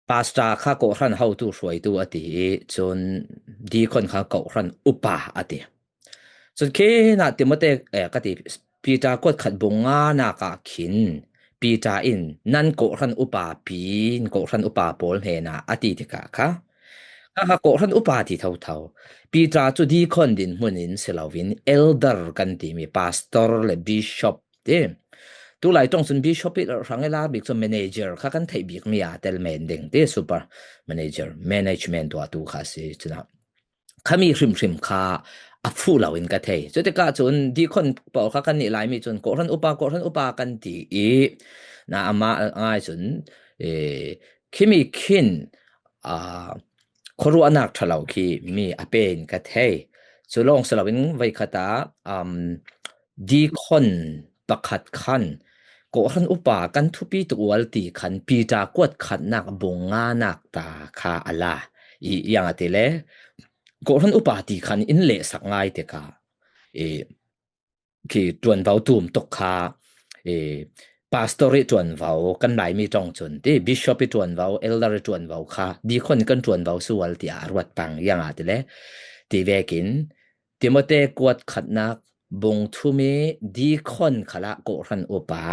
pasta kha kawhhran hotu hruaitu a ti i cun deacon kha kawhhran upa a ti. Cun khinah Timote ka ti Peter kuat khat bung nganak ah khin Peter in nan kawhhran upa piin kawhhran upa pawl hnenah a ti tikah kha kha kawhhran upa ti thotho. Peter cu deacon dinhmun in si loin elder kan timi pastor le bishop ti. Tulai ṭong cun bishop i hrang i la bik cu manager kha kan theih bikmi aa tel men ding ti super manager management tuah tu kha si cunah khami hrimhrim kha a fuh lo in ka thei. Cutikah cun deacon pawl kha kan nih laimi cun kawhhran upa kawhhran upa kan ti i na amah ngai cun khimi khin khuaruahnak ṭha lo khi mi a pe in ka thei. Cu lawng si loin voikhat ah deacon pakhat khan kawhhran upa kan thupi tuk ual ti khan Peter kuat khatnak bung nganak ta kha a la i iang a ti le kawhhran upa ti khan in lehsak ngai tikah khi ṭuanvo tum tuk kha pastor i ṭuanvo kan laimi ṭong cun ti bishop i ṭuanvo elder i ṭuanvo kha deacon kan ṭuanvo sual tiah a ruat pang iang a ti le ti vekin Timote kuat khatnak bung thum i deacon khalah kawhhran upa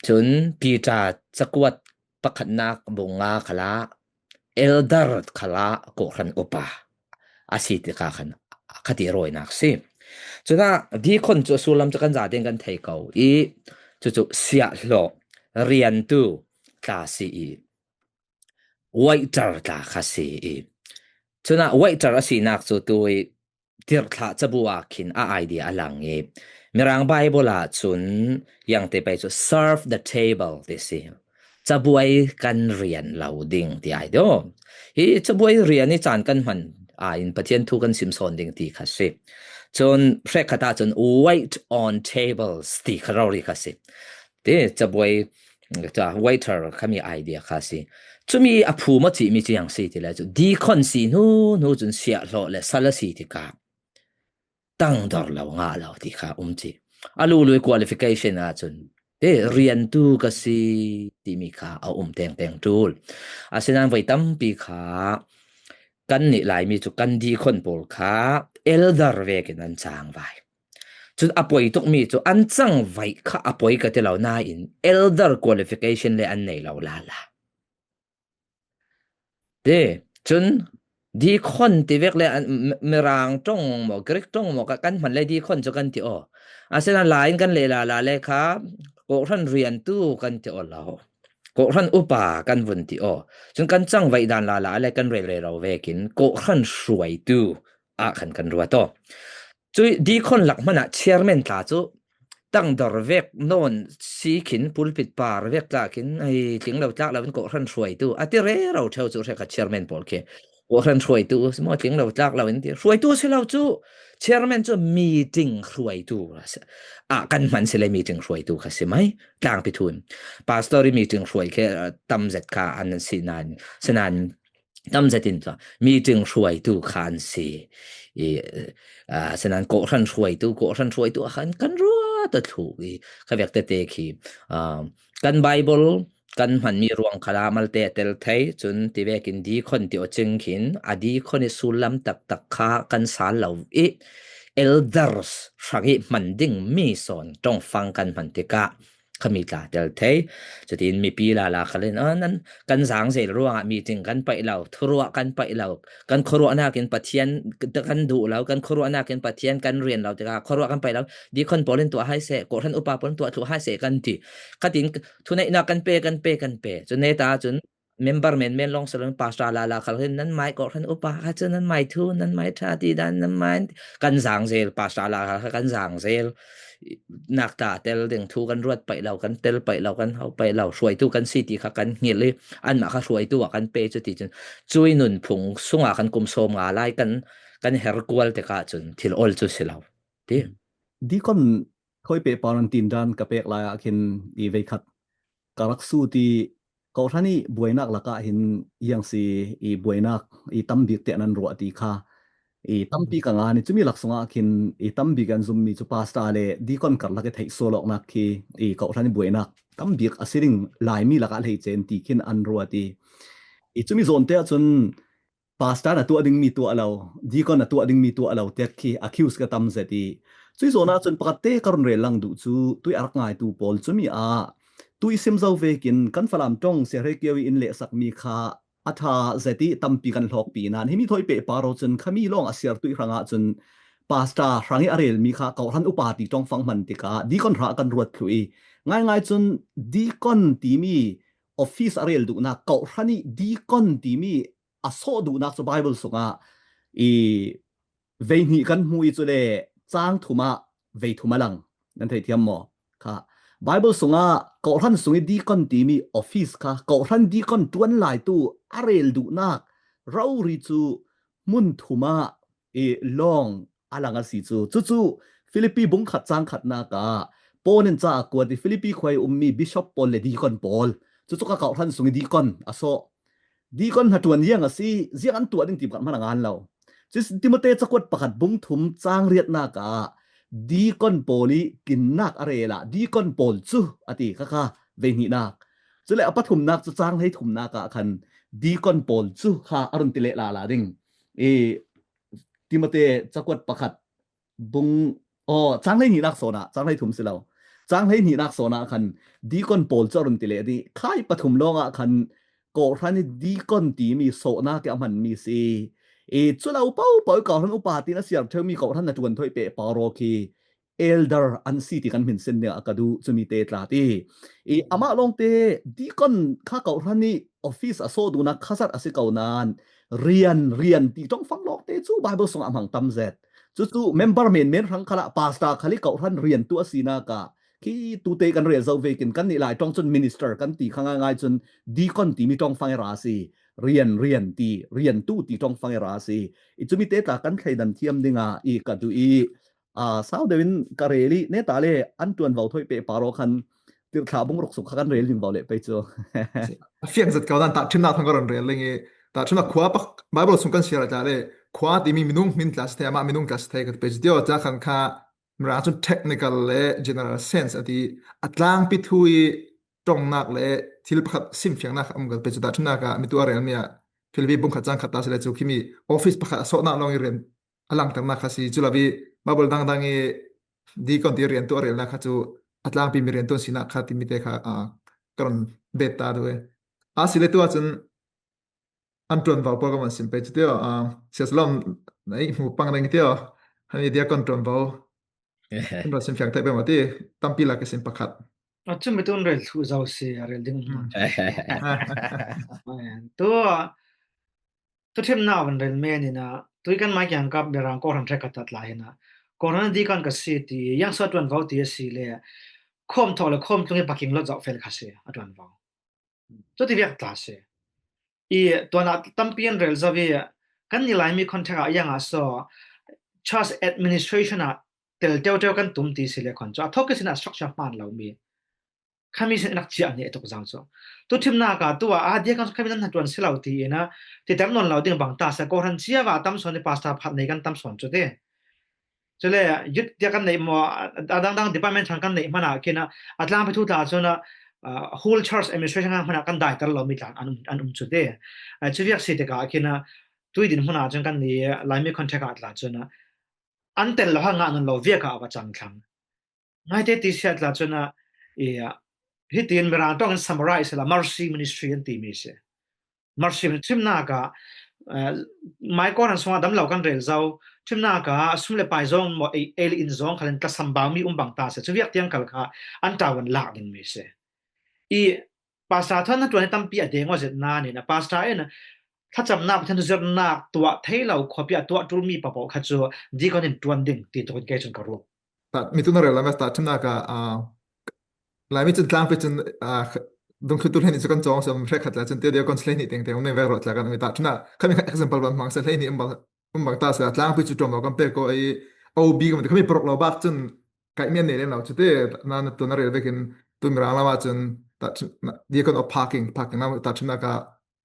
cun Peter cakuat pakhatnak bung nga khalah elder khalah kawhhran upa a si tikah khan kha ti rawinak si. Cunah deacon cu a sullam cu kan za ding kan thei ko i cucu siahhlawh riantu tla si i waiter tla kha si i cunah waiter a sinak cu tu i tirhthlah cabu ah khin a idea a lang i Mirang Bible ah cun iangte pei cu serve the table ti si. Cabuai kan rian lo ding ti ai dawh. Hi cabuai rian i caan kan hman aiin Pathian thu kan sim sawn ding ti kha si. Cun hrekkhat ah cun wait on tables ti kha rori kha si. Ti cabuai, ca waiter khami idea kha si. Cumi a phum a cihmi ciang si ti le cu deacon si hnu hnu cun siah hlawh le sal a si tikah tangdor lo ngah lo ti kha um ci. A lului qualification ah cun ti riantu ka si timi kha a um tengteng ṭul. Asinain voi tampi kha kannih Laimi cu kan deacon pawl kha elder vekin an cangvai. Cun a poi tukmi cu an cangvaih kha a poi ka ti lo nain elder qualification le an nei lo lala. Ti cun deacon ti vek le an, mi-, Mirang ṭong maw, Greek ṭong maw, ka, kan hman le deacon cu kan ti aw. Asinain Lai in kan leh lala le kha kawhhran riantu kan ti aw lo. Kawhhran upa kan vun ti aw. Cun kan cangvaih dan lala le kan rel rero vekin kawhhran hruaitu ah khan kan ruat aw. Cui deacon lak hmanah chairman tla cu tangdor vek nawn si khin pulpit par vek tla khin ai tling lo tlak lo in kawhhran hruaitu a ti rero ṭheu cu hrekkhat chairman pawl khi kawhhran hruaitu si maw tling lo tlak lo in ti hruaitu si lo cu chairman cu meeting hruaitu ah kan hman si le meeting hruaitu kha si mai tlangpi thu in pastor i meeting hruai khi tam zet kha an si nan sinan tam zetin cu meeting hruaitu kha an si. I, aa, sinan kawhhran hruaitu, kawhhran hruaitu a khan kan ruat a thluh i kha vek tete khi, aa, kan Bible kan hmanmi ruang khalah malte a tel thei, cun tivekin deacon ti aw cing khin a deacon i sullam taktak kha kan sal lo i elders hrang i hman dingmi sawn ṭongfang kan hman tikah khami tla tel thei. Cutin mipi lala khal in, "Ah, nan kan zang zel ruangah meeting kan paih lo, thuruah kan paih lo, kan khuaruahnak in Pathian kan duh lo, kan khuaruahnak in Pathian kan rian lo tikah khuaruah kan paih lo, deacon pawl in tuah hai seh, kawhhran upa pawl in tuah thluh hai seh," kan ti. Khatin thuneihnak kan pe, kan pe, kan pe. Cu neta cun member menmen lawng si lo in pastor lala khal khin nan mai kawhhran upa kha cu nan mai thu, nan mai ṭha ti dan, nan mai kan zang zel, pastor lala kha kan zang zel. Nak ta tel ding thu kan ruat paih lo, kan tel paih lo, kan hau paih lo, hruaitu kan si ti kha kan hngilh i anmah kha hruaitu ah kan pe cu ti cun cui nunphung sungah kan kum sawm nga lai kan, kan her kual tikah cun thil ol cu si lo. Ti. Deacon Thawi Peh Paran tin dan ka pek lai ah khin i veikhat ka rak sut i kawhhran i buainak lakah hin iang si i buainak i tam bik tiah nan ruah ti kha i tampi ka ngan i cumi lak sungah khin i tam bik an zummi cu pastor le deacon karlak i theih sual awknak khi i kawhhran i buainak tam bik a si ding Laimi lakah hleice in ti khin an ruat i i cumi zawn te ahcun pastor na tuah dingmi tuah lo, deacon na tuah dingmi tuah lo tiah khi accuse ka tam zet i cui zawn ahcun pakhat te ka run rel lang duh cu tui a rak ngaitu pawl cumi ah tui sim zo vekin kan Falam ṭong Sia Hre Kio i in lehsakmi kha a ṭha zet i tampi kan hlawkpi nan himi Thawi Peh Paro cun khami lawng a siar tuih hrangah cun pastor hrang i a relmi kha kawhhran upa ti ṭongfang hman tikah deacon hrah kan ruat thluh i ngaingai cun deacon timi office a rel duhnak kawhhran i deacon timi a sawh duhnak cu Bible sungah i vei hnih kan hmu i cule cang thum ah vei thum a lang. Nan thei thiam maw? Kha Bible sungah kawhhran sung i deacon timi office kha kawhhran deacon ṭuan laitu a rel duhnak rori cu hmun thum ah i lawng a lang a si cu. Cucu Filipi bung khat cang khatnak ah Paul in ca a kuat i Filipi khua i ummi bishop pawl le deacon pawl cucu kha kawhhran sung i deacon a sawh. Deacon hnaṭuan ziang a si, ziang an tuah ding ti pakhat hman a ngan lo. Cu Timote cakuat pakhat bung thum cang riatnak ah deacon pawl i tinnak a rel ah deacon pawl cu a ti kha kha vei hnihnak. Cule a pathumnak cu cang hlei thumnak ah khan deacon pawl cu kha a run ti leh lala ding. I Timote cakuat pakhat bung, aw, cang hlei hnihnak sawn ah, cang hlei thum si lo. Cang hlei hnihnak sawn ah khan deacon pawl cu a run ti leh dih. Khai pathum lawng ah khan kawhhran i deacon timi sawhnak i a hmanmi si. I cu lo paohpaoh i kawhhran upa tin a siar ṭheumi kawhhran hnaṭuan Thawi Peh Paro khi elder an si ti kan hminsin ding a ka duh cumi te tla ti. I amah lawngte deacon kha kawhhran i office a sawh duhnak khazat a si ko nan rian, rian ti ṭongfang lawngte cu Bible sungah a hmang tam zet. Cucu member menmen hrang khalah pastor khal i kawhhran riantu a sinak ah khi tute kan rel zo vekin kannih lai ṭong cun minister kan ti kha ngaingai cun deacon timi ṭongfang i ra a si. rian, rian ti, riantu ti ṭawng fang i ra a si. I cumi te tla kan thleidan thiam dinga i ka duh i, a, sau deuhin ka rel i, neta le an ṭuanvo thawi peh paro khan tirhthlah bung ruk suk kha kan rel ding vo leh pei chu. A fiang zet kau dan tahṭhimna thang ka rawn rel ding i, tahṭhimna khua pak, Bible sung kan siar a tla le, khua timi minung hmin tla si thei, amah minung tla si thei ka ti pei chu tio, tla khan kha, Mirang chun technical le general sense a ti, a tlangpi thu i ṭawngnak le thil pakhat simfiangnak a um ka ti pei chu, tahṭhimna ka mi tu a rel mi a, Philippi bung khat chang khat ta si le chu, khimi office pakhat a sawhnak lawng i rian a langternak kha si, chu lo i Bible dangdang i deacon ti riantu a relnak kha chu a tlangpi mi riantu an sinak kha timi te kha, a, ka rawn bet ta duh e. A si le tu a chun an ṭuanvo pawl ka rawn sim pei chu tio, a, Sia Salom, na i hmu pang reng tio, hani diakon ṭuanvo. Kan rawn simfiang thei pei maw ti, tampi lak i sim pakhat. A chumi tun rel thluh zo si a rel ding um nawn. Tu, tu ṭhimna van rel men ina, tui kan mai kiang kap Mirang kohran hrekhat a tla hina. Kohran deacon ka si ti, yang saw ṭuanvo ti a si le, khawm thawh le khawm tlung i paking lot zauh fel kha si a ṭuanvo. Chuti viak tla si. I tuana tampi an rel zo i, kan ni lai mi contact a yang a saw, church administration a tel teu teu kan tum ti si le khon chu, a thawk i sin a structure hman lo mi. Khami sin nak chiah ni a tuk zang chu. Tu ṭhimna ka tu a, a dia kan khami nan hatuan si lo ti ina, ti ter nawn lo ding bang ta sa, kohran chia va tam sawn i pastor phat nei kan tam sawn chu ti. Chule, youth tia kan neih maw, a, a dangdang department thang kan neih hmana khin a, a tlangpi thu tla chuan a, a, whole church administration hmana kan dai tar lo mi tla an um, an um chu te. A, chu viak si te ka khin a, tui din hmana chuan kan ni, Laimi contact a tla chuan a, an tel lo ha ngah nawn lo viak a va chang thlang. Ngai te ti sia tla chuan a, i, a, hitin Mirang tawngin summarize la, mercy ministry an ti mi se. Mercy ṭhimna ka, eh, mai kohran sunga dam lo kan rel zo, ṭhimna ka sum le pai zawng maw, ei, ei le in zawng khalin tlasam bang mi um bang ta se, chu viak tiang kal kha an tau an lak ding mi se. I pastor thawn na tuan tampi a deng aw zet na ni na, pastor in thlachamna Pathian zirna tuah thei lo khawpia tuah tul mi papoh kha chu deacon in tuan ding ti tukin kei chun ka ruk. Ta, mi tuna rel lam ta ṭhimna ka, a, Laimi chun tlangpi chun, a, dungthlirtu hleihnih chu kan chawng sawm hrekhat la chun, te dia kon hleihnih teng teng um nei vek rawh tla kan mi ta ṭhimna, khami kha example ban hmang se hleihnih um bang, um bang ta se, tlangpi chu ṭawm lo kan pek ko ei, O B kan ti, khami paruk lo bak chun kaih mi an nei lem lo chu te, na, na tuna rel vekin, tu Mirang lama chun, ta ṭhimna, dia kon o parking, parking na, ta ṭhimna ka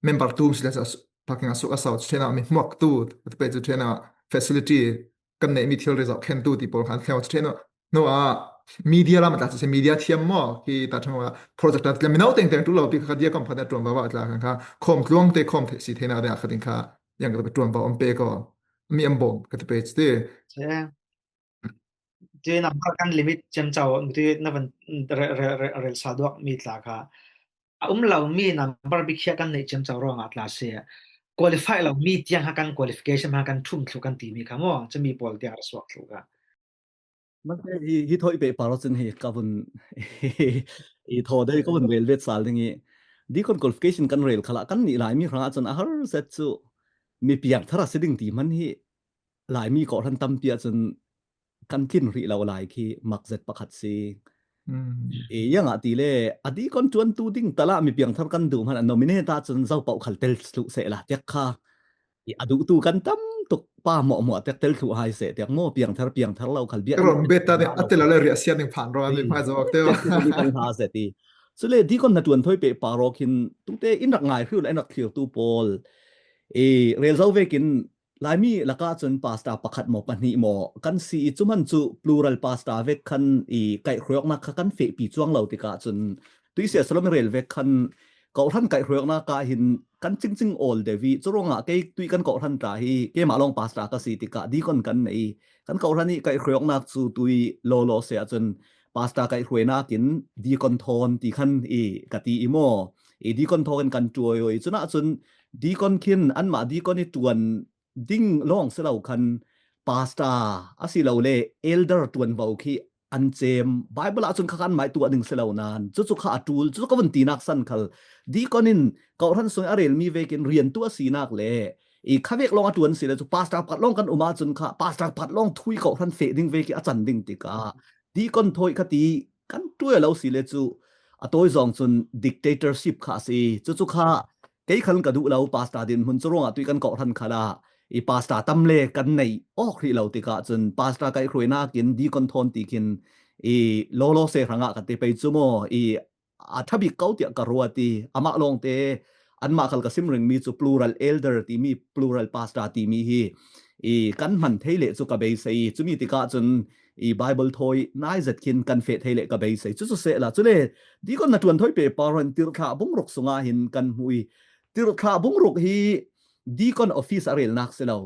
member tum si le sa, parking a suk a sau chu ṭhena mi hmuak tu, a te pe chu ṭhena facility, kan neih mi thil result khen tu ti pawl khan thleng chu ṭhena, no a, media lam a tla chu media thiam maw, ki ta ṭhang a project a tla mi no teng teng tu lo ti kha dia kom kha na ṭuan va va tla khan kha, khawm tluang te khawm thei si theina dia kha ding kha, yang ka ṭuan va om pe ko, mi am bawm ka te pe chu te. Che. Ti number kan limit chem chau, ti na van re, re, re, rel sa duak mi tla kha. A um lo mi number bikhia kan neih chem chau rawng a tla se. Qualify lo mi tiang ha kan qualification ha kan thum thlu kan ti mi kha maw, chu mi pawl tiang a suak thlu kha. Mate, hi, hi thawi peh paro chun hi ka vun, hi thaw dei ka vun rel vet sal ding i. Deacon qualification kan rel khala kan nih lai mi hrang a chun a har zet chu mi piang thar a si ding ti hman hi Laimi kohran tampi a chun kan tlin rih lo lai khi mak zet pakhat si. Mm. I, iang a ti le, a deacon ṭuantu ding tala mi piang thar kan duh hman a nominate a chun zo pau khal tel thluh se la tiak kha. I, a duhtu kan tam tuk pa mawh mawh tiak tel thluh hai se tiak maw piang thar, piang thar lo khal biak. Ka rawn bet ta ding, a tel lo le riah siat ding phan ro, a mi hmai zawk te. Kan ha zet i. Chule deacon na ṭuan thawi peh pa rawk hin tute in rak ngai hriu la in rak thlir tu pawl. I, rel zo vekin Laimi laka chun pastor pakhat maw pahnih maw kan si i, chu hman chu plural pastor vek khan i kaihhruaiawkna kha kan fehpi chuang lo tikah chun tui sia salom i rel vek khan kohran kaihhruaiawkna kah hin kan chingching awl deuh i, chu ruangah kei tui kan kohran ta hi keimah lawng pastor ka si tikah deacon kan nei. Kan kohran i kaihhruaiawknak chu tui law law se ah chun pastor kaihhruainak in deacon thawn ti khan i ka ti i maw? I deacon thawn kan ṭuai aw i, chunah chun deacon khin anmah deacon i ṭuan ding lawng si lo khan pastor a si lo le elder ṭuanvo khi an chem. Bible ah chun kha kan mai tuah ding si lo nan. Chu chu kha a ṭul, chu chu ka vun tinak san khal. Deacon in kohran sung a rel mi vekin riantu a sinak le i kha vek lawng a ṭuan si le chu pastor pakhat lawng kan um ah chun kha pastor pakhat lawng thui kohran feh ding veki a chan ding tikah deacon thawi kha ti kan ṭuai lo si le chu a tawi zawng chun dictatorship kha a si. Chu chu kha ei khal ka duh lo, pastor dinhmun, cu ruangah tuih kan kawhhran khalah i pastor tam le kan nei awk hrih lo tikah cun pastor kaihhruainak in deacon thawn tikin i lawlaw se hrangah kan ti pei cu maw, i a ṭha bik ko tiah ka ruat i, amah lawngte anmah khal ka sim ringmi cu plural elder timi, plural pastor timi hi i kan hman thei leh cu ka beisei i, cumi tikah cun i Bible thawi nai zet khin kan feh thei leh ka beisei. Cucu sehla, cule deacon hnaṭuan thawi paper in tirhthlah bungruk sungah hin kan hmuh i, tirhthlah bungruk hi deacon office a relnak si lo.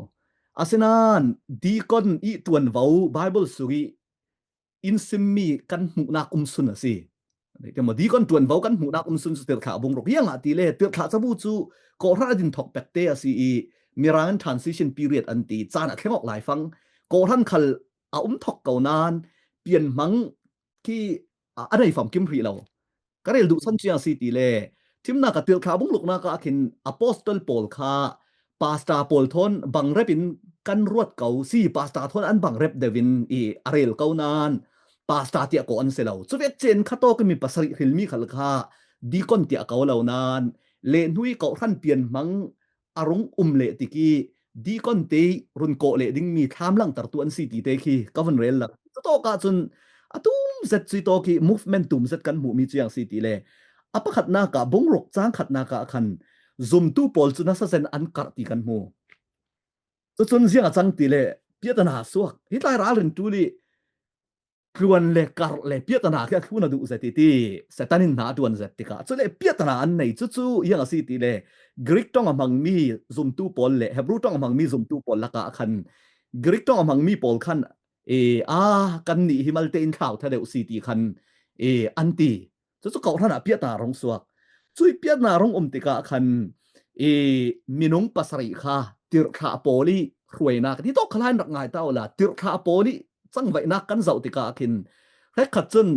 Asinain deacon i ṭuanvo Bible sung i in simmi kan hmuhnak um sun a si. Deacon ṭuanvo kan hmuhnak um sun cu tirhthlah bungruk. Ziangahtile tirhthlah cabu cu kawhhran a din thok pekte a si i, Mirang transition period an ti, caan a thleng awk laifang, kawhhran khal a um thok ko nain pianhmang khi a, a nei famkim hrih lo. Ka rel duhsan ciang si tile, thimnak a tirhthlah bungruknak ah khin apostol pawl kha pastor pawl thawn bangrep in kan ruat ko si, pastor thawn an bangrep deuh in i a rel ko nain pastor tiah kawh an si lo. Cuvek cen kha tawk in mi pasarih hrilmi khal kha deacon tiah ko lo nain, lehnu i kawhhran pianhmang a rung um leh tik i deacon te run kawh leh dingmi thlam langtertu an si ti te khi ka vun rel lak. Cutawk ahcun a tum zet cui tawk i movement tum zet kan hmuhmi ciang si tile, a pakhatnak ah, bungruk cang khatnak ah khan zumtu pawl cu nasa zen an karh ti kan hmu. Cucun ziang a cang tile, piatana suak. Hi tlai ralrin ṭul i tluan le karh le piatana khi a thlun a duh zet i ti, Satan in hna a ṭuan zet tikah, cule piatana an nei. Cucu ziang a si tile, Greek ṭong a hmangmi zumtu pawl le Hebru ṭong a hmangmi zumtu pawl lakah khan Greek ṭong a hmangmi pawl khan, e, a, kannih hi malte in thlau ṭha deuh si ti khan, e, an ti. Cucu kawhhran ah piatna rung suak. Cui piatna rung um tikah khan i minung pasarih kha tirhthlah pawl i hruainak, hi tawk khalai in rak ngai ta uhla, tirhthlah pawl i cangvaihnak kan zoh tikah khin hrekkhat cun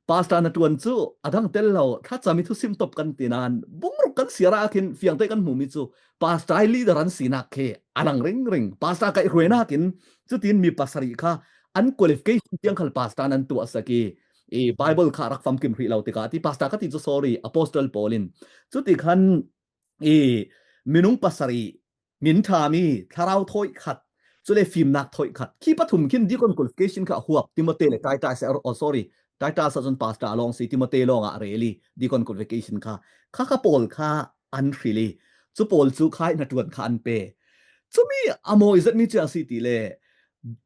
pastor hnaṭuan cu a dang tel lo, thlacam i thusim top kan ti nain bungruk kan siar ah khin fiangte kan hmumi cu pastor i leader an sinak khi a lang ringring. Pastor kaihhruainak in cutin mi pasarih kha an qualification tiang khal pastor an tuahsak i, i Bible kha rak famkim hrih lo tikah ti, pastor ka ti cu, sorry, apostol pawl in. Cuti khan i minung pasarih, min ṭhami, thlarau thawi khat, cule fimnak thawi khat, khi pathum khin deacon qualification kha a huap, Timote le Titus, oh, sorry, Titus ahcun pastor a lawng si, Timote lawngah a rel i deacon qualification kha, kha kha pawl kha an hril i, cu pawl cu khai hnaṭuan kha an pe. Cumi a mawi zetmi ciang si tile,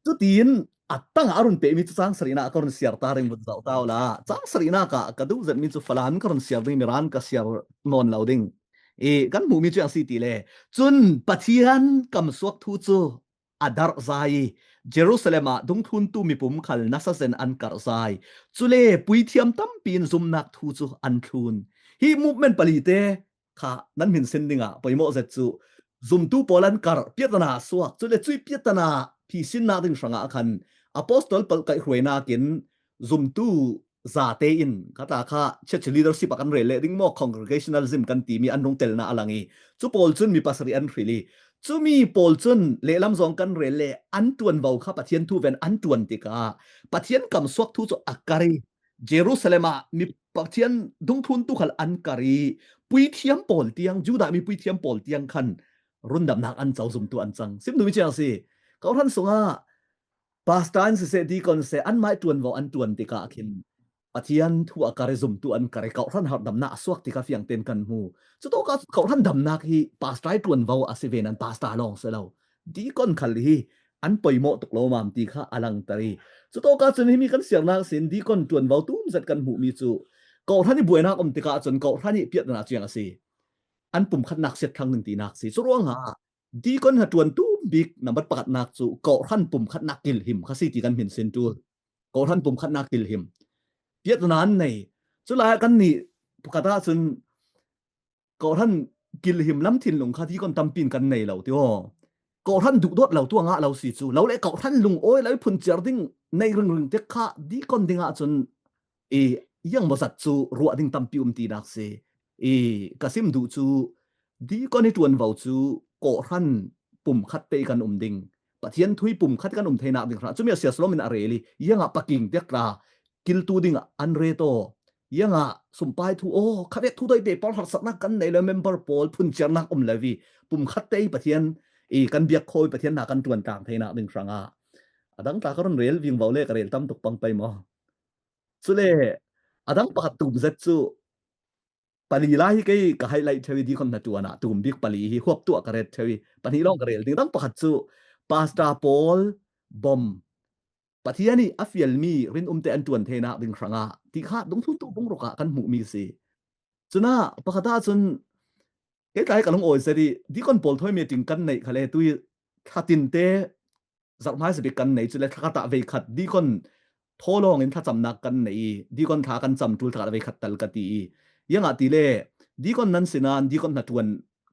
cutin a tangah a run pehmi cu cang sarihnak ka run siar ta ding vun zoh ta uhla, cang sarihnak ah ka duh zetmi cu Falam ka run siar ding, Mirang ka siar nawn lo ding. I kan hmuhmi ciang si tile, cun Pathian kamsuak thu cu a darh zai i, Jerusalem ah dungthluntu mipum khal nasa zen an karh zai. Cule puithiam tampi in zumnak thu cu an thlun. Hi movement pali te kha nan hminsin dingah poimawh zet cu zumtu pawl an karh, piatana suak, cule cui piatana phisinnak ding hrangah khan apostol pawl kaihhruainak in zumtu zate in, kha ta kha church leadership a kan rel leh ding maw, congregationalism kan timi an rung telna a lang i, cu pawl cun mi pasarih an hril i, cumi pawl cun lehlam zong kan rel leh an ṭuanvo kha Pathian thu ven an ṭuan tikah Pathian kamsuak thu cu a karh i, Jerusalem ah mi Pathian dungthluntu khal an karh i, puithiam pawl tiang, Judah mi puithiam pawl tiang khan rundamnak an co, zumtu an cang. Sim duhmi ciang si, kawhhran sungah pastor in siseh, deacon seh, anmah i ṭuanvo an ṭuan tikah khin Pathian thu a karh i, zumtu an karh i, kawhhran harhdamnak a suak tikah fiangtein kan hmu. Cutawkah kawhhran damnak hi pastor i ṭuanvo a si ve nain, pastor lawng si lo, deacon khal hi an poimawh tuk lo mam ti kha a langter i, cutawkah cun himi kan siarnak sin deacon ṭuanvo tum zet kan hmuhmi cu kawhhran i buainak um tikah cun kawhhran i piatna ciang a si. An pumkhatnak siat thlang ding tinak si. Cu ruangah deacon hnaṭuan tum bik nambat pakhatnak cu kawhhran pumkhatnak kilhim kha si ti kan hminsin ṭul. Kawhhran pumkhatnak kilhim, piatna an nei. Culai ah kannih pakhat ahcun kawhhran kilhim lam thinlung kha deacon tampi in kan nei lo ti aw. Kawhhran duhdawt lo tu a ngah lo si cu, lo le kawhhran lungawi lo i phun ciar ding nei ringring tek kha deacon ding ahcun i, iang maw zat cu ruah ding tampi um tinak si. I, ka sim duh cu deacon i ṭuanvo cu kawhhran pumkhat te i kan um ding, Pathian thu i pumkhat i kan um theinak ding hrangah, cumi a siaslom in a rel i, iangah paking tiak tla kiltu ding an ret aw. Iangah sumpai thu, oh, khavek thu doi pe pawl harsatnak kan nei lo, member pawl phunciarnak um lo i, pumkhat te i Pathian, i kan biak kho i Pathian hna kan tuan tlang theinak ding hrangah a dang tla ka run rel vingvo le ka rel tam tuk pang pei maw? Cule a dang pakhat tum zet cu pali lai hi kei ka highlight theu i, dikon hna tuan ah tum bik pali hi huap tuah ka ret theu i, pahnih lawng ka rel ding. Dang pakhat cu pastor pawl bom Pathian i a fialmi rinum te an tuan theinak ding hrangah ti kha dungthluntu bungruk ah kan hmuhmi si. Cunah pakhat ahcun kei tlai ka lungawi zet i, dikon pawl thawi meeting kan neih khale tui thlatin te zarhmai sabik kan nei, cule thlakhat ah veikhat dikon thaw lawng in thlacamnak kan nei i, dikon thla kan cam ṭul thlakhat ah veikhat tal ka ti i, iangah tile dikon nan si nain dikon hna tuan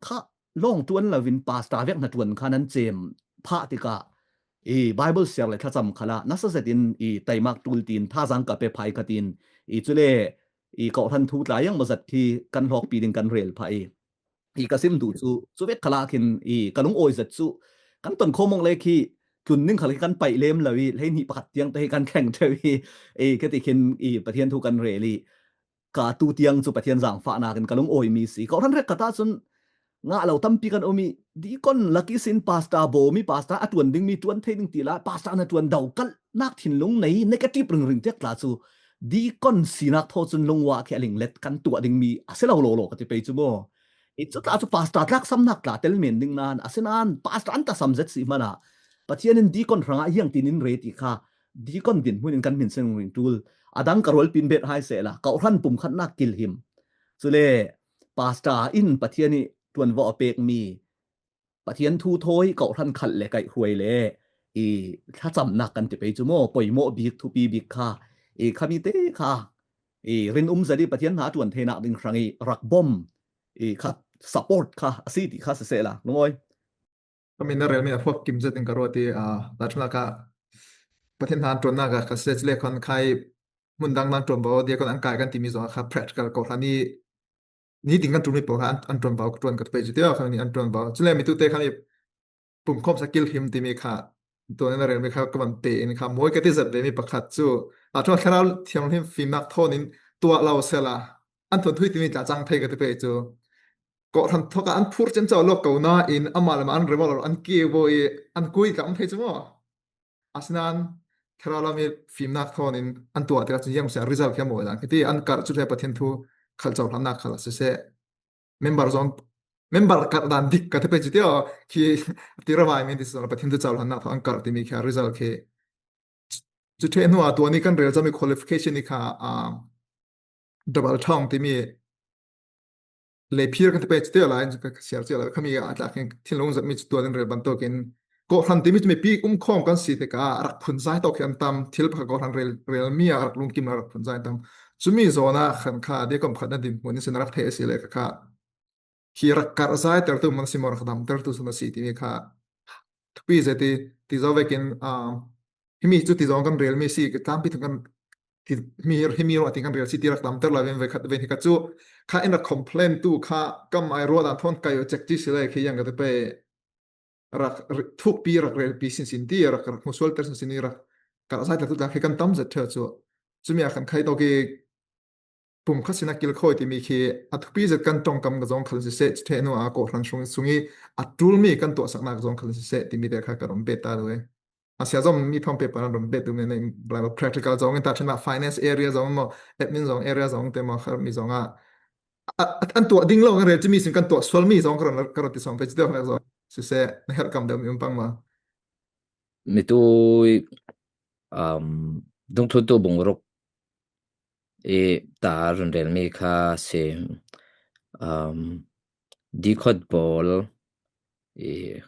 kha lawng tuan loin pastor vek hna tuan kha nan cem phah tikah i Bible siar le thlacam khalah nasa zetin i taimak ṭul tiin thazaang ka pe phai kha tiin i, cule i kawhhran thu tla iang maw zat khi kan hlawkpi ding kan rel phah i, i ka sim duh cu, cu vek khalah khin i ka lungawi zet cu kan ton khawm awng le khi tlun ning khal khi kan paih lem lo i, hleihnih pakhat tiang te hi kan thleng ṭheu i, i ka ti khin i Pathian thu kan rel i, ka tu tiang cu Pathian zaangfahnak in ka lungawimi si. Kawhhran hrekkhat ahcun ngah lo tampi kan um i, dikon laki sin pastor bawmi, pastor a tuan dingmi tuan thei ding ti lai, pastor na tuan dokalhnak thinlung nei, negative ringring tiak tla cu dikon sinak thaw cun lungua khi a linglet kan tuah dingmi a si lo lawlaw ka ti pei cu maw? I cu tla cu pastor tlaksamnak tla tel men ding nain, asinain pastor an tasam zet si hmanah Pathian in dikon hrangah hiang tin in re ti kha dikon dinhmun in kan hminsin ringring ṭul. A dang ka rualpi in bet hai sehla, kawhhran pumkhatnak kilhim. Cule pastor in Pathian i ṭuanvo a pekmi Pathian thu thawi kawhhran khalh le kaihhruai le i thlacamnak kan ti pei cu maw, poimawh bik, thupi bik kha i khami te kha i rinum zet i Pathian hna a ṭuan theinak ding hrang i rak bom i kha support kha a si ti kha sisehla, lungawi. Ka min na relmi a huap kim zet in ka ruat i, aa, dah ṭhuna ka Pathian hna an ṭuannak a ka seh le khan khai hmun dang dang ṭuanvo, diakon an kai kan timi zong kha practical kawhhran i nitin kan ṭulmi pawl kha an, an ṭuanvo ka ṭuan ka pei cu tio, kha ni an ṭuanvo. Cule mi tute kha mi pumkhawm sa kilhim timi kha tuan in a relmi kha ka van pe in kha mawi ka ti zat vemi pakhat cu, a ṭha Thlarau Thianghlim fimnak thawn in tuah lo sela an thuanthui timi tla cang thei ka ti pei cu. Kawhhran thawk ah an phur ciamco lo ko nain amah le mah an rem lo, an ke bo i an kui tla um thei cu maw? Asinain Thlarau lam i fimnak thawn in an tuah tikah cun ziang si result khi a mawi dan khi ti an karh cu hle Pathian thu khal cohlannak khal a siseh, member zong, member karh dan dik ka ti pei cu tio, khi ti ravai men ti si zong Pathian thu cohlannak thawn an karh timi khi a result khi cu ṭheh hnu ah tuan i kan rel cami qualification i kha, ah, double ṭhawng timi leiphir kan ti pei cu tio lai, ka siar cio lai, khami ah a tlak in thinlung zatmi cu tuan in rel bantukin kawhhran timi cu mipi um khawm kan si tikah rak phunzai tawk hi an tam, thil pakhat kawhhran rel, relmi ah rak lungkim lo rak phunzai an tam. Cumi zawn ah khan kha diakom khat na dinhmun in sin a rak theih a si le kha kha khi rak karh zai tertu hmanh a si maw, rak damtertu hmanh a si timi kha thupi zet i ti zo vekin, um, himi cu ti zong kan relmi si, ka tlampi thum kan ti, himi, himi ruah ti kan rel si ti rak damter lai ven ve khat ven hi ka cu kha in rak complain tu kha kam ai ruah dan thawn kai u cek ti si lai khi yang ka te pei rak ri-, thukpi rak relpi sinsin ti rak, rak hmusual ter sinsin i rak karh zai tertu tla khi kan tam zet ṭheu cu. Cumi ah khan khai tawk i pumkhat sin a kilkhawi timi khi a thupi zet kan ṭongkam ka zong khal siseh, cu ṭheh hnu ah kawhhran hrawng sung i a ṭulmi kan tuahsaknak zong khal siseh timi te kha ka ram bet ta duh e. A sia zong mi phampe pan ram bet duh men, practical zong in ta ṭhen ah finance area zong maw, admin zong area zong te maw, kha mi zong ah a, a, an tuah ding lo kan rel cumi sin kan tuah sual mi zong ka ram, ka ram ti sawm pe ci deuh zong siseh, na herh kam deuh mi um pang maw? Mi tu i, um, dungthluntu bungruk i ta run relmi kha si, um, deacon pawl i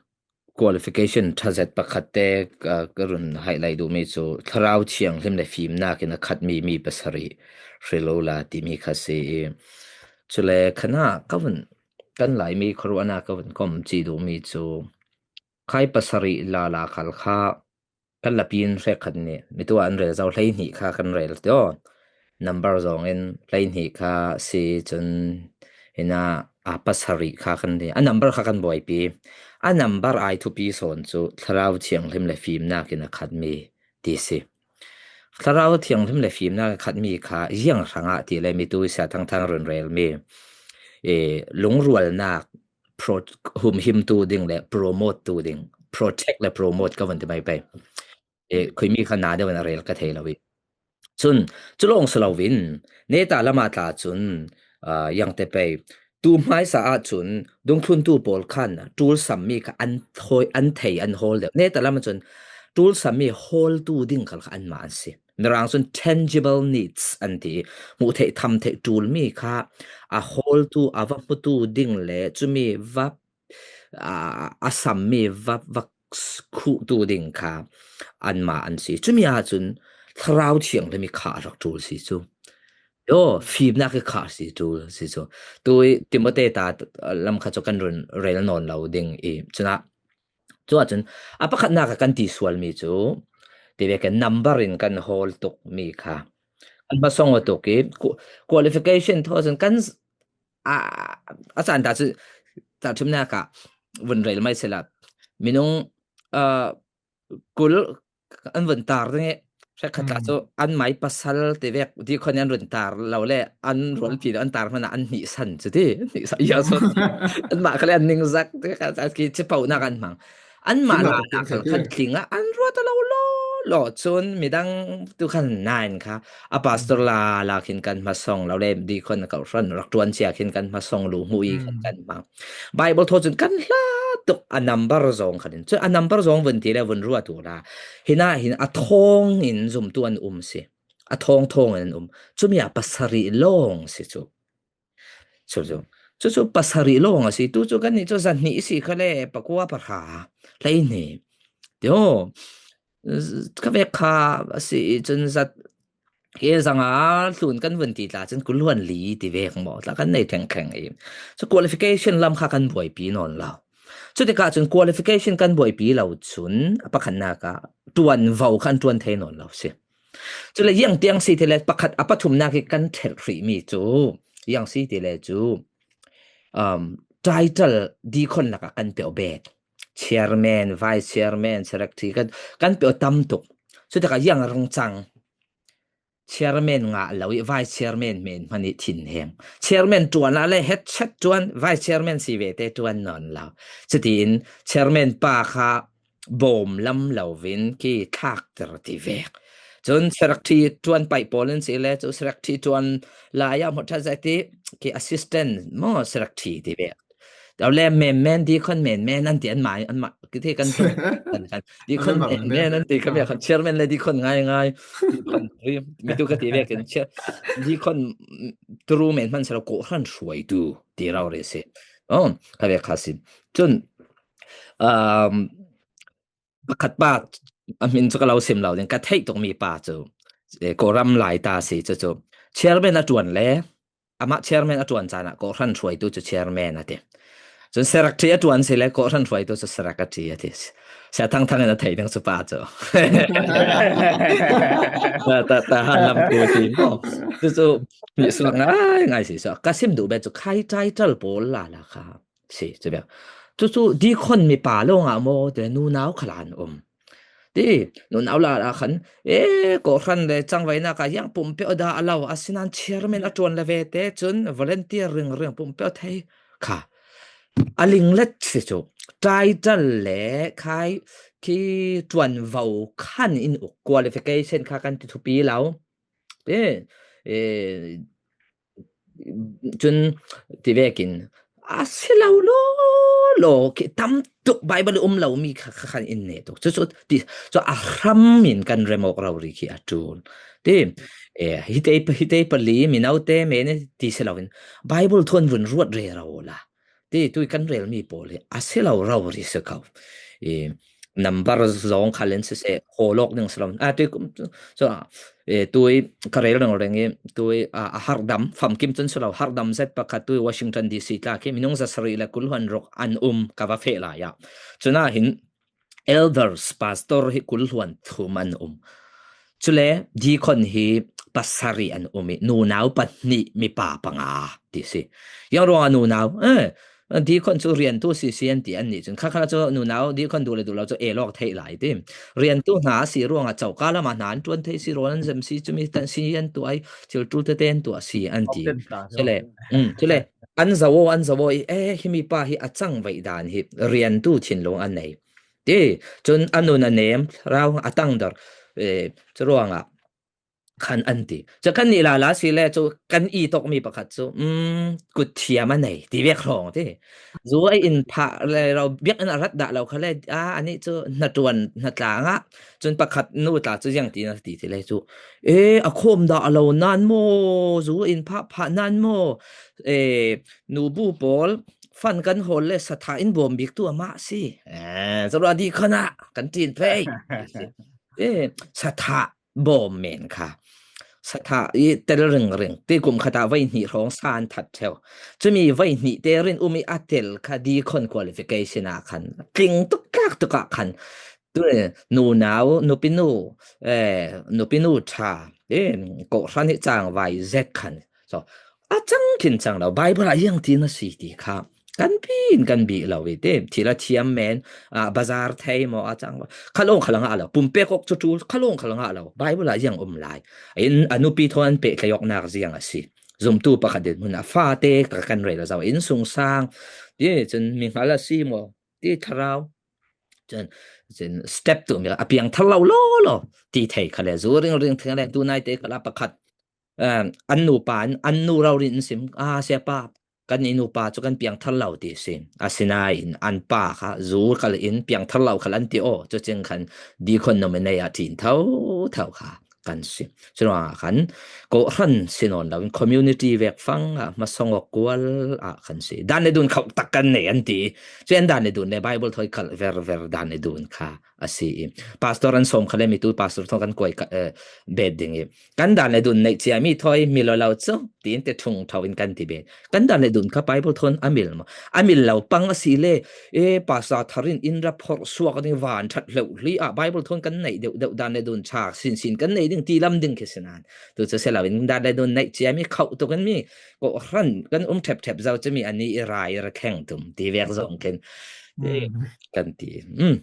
qualification ṭha zet pakhat te ka, ka run highlight duhmi cu Thlarau Thianghlim le fimnak in a khatmi mi pasarih hril ula timi kha si i, cule khan ah ka vun, kan Laimi khuaruahnak ka vun kom ci duhmi cu khai pasarih lala khal kha kan lapi in hrekkhat nih, mi tu ah an rel zo hleihnih kha kan rel tio. Number zong in hleihnih kha si cun, hina, a pasarih kha kan ti. A number kha kan buaipi. A number ai thupi sawn cu Thlarau Thianghlim le fimnak in a khatmi ti si. Thlarau Thianghlim le fimnak khat mi kha ziang hrangah ti le mitu i sia thangthang run rel mi, e, lungrualnak pro-, humhimtu ding le promote tu ding, protect le promote ka vun ti mai pei. E, khui mi kha na deuh in a rel ka thei lo i. Cun, cu lawng si loin, neta lamah tla cun, aa, ziang te pei, tu hmaisa ah cun dungthluntu pawl khan ṭul sammi kha an thoi-, an thei, an hawl deuh. Neta lam ah cun ṭul sammi hawltu ding khal kha anmah an si. Mirang cun tangible needs an ti. Hmuh theih, tham theih ṭulmi kha a hawltu, a va hmutu ding le cumi va, aa, a sammi va, va khuhtu ding kha anmah an si. Cumi ah cun Thlarau Thianghlim i khah rak ṭul si cu. Yo, fimnak i khah si ṭul si cu. Tu i Timote ta lam kha cu kan run rel nawn lo ding i. Cunah, cu ah cun a pakhatnak ah kan ti sualmi cu, ti vekin number in kan hawl tukmi kha kan hmasawng aw tuk i, qu-, qualification thaw cun kan, a, a caan ta cu, tahṭhimnak ah vun rel mai sila, minung, aa, kul an vun tar ding i, hrekkhat tla cu an mai pasal ti vek, dikhon i an run tar lo le an rualpi lo an tar hmanh ah an hnihsan cu ti, an hnihsan, ya, so, anmah khal an ningzak ti kha, ki cipohnak an hmang. Anmah la nak khan tling ah an ruat a lo law law cun midang tu khan nain kha a pastor la la khin kan hmasawng lo le dikhon kal hran rak ṭuan cia khin kan hmasawng lu hmuh i khan kan hmang. Bible thaw cun kan hla tuk a number zawng khan in. Cun a number zawng vun ti le vun ruat u la. Hinah hin a thawng in zumtu an um si. A thawng thawng in an um. Cumi ah pasarih lawng si cu. Cu cu. Cu cu pasarih lawng a si. Tu cu kan nih cu zahnih si kha le pakua pahra. Hleihnih. Tio. Ka vek kha a si i cun zat Hi zanga hlun kan vun ti tla cun kuluan li ti vek maw tla kan nei thlengthleng i. Cu qualification lam kha kan buaipi nawn lo. Cutikah cun qualification kan buaipi lo cun a pakhatnak ah ṭuanvo khan ṭuan thei nawn lo si. Cule ziang tiang si ti le pakhat a pathumnak i kan ṭhelh hrihmi cu ziang si ti le cu, um, title dikhon lakah kan peuh bet. Chairman, vice chairman, secretary kan, kan peuh tam tuk. Cutikah ziang rung cang. Chairman ngah lo i vice chairman men hmanh i thinheng. Chairman ṭuan ah le het chet ṭuan, vice chairman si ve te ṭuan nawn lo. Cutiin chairman pa kha bawm lam lovin ki thlakter ti vek. Cun secretary ṭuan paih pawl in si le cu secretary ṭuan lai ah hmuh ṭha zet i ki assistant maw secretary ti vek. Lo le men men dikhon men men an ti anmah, anmah, kiti kan kan, kan. Dikhon men men an ti kami khan chairman le dikhon ngai ngai. Dikhon ri, mi tu ka ti vek in chair, dikhon, mm, turu men hman selo kawhhran hruaitu ti rau ri si. Oh, ka vek kha si. Cun, um, pakhat pa a hmin cu ka lo sim lo ding, ka theih tukmi pa cu, eh, Kawlram lai ta si cu cu. Chairman a ṭuan le, amah chairman a ṭuan caan ah kawhhran hruaitu cu chairman a ti. Cun secretary a ṭuan si le kawhhran hruaitu cu secretary a ti. Sia Thang Thang in a thei ding cu pa cu. Ta, ta, ta, han lam tu ti. Oh, cu cu, mi suak ngai, ngai si cu. Ka sim duh bet cu khai title pawl la la kha. Si, cu bek. Cucu dikhon mipa lawngah maw, te nunau khal an um. Ti, nunau lala khan, e, kawhhran le cangvainak ah ziang pumh peuh dah a lo, asinain chairman a ṭuan le ve te cun volunteer ringring pumh peuh thei kha. A linglet si cu, title le khai khi ṭuanvo khan in uk, qualification kha kan ti thupi lo. Ti, e, cun ti vekin, a si lo law law, khi tam tuk Bible i um lomi kha, kha khan in neh tuk. Cu, cu, ti, cu a hram in kan remawk rori khi a ṭul. Ti, e, hitei pa, hitei pali, mino te men ti si loin, Bible thawn vun ruat rero la. Ti, tui kan relmi pawl hi a si lo rori si ko. I, number zawng khal in siseh, hawl awk ding si lo. A, tui kum, so, a, e, tui ka rel ringring i, tui, a, a harhdam, famkim cun si lo, harhdam zet pakhat tui Washington D C tla khi minung zasarih le kul hluan ruk an um ka va feh lai ah. Cunah hin elders, pastor hi kul hluan thum an um. Cule dikhon hi pasarih an um i, nunau pahnih, mipa panga ti si. Yang ruangah nunau, eh, Deacon chu riantu si si an ti an nih cun, kha kha chu nunau deacon duh le duh lo cu elawk theih lai ti. Riantu hna a si ruangah coka lamah hna an ṭuan thei si, rawl an zem si, cumi tan si an tuah i, thil ṭul tete an tuah si an ti. Awk ten ta Cule, mm, cule, an zoh aw, an zoh aw i, eh, himi pa hi a cang veih dan hi riantu thinlung a nei. Ti, cun a nun a nem, rau a tangdor, eh, cu ruangah khan an ti. Cu kan nih lala si le cu kan i tawkmi pakhat cu, um, kut thiam a nei, ti vek hrawng ti. Zu a in phah le lo, biakinn a rat dah lo kha le, a, anih cu hnaṭuan, hnatlang ah, cun pakhat nu tla cu ziang ti na ti ti le cu, e, a khawm dah lo nan maw, zu a in phah phah nan maw, e, nubu pawl fan kan hawl le satha in bawm bik tu amah si. E, cu ruah dih khan ah kan ṭin pei. E, satha bawm men kha. Satha i tel ringring. Ti kum khat ah voi hnih hrawng sa an that ṭheu. Cumi voi hnih te rin um i a tel kha deacon qualification ah khan tling tuk tlak tuk ah khan tu nunau, nupinu, eh, nupinu ṭha, eh, kawhhran hi cangvai zet khan. So, a cang khin cang lo, Bible ah ziang ti na si ti kha kan bih in kan bih lo i ti, thil a thiam men, ah, bazar thei maw a cang, kha lawng kha la ngah lo, pumpek awk cu ṭul, kha lawng kha la ngah lo, Bible ah ziang um lai. In a nupi thawn an pehtlai awknak ziang a si. Zumtu pakhat dinhmun a fate ka kan rel a zo, innsungsang, ti cun mi hngal a si maw, ti thlarau. Cun, cun step tu mi a piang thar lo law law, ti thei kha le, zu ringring thei le, tu naite kha la pakhat, um, an nupa, an, an nu rori in sim, a, siapa, kan i nupa cu kan piang thar lo ti si. Asinain an pa kha zu kal in piang thar lo khal an ti aw, cucin khan deacon nominate ah ṭin tho tho kha kan si. Curuangah khan kawhhran si nawn loin community vek fang ah hmasawng awk kual ah kan si. Dan le dun khauh tak kan nei an ti. Cu an dan le dun le Bible thawi kalh ver ver dan le dun kha a si i. Pastor an sawm kha le mi tu pastor thawn kan kuai ka, eh, bet ding i. Kan dan le dun neih cia mi thawi mi lo lo cu, tiin te ṭhung ṭho in kan ti bet. Kan dan le dun kha Bible thawn a mil maw? A mil lo pang a si le, e, pastor thar in in ra phorh suak ding van ṭhat hleuh hli ah Bible thawn kan neih deuh deuh dan le dun ṭha sinsin kan nei ding ti lam ding khi si nan. Tu cu si lo in dan le dun neih cia mi khauh tuk in mi kawhhran kan um ṭhep ṭhep zo cu mi ani i ra i ra kheng tum ti vek zong khin, e, kan ti. Um.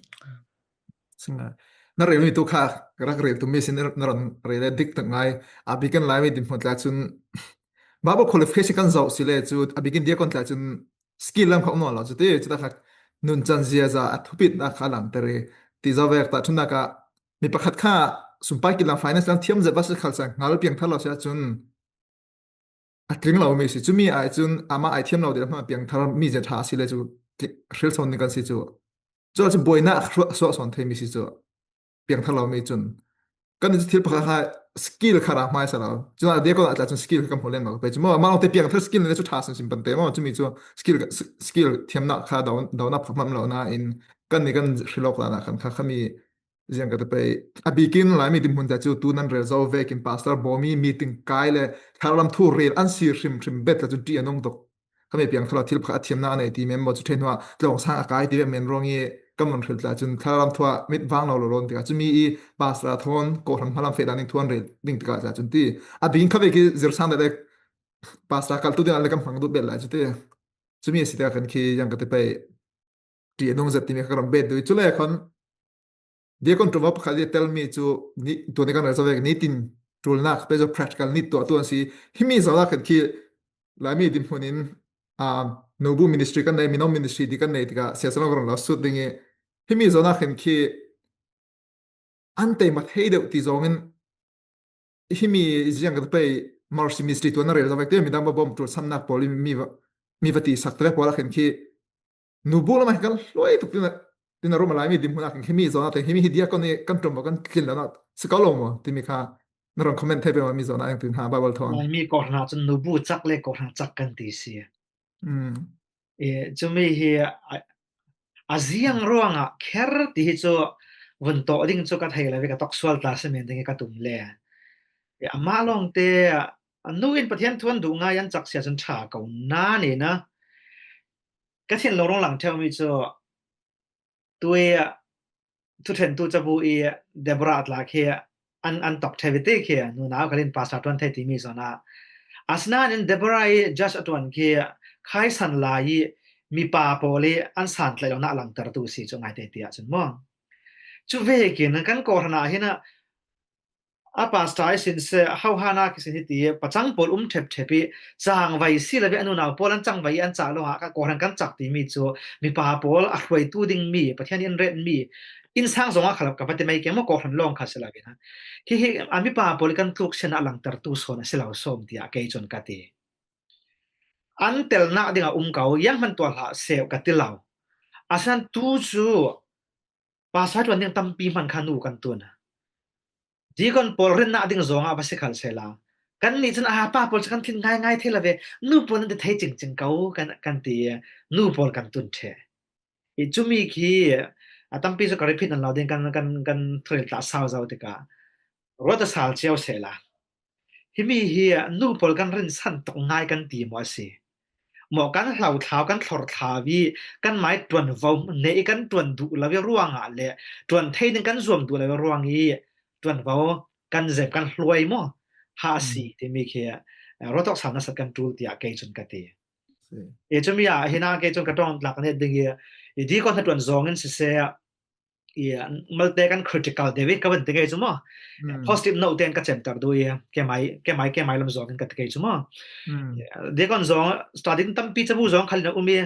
Singa. Na rel mi tu kha rak rel tu mi sin na ron rel le dik tak ngai. A bikin lai mi dinhmun tla cun Bible qualification kan zoh si le cu a bikin diakon tla cun skill lam kha um nawn lo cu ti, cu ta kha nun can zia za a thupit na kha lang teri ti zo vek ta thun na ka mi pakhat kha sumpai kilang finance lam thiam zet va si khal sa ngal piang thar lo si a cun a tling lo mi si. Cumi ai cun amah ai thiam lo dih lam piang thar mi zia ṭha si le cu hril sawn ni kan si cu. Cu cu buaina a suah sawn thei mi si cu piang thar lo mi cun kan ni cu thil pakhat kha skill kha ra hmai sa lo. Cun a diakon a tla cun skill kha kan hmu leng lo pei cu maw, amah lawngte piang thar skill ni cu ṭha sin sin pante maw, cumi cu skill, skill thiamnak kha do, do nak phak mam lo na in kan ni kan hril awk lana kan kha khami ziang ka te pei. A bikin lai mi dinhmun ta cu tu nan rel zo vekin pastor Bomi meeting kai le thlarau lam thu rel an si hrim hrim bet la cun ṭih a nung tuk. Khami piang thar lo thil pakhat a thiamnak a nei ti men maw cu ṭheh hnuah tlawng sang a kai ti ve men ruang i kan mun hril tla cun thlarau lam thu ah mit vang lo lo lawn tikah cumi i pastor a thawn kawhhran hmalam feh dan ding thu an rel ding tikah tla cun ti. A bikin kha vek i zir sang le pastor kal tu ding a le kan hmang duh bet lai cu ti. Cumi a si tikah kan khi ziang ka te pei. Ṭih a nung zet timi kha ka ram bet duh i. Cule khan diakon ṭuanvo pakhat i a telmi cu ni, tuan i kan rel zo vek nitin ṭulnak pe zo practical nit tuah tuan si. Himi zohnak khan khi Laimi dinhmun in, ah, Nubu ministry kan nei, Minong ministry ti kan nei tikah siasanawk ron lo sut ding i himi zohnak khan khi an tei ma thei deuh ti zongin himi ziang ka pei Mercy Ministry tuan a rel zo vek te midang bawm ṭul samnak pawl i mi va, mi va ti sak te pawl a khen khi nubu lamah kan hluai tuk tina, tina rum a lai mi dinhmun a khen khi mi zawn a te himi hi diakon i kan ṭum kan tlin lo na si ko lo maw timi kha na ron comment thei pei maw mi zawn a eng tin ha Bible thawn. Laimi kawhhran ah cun nubu cak le kawhhran cak kan ti si. Cumi hi a, a ziang ruangah kher ti hi cu vun tawh ding cu ka thei lo ve, ka tawk sual ta si men ding i ka tum le. Amah lawngte a nu in Pathian thu an duh ngai an cak sia cun ṭha ko nan in a ka thinlung rung lang ṭheumi cu tui thuṭhentu cabu i Deborah a tla khi an, an tawk ṭheu i ti khi nunau khal in pastor ṭuan thei timi zawn ah. Asinain Deborah i judge a ṭuan khi khaisan lai i mipa pawl i an santlaih lo na langtertu si cu ngai te tiah cun maw. Cu vekin kan kawhhran ah hin a pastor i sin se, hohana ki sin hi ti pacang pawl um ṭhep ṭhep i cangvai si lo ve a nunau pawl an cangvai i an cah lawngah ka kawhhran kan cak timi cu mipa pawl a hruaitu dingmi Pathian in retmi innsang zongah khal ka va ti mai keng maw, kawhhran lawng kha si lo ve na. Hihi a mipa pawl i kan tluk sian a langtertu sawn a si lo sawm tiah kei cun ka ti. An telnak dingah um ko, yang hman tuah hlah seh ka ti lo. Asinan tu cu pastor ṭuan ding tampi hman kha nu kan tun. Deacon pawl rinnak ding zongah va si khal sehla, kannih cun a pa pawl cu kan thin ngaingai thei lo ve, nu pawl nan ti thei cingcing ko kan, kan ti i nu pawl kan tun ṭheh. I cumi khi a tampi cu ka repeat nan lo ding kan, kan, kan thuril tla sau zo tikah ruat a sal cio sehla. Himi hi nu pawl kan rinsan tuk ngai kan ti maw a si? Maw kan hlothlau, kan thlorthlau i kan mai ṭuanvo ne i kan ṭuan duh lo i ruangah le ṭuan thei ding kan zuam duh lo i ruang i ṭuanvo kan zem kan hluai maw? Ha a si timi khi ruat awk sal nasat kan ṭul tiah kei cun ka ti. I cumi ah hin a kei cun ka ṭawng tlak kan het ding i, i deacon hna ṭuan zong in siseh, i malte kan critical deuh i ka van ti ngei cu maw? Positive note tein ka cemter duh i kemai, kemai, kemai lam zong in ka ti ngei cu maw? Deacon zong, study tampi cabu zong khal in a um i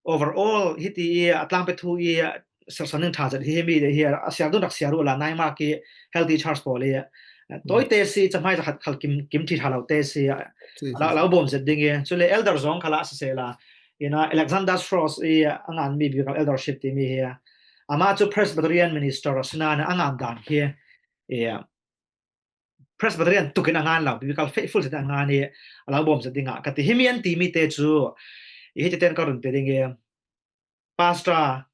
overall hiti i a tlangpi thu i sersan ning ṭha zet hi, himi hi a siar dun rak siar uh la nai mak i healthy church pawl i tawite si, cahmai zakhat khal kim, kim ṭhi ṭha lo te si, lo, lo bawm zet ding i cule elder zong khal ah siseh la, ina Alexander Strauss i a nganmi biblical eldership timi hi a, amah cu Presbyterian minister a si nain a ngan dan hi, i Presbyterian tukin a ngan lo, biblical faithful zet a ngan i a lo bawm zet dingah ka ti. Himi an timi te cu i hiti tein ka run pe ding i pastor,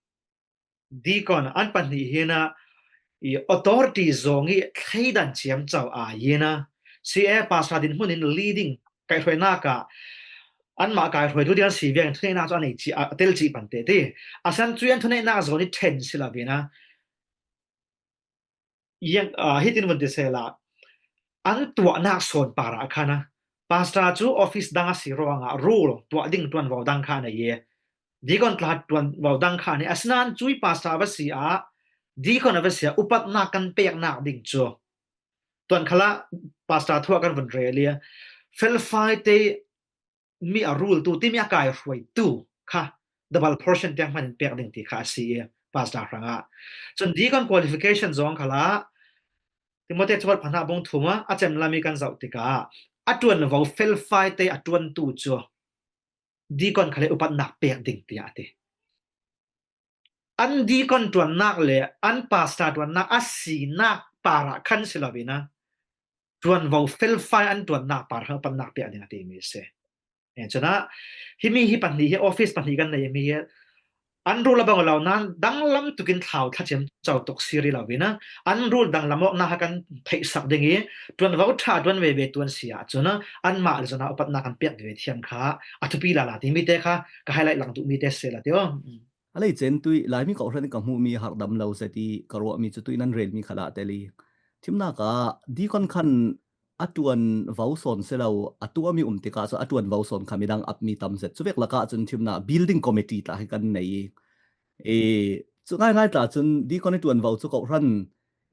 deacon an pahnih hi na i authority zong i thleidan ciamco a hi na si e pastor dinhmun in leading kaihhruainak ah anmah kaihhruaitu ding an si viang thuneihnak cu a nei cih, a tel cih pan te ti. A san cu an thuneihnak zawn i ṭhen si lo ve na. Hitin vun ti sehla, an tuahnak sawn parah khan a pastor cu office dang a si ruangah rule tuah ding ṭuanvo dang kha a nei i deacon tla ṭuanvo dang kha a nei. Asinain cui pastor a va si ah deacon a va si ah upatnak kan peknak ding cu tuan khalah pastor thu ah kan vun rel i felfai te mi a rultu timi a kaihruaitu kha double portion tiang hman in pek ding ti kha a si i pastor hrangah. Cun deacon qualification zong khalah Timote cakuat pahna bung thum ah a cem lam i kan zoh tikah a ṭuanvo felfai te a ṭuantu cu deacon khal i upatnak pek ding tiah a ti. An deacon ṭuannak le an pastor ṭuannak a sinak parah khan si lo in a ṭuanvo felfai an ṭuannak parah khan upatnak pek ding a timi a si. Cun ah himi hi pahnih hi office pahnih kan nei mi hi an rul a bang lo nain danglam tukin thlau thlacim co tuk si rih lo in a an rul danglam awknak kha kan theihsak ding i ṭuanvo ṭha ṭuan veve tuan si ah cun a anmah le zon ah upatnak kan pek veve thiam kha a thupi lala timi te kha ka highlight lang duhmi te si la ti aw. A lei cen tuih Laimi kawhhran i ka hmuhmi harhdam lo zet i ka ruahmi cu tuih nan relmi khalah tel i thimnak ah deacon khan a ṭuanvo sawn si lo, a tuahmi um tikah cun a ṭuanvo sawn kha midang apmi tam zet. Cuvek lakah cun thimnak building committee tla hi kan nei i, e, cu ngaingai tla cun deacon i ṭuanvo cu kawhhran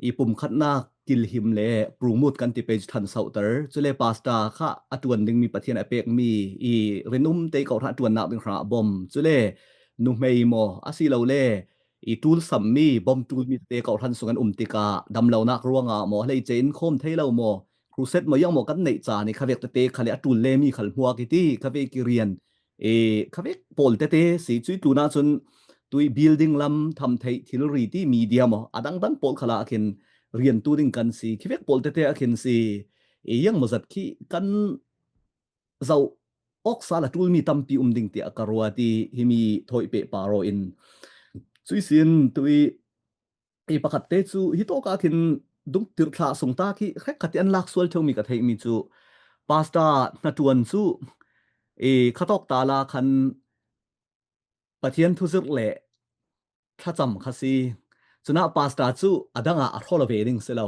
i pumkhatnak kilhim le promote kan ti pei cu ṭhansohter. Cule pastor kha a ṭuan dingmi Pathian a pekmi i rinum te i kawhhran a ṭuannak ding hrangah bawm. Cule nuhmei maw a si lo le i ṭulsammi, bawm ṭulmi tete kawhhran sung an um tikah damlonak ruangah maw, hleice in khawm thei lo maw, crusade maw, iang maw kan neih caan i khavek tete khal i a ṭul lemi khal hmuak i ti, khavek i rian, e, khavek pawl tete si. Cui tlunah cun tui building lam, thamtheih, thilri ti media maw, a dangdang pawl khalah a khin riantu ding kan si, khivek pawl tete a khin si. E, iang maw zat khi kan zoh awk sal a ṭulmi tampi um ding tiah ka ruat i himi thawih peh paro in cui sin tuih i pakhat te cu hitawk ah khin dungtirh thlah sung tak hi hrekkhat i an lak sual ṭheumi ka theihmi cu pastor hnaṭuan cu i khatawk ta la khan Pathian thuzirh le thlacam kha si. Cunah pastor cu a dang ah a hrawl ve ding si lo.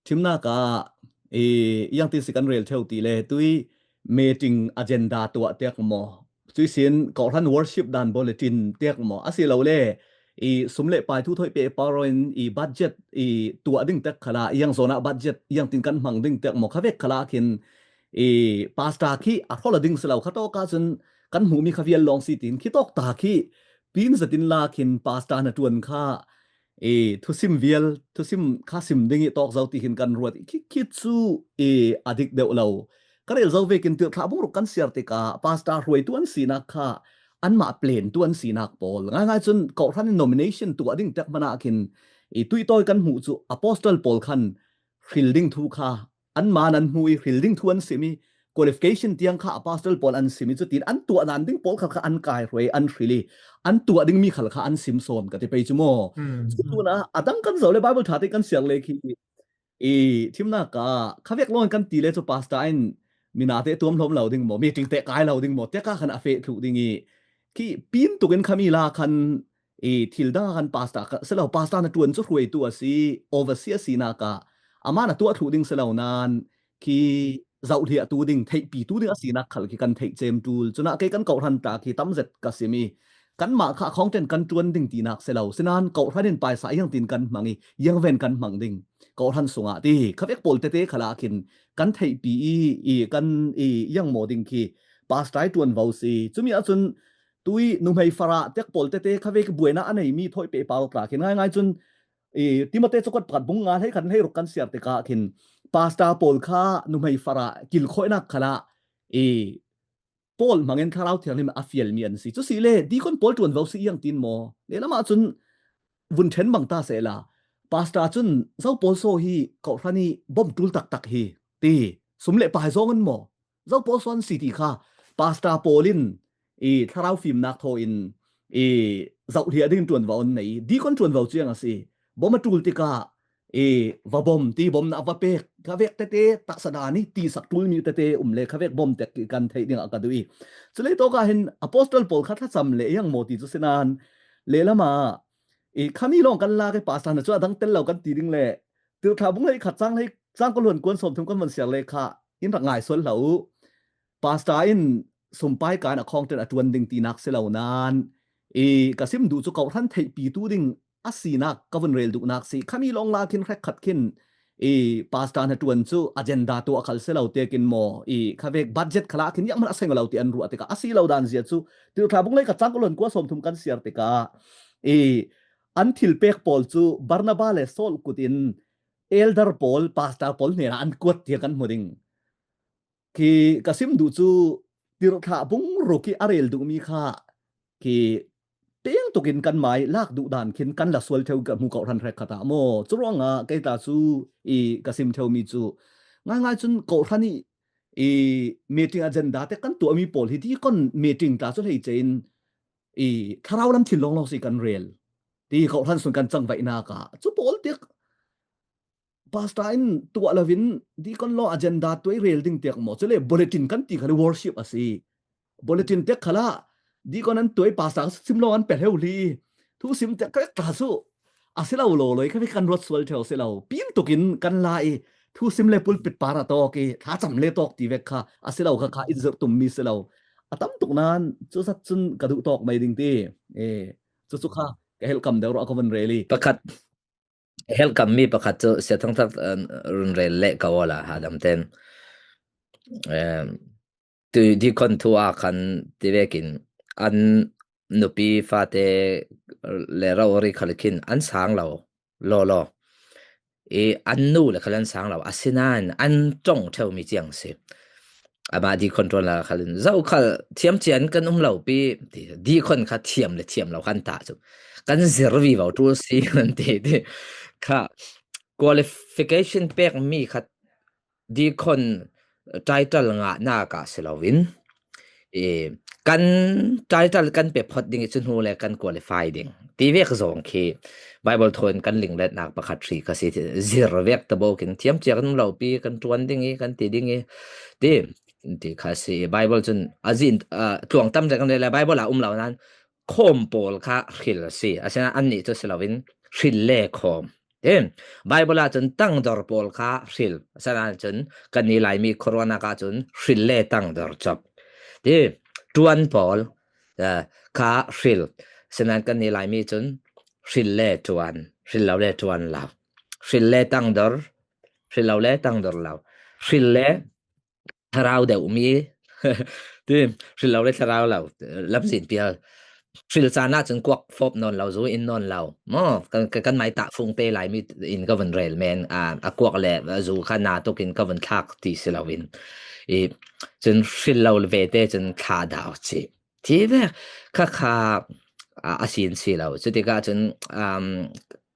Thimnak ah i iang ti si kan rel ṭheu ti le tui meeting agenda tuah tiak maw, Cuisin kohhran worship dan bulletin tek maw, a si lo le i sum le pai thu thoih peh paro in i budget i tuah ding tek khala, iang zona budget iang tin kan hmang ding tek maw, kha vek khala khin i pastor khi a hrola ding si lo, kha tawka cun kan hmuhmi kha vial lawng si tin, khi tawk ta khi pin zatin la khin pastor na tuan kha i thusim vial, thusim kha sim ding i tawk zo ti hin kan ruat i, khi, khi cu i a dik deuh lo. Ka rel zo vekin tirhthlah bungruk kan siar tikah pastor hruaitu an sinak kha anmah plentu an sinak pawl ngaingai cun kohhran in nomination tuah ding tek hmanah khin i tuitawi kan hmuh cu apostle pawl khan hril ding thu kha anmah an hmu i hril ding thu an sim i qualification tiang kha apostle pawl an sim i cutin an tuah dan ding pawl khal kha an kai hruai an hril i an tuah dingmi khal kha an sim sawn ka ti pei cu maw? Cu tuna a dang kan zo le Bible ṭha te kan siar le khi i thimnak ah kha vek lawng kan ti le cu pastor in minate tuam hlawm lo ding maw, meeting te kai lo ding maw, te ka khan a feh thluh ding i khi pin tukin khami la khan i thil dang a khan pastor ka si lo, pastor na tuan cu hruaitu a si, overseer a sinak ah amah na tuah thluh ding si lo nan khi zohhliahtu ding, theihpitu ding a sinak khal khi kan theih cem ṭul. Cunah kei kan kohhran ta khi tam zet ka sim i kanmah kha khawngten kan ṭuan ding tinak si lo. Sinan kohhran in paisa iang tin kan hmang i iang ven kan hmang ding kohhran sungah ti kha vek pawl tete khalah khin kan theihpi i, i kan i iang maw ding khi pastor i ṭuan vo si. Cumi ahcun tui nuhmei farah tek pawl tete kha vek buaina a neimi thoih peh pau ta khin ngaingai cun i Timote cakuat pakhat bung nga hlei khat hlei ruk kan siar tikah khin pastor pawl kha nuhmei farah kilkhawinak khalah i pawl hmangin Thlarau Thianghlim a fialmi an si. Cu si le dikon pawl ṭuan vo si iang tin maw? Lehlam ahcun vun ṭhen bang ta sehla pastor cun zo pawl saw hi kohhran i bom ṭul taktak hi ti sum le pai zong an maw? Zo pawl saw an si ti kha pastor pawl in i thlarau fimnak thaw in i zohhliah ding ṭuan vo an nei. Dikon ṭuan vo ciang a si. Bom a ṭul tikah i va bom ti, bomnak va pek, kha vek tete taksa dan i tisak ṭulmi tete um le kha vek bom tek i kan theih dingah ka duh i. Culei tawkah hin apostle pawl kha thlacam le iang maw ti cu sinan lehlam ah i khami lawng kan lak i pastor na cu a dang tel lo kan ti ding le tirhthlah bung hlei khat cang hlei cang kul hluan kuan sawmthum kan van siar le kha in rak ngai sual hlah uh. Pastor in sumpai kan a khawngten a ṭuan ding tinak si lo nan i ka sim duh cu kohhran theihpitu ding a sinak ka vun rel duhnak si. Khami lawng la khin hrekkhat khin i pastor hna ṭuan cu agenda tuah khal si lo tekin maw i kha vek budget khalah khin iang hmanh a seng lo ti an ruah tikah a si lo dan zia cu tirhthlah bung hlei khat cang kul hluan kua sawmthum kan siar tikah i an thil pek pawl cu Barnaba le Saul kut in elder pawl, pastor pawl hnenah an kuat tiah kan hmu ding. Khi ka sim duh cu tirhthlah bung ruk i a rel duhmi kha khi peng tukin kan mai lak duh dan khin kan la sual theu ka hmu kohhran hrekkhat ah maw? Cu ruangah kei ta cu i ka sim theumi cu ngaingai cun kohhran i, i meeting agenda te kan tuahmi pawl hi dikon meeting ta cu hleice in i thlarau lam thin lawnglawng si kan rel ti kohhran sun kan cangvaihnak ah cu pawl tiak pastor in tuah loin dikon law agenda tuai rel ding tiak maw? Cule bulletin kan ti khal worship a si. Bulletin tek khalah dikon an tuai pastor sim law an pe hleu hli. Thusim tek kha ta su a si lo law lawi kha kan ruat sual theu si lo. Pin tukin kan la i thusim le pulpit par a tawk i thlacam le tawk ti vek kha a si lo kha kha in zirh tummi si lo. A tam tuk nan cu zat cun ka duh tawk mai ding ti. E, cu cu kha ka helhkam deuh ruah ka vun rel i. Pakhat helhkammi pakhat cu Sia Thang Thak, eh, run rel leh ka awl a hadam ten. Em, tu dikon thu a khan ti vekin an nupi fate le rori khal khin an sang lo law law. I an nu le khal an sang lo. Asinain an ṭong theumi ciang si. Amah dikon ṭuan la khal in zo khal thiam cian kan um lo pi ti dikon kha thiam le thiam lo khan ta cu kan zir vivo ṭul si kan ti ti kha qualification pek mi khat dikon title ngahnak ah si loin i kan title kan pe phot ding i cu hnu le kan qualify ding ti vek zong khi Bible thawn kan lingletnak pakhat hri kha si. Zir vek ta bokin thiam cia kan um lo pi kan ṭuan ding i kan ti ding i ti ti kha si. Bible cun a zin, a, tluang tam zet kan rel le Bible ah um lo nan khawm pawl kha hril a si. Asinain annih cu si loin hril le khawm. Ti Bible ah cun tangdor pawl kha hril. Asinain cun kan i Laimi khuaruahnak ah cun hril le tangdor cop. Ti ṭuan pawl, eh, kha hril. Sinan kan ni Laimi cun hril le ṭuan, hril lo le ṭuan lo. Hril le tangdor, hril lo le tangdor lo. Hril le thlarau deuhmi, ti, hril lo le thlarau lo, lamzin pial. Hril caan ahcun kuak fawp nawn lo, zu in nawn lo. Maw, kan, kan, kan mai tah fung te Laimi in ka vun rel men, a, a kuak le a zu kha na tuk in ka vun thlak ti si lo in. I, cun hril lo ve te cun thla dah ci. Ti ve kha kha, a, a sin si lo. Cutikah cun, um,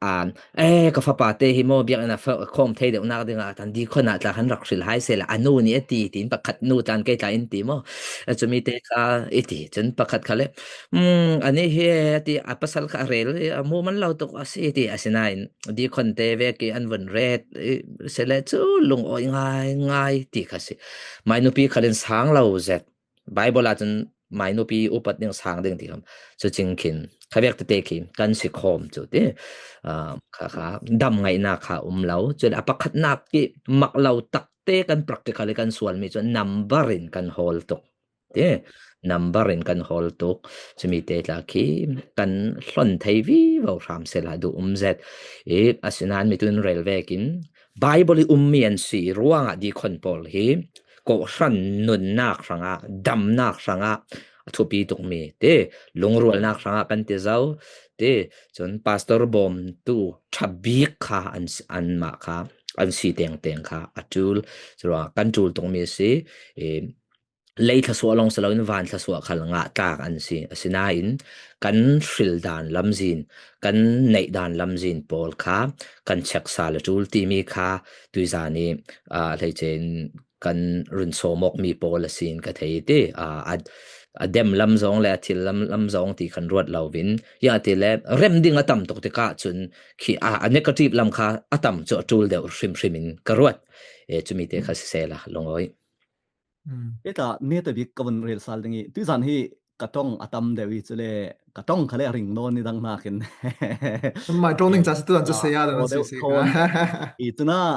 um, eh, ka fapa te hi maw biakinn a fa-, khawm thei deuhnak dingah tan dikon ah tla han rak hril hai sehla a nu nih a ti, tiin pakhat nu tlan kei tla in ti maw? A cumi te kha i ti. Cun pakhat kha le, um, a nih hi a ti, a pasal kha a rel hi, a mu man lo tuk a si ti, asinain dikon te vek i an vun ret, i, sele cu lungawi ngai ngai ti kha si. Mai nupi khal in sang lo zet. Bible ahcun mai nupi upat ding sang ding ti kha. Cu cing khin, kha vek tete khi kan si khawm cu ti. Ah, kha, kha dam ngaihnak kha um lo. Cun a pakhatnak i mak lo tak te kan practical i kan sualmi cu number in kan hawl tuk. Ti, number in kan hawl tuk. Cumi te tla khi kan hlon thei vivo hram sehla duh um zet. I, asinain mitun rel vekin Bible i ummi an si ruangah dikon pawl hi kohhran nunnak hrangah, damnak hrangah a thupi tukmi ti, lungrualnak hrangah kan ti zo ti, cun pastor bawmtu ṭha bik kha an, anmah kha an si tengteng kha a ṭul, curuangah kan ṭul tukmi a si. I, lei thluasuah lawng si loin van thluasuah khal ngah tlak an si. Asinain kan hril dan lamzin, kan neih dan lamzin pawl kha kan check sal a ṭul timi kha tuizan i, aa, hleice in kan run sawm awkmi pawl a si in ka thei ti, aa, a, a dem lam zong le a thil lam, lam zong ti kan ruat lo vin, ya ti le rem ding a tam tuk tikah cun khi, aa, a negative lam kha a tam cu a ṭul deuh hrimhrim in ka ruat. E, cumi te kha sisehla, lungawi. Mm. Heta neta bik ka vun rel sal ding i, tuizan hi ka ṭong a tam deuh i, cule ka ṭong kha le a ring nawn i dang hnakin. Mai ṭong ning ca si tuizan cu saya deuh si si kha. I cunah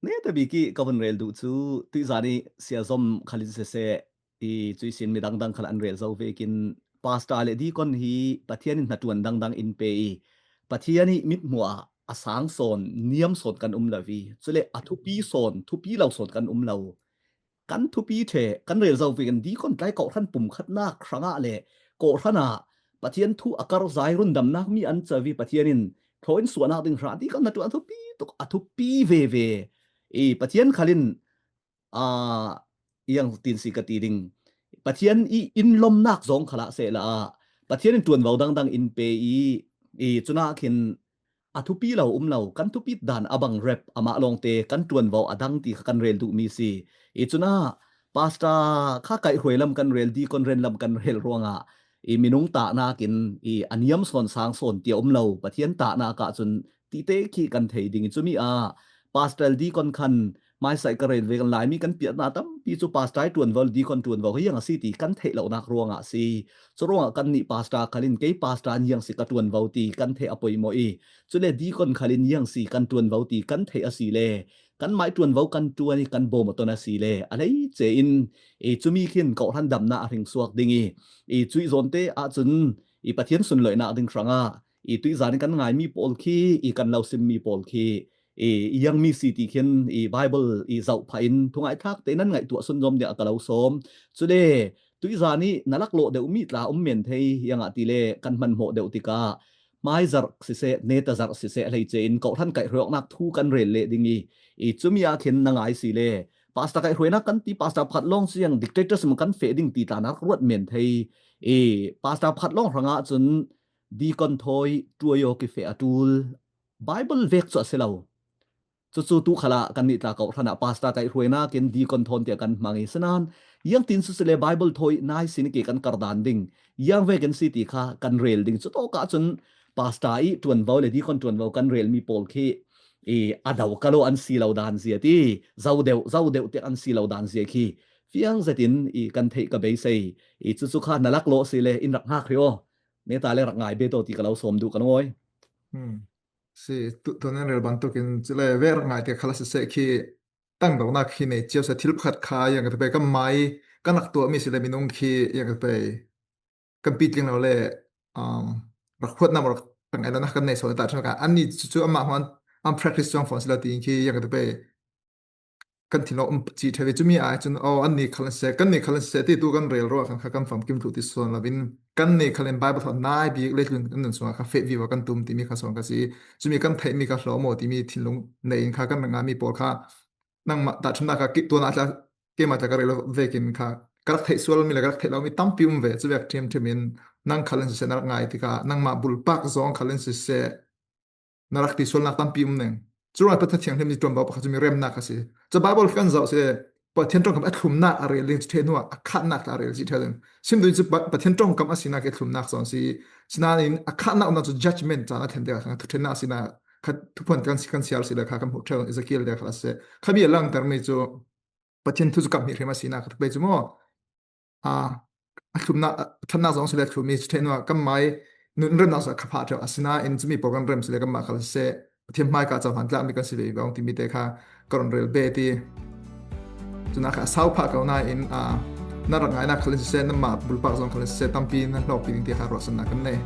neta bik i ka vun rel duh cu tuizan i siazom khal in siseh, i cuisin midang dang khal an rel zo vekin pastor le dikon hi Pathian in hnaṭuan dangdang in pe i Pathian i mithmuh ah a sang sawn, niam sawn kan um lo i, cule a thupi sawn, thupi lo sawn kan um lo. Kan thupi ṭhe, kan rel zo vekin dikon tlai kohhran pumkhatnak hrangah le kohhran ah Pathian thu a karhzai rundamnak mi an co i Pathian in thlaw in suahnak ding hrangah dikon hnaṭuan a thupi tuk, a thupi veve. I Pathian khal in, aa, iang tin si ka ti ding. Pathian i in lomnak zong khalah sehla ah Pathian in ṭuanvo dangdang in pe i, i cunah khin a thupi lo um lo, kan thupit dan a bang rep amah lawngte kan ṭuanvo a dang ti kha kan rel duhmi si. I cunah pastor kha kaihhruai lam kan rel, dikon ren lam kan rel ruangah i minung tahnak in i a niam sawn sang sawn tiah um lo, Pathian tahnak ah cun tite khi kan thei ding i cumi ah pastor dikon khan hmaisa i ka rel ve kan Laimi kan piatnak tampi cu pastor i ṭuanvo le dikon ṭuanvo hi iang a si ti kan theih lonak ruangah a si. Curuangah kannih pastor khal in kei pastor in iang si ka ṭuanvo ti kan theih a poimawh i, cule dikon khal in iang si kan ṭuanvo ti kan theih a si le kan mai ṭuanvo kan ṭuan i kan bawm a ton a si le a hleice in i cumi khin kohhran damnak a hring suak ding i, i cuih zawnte ahcun i Pathian sunloihnak ding hrangah i tuizan in kan ngaimi pawl khi i kan lo simmi pawl khi i iangmi si ti khin i Bible i zoh phah in thungaithlak te nan ngaihtuah sunzom ding a ka lo sawm. Cule tuizan i na laklawh deuhmi tla um men thei, iangah ti le kan hmanhmawh deuh tikah hmai zarh siseh, neta zarh siseh, hleice in kohhran kaihhruainak thu kan rel leh ding i, i cumi ah khin na ngai si le pastor kaihhruainak kan ti, pastor pakhat lawng siang dictatorship kan feh ding ti tla na rak ruat men thei. I pastor pakhat lawng hrangah cun dikon thawi ṭuai awk i feh a ṭul. Bible vek cu a si lo. Cucu tu khalah kannih tla kohhran ah pastor kaihhruainak in dikon thawn tiah kan hmang i, sinan iangtin cu si le Bible thawi nai sin i ke kan kar dan ding, iang vekin si ti kha kan rel ding. Cutawk ahcun pastor i ṭuanvo le dikon ṭuanvo kan relmi pawl khi i a do ka lo an si lo dan zia ti, zo deuh, zo deuh tiang an si lo dan zia khi fiang zetin i kan theih ka beisei. I cucu kha na laklawh si le in rak hngak hri aw. Neta le rak ngai bet aw ti ka lo sawm duh ka ngawi. Hmm. Si, tu, tu nan rel bantukin, cule vek rak ngai tiah khalah siseh khi tangdonak hi nei cio seh, thil pakhat kha iang ka ti pei, ka mai, kan rak tuahmi si le minung khi, ya ka pei, kan pitling lo le, um, rak huatna maw, rak tangai lo na kan nei so ta chun ka, anni cu, cu amah huan an practice cuang fawn si lo ti khi, ya ka pei, kan thinlung um ci ṭheu ve. Cumi ai cun, oh, anni khal an si seh, kanni khal an si seh ti tu kan rel ruah khan kha kan famkim thluh ti suan lo in, kanni khal in Bible thawh nai bik leitlun kan nun sungah kha feh vivo kan tum timi kha suan ka si. Cumi kan theihmi kha hlawm aw timi thinlung nei in kha kan rak ngahmi pawl kha nangmah tahṭhimnak kha ki-, tuan ah tla, keimah tla ka rel vekin kha ka rak theih sual mi le ka rak theih lo mi tampi um ve. Cu vek ṭhiamṭhiam in nang khal an si seh na rak ngai tikah nangmah bulpak zong khal an si seh na rak ti sualnak tampi um ning. Cu ruangah Pathian thianghlim nih ṭuanvo pakhat cu mi remnak a si. Cu Bible kan zoh si le Pathian ṭongkam a thlumnak a rel ding, cu ṭheh hnuah a khatnak tla a rel si ṭheu ding. Sim duh cu Pa-, Pathian ṭongkam a sinak i thlumnak zong si. Sinain a khatnak umnak cu judgment caan a thlen deuh kha thuṭhennak a sinak kha thuphuan kan si, kan siar si le kha kan hmuh ṭheu Ezekiel deuh kha a si. Kha bia langtermi cu Pathian thu cu kamhmi hrim a sinak kha pei cu maw? A, a thlumnak, a ṭhatnak zong si le thlummi cu ṭheh hnuah kan mai nun remnak zong a kha phah ṭheu. Asinain cumi pawl kan rem si le kanmah khal a si seh, Pathian hmaika cohlan tlakmi kan si ve i vong timi te kha ka run rel be ti. Cunah kha a sau phah ko nain, a, na rak ngainak khal in si seh, nanmah bulpak zong khal in si seh, tampi nan hlawkpi ding ti kha ruahsannak kan nei.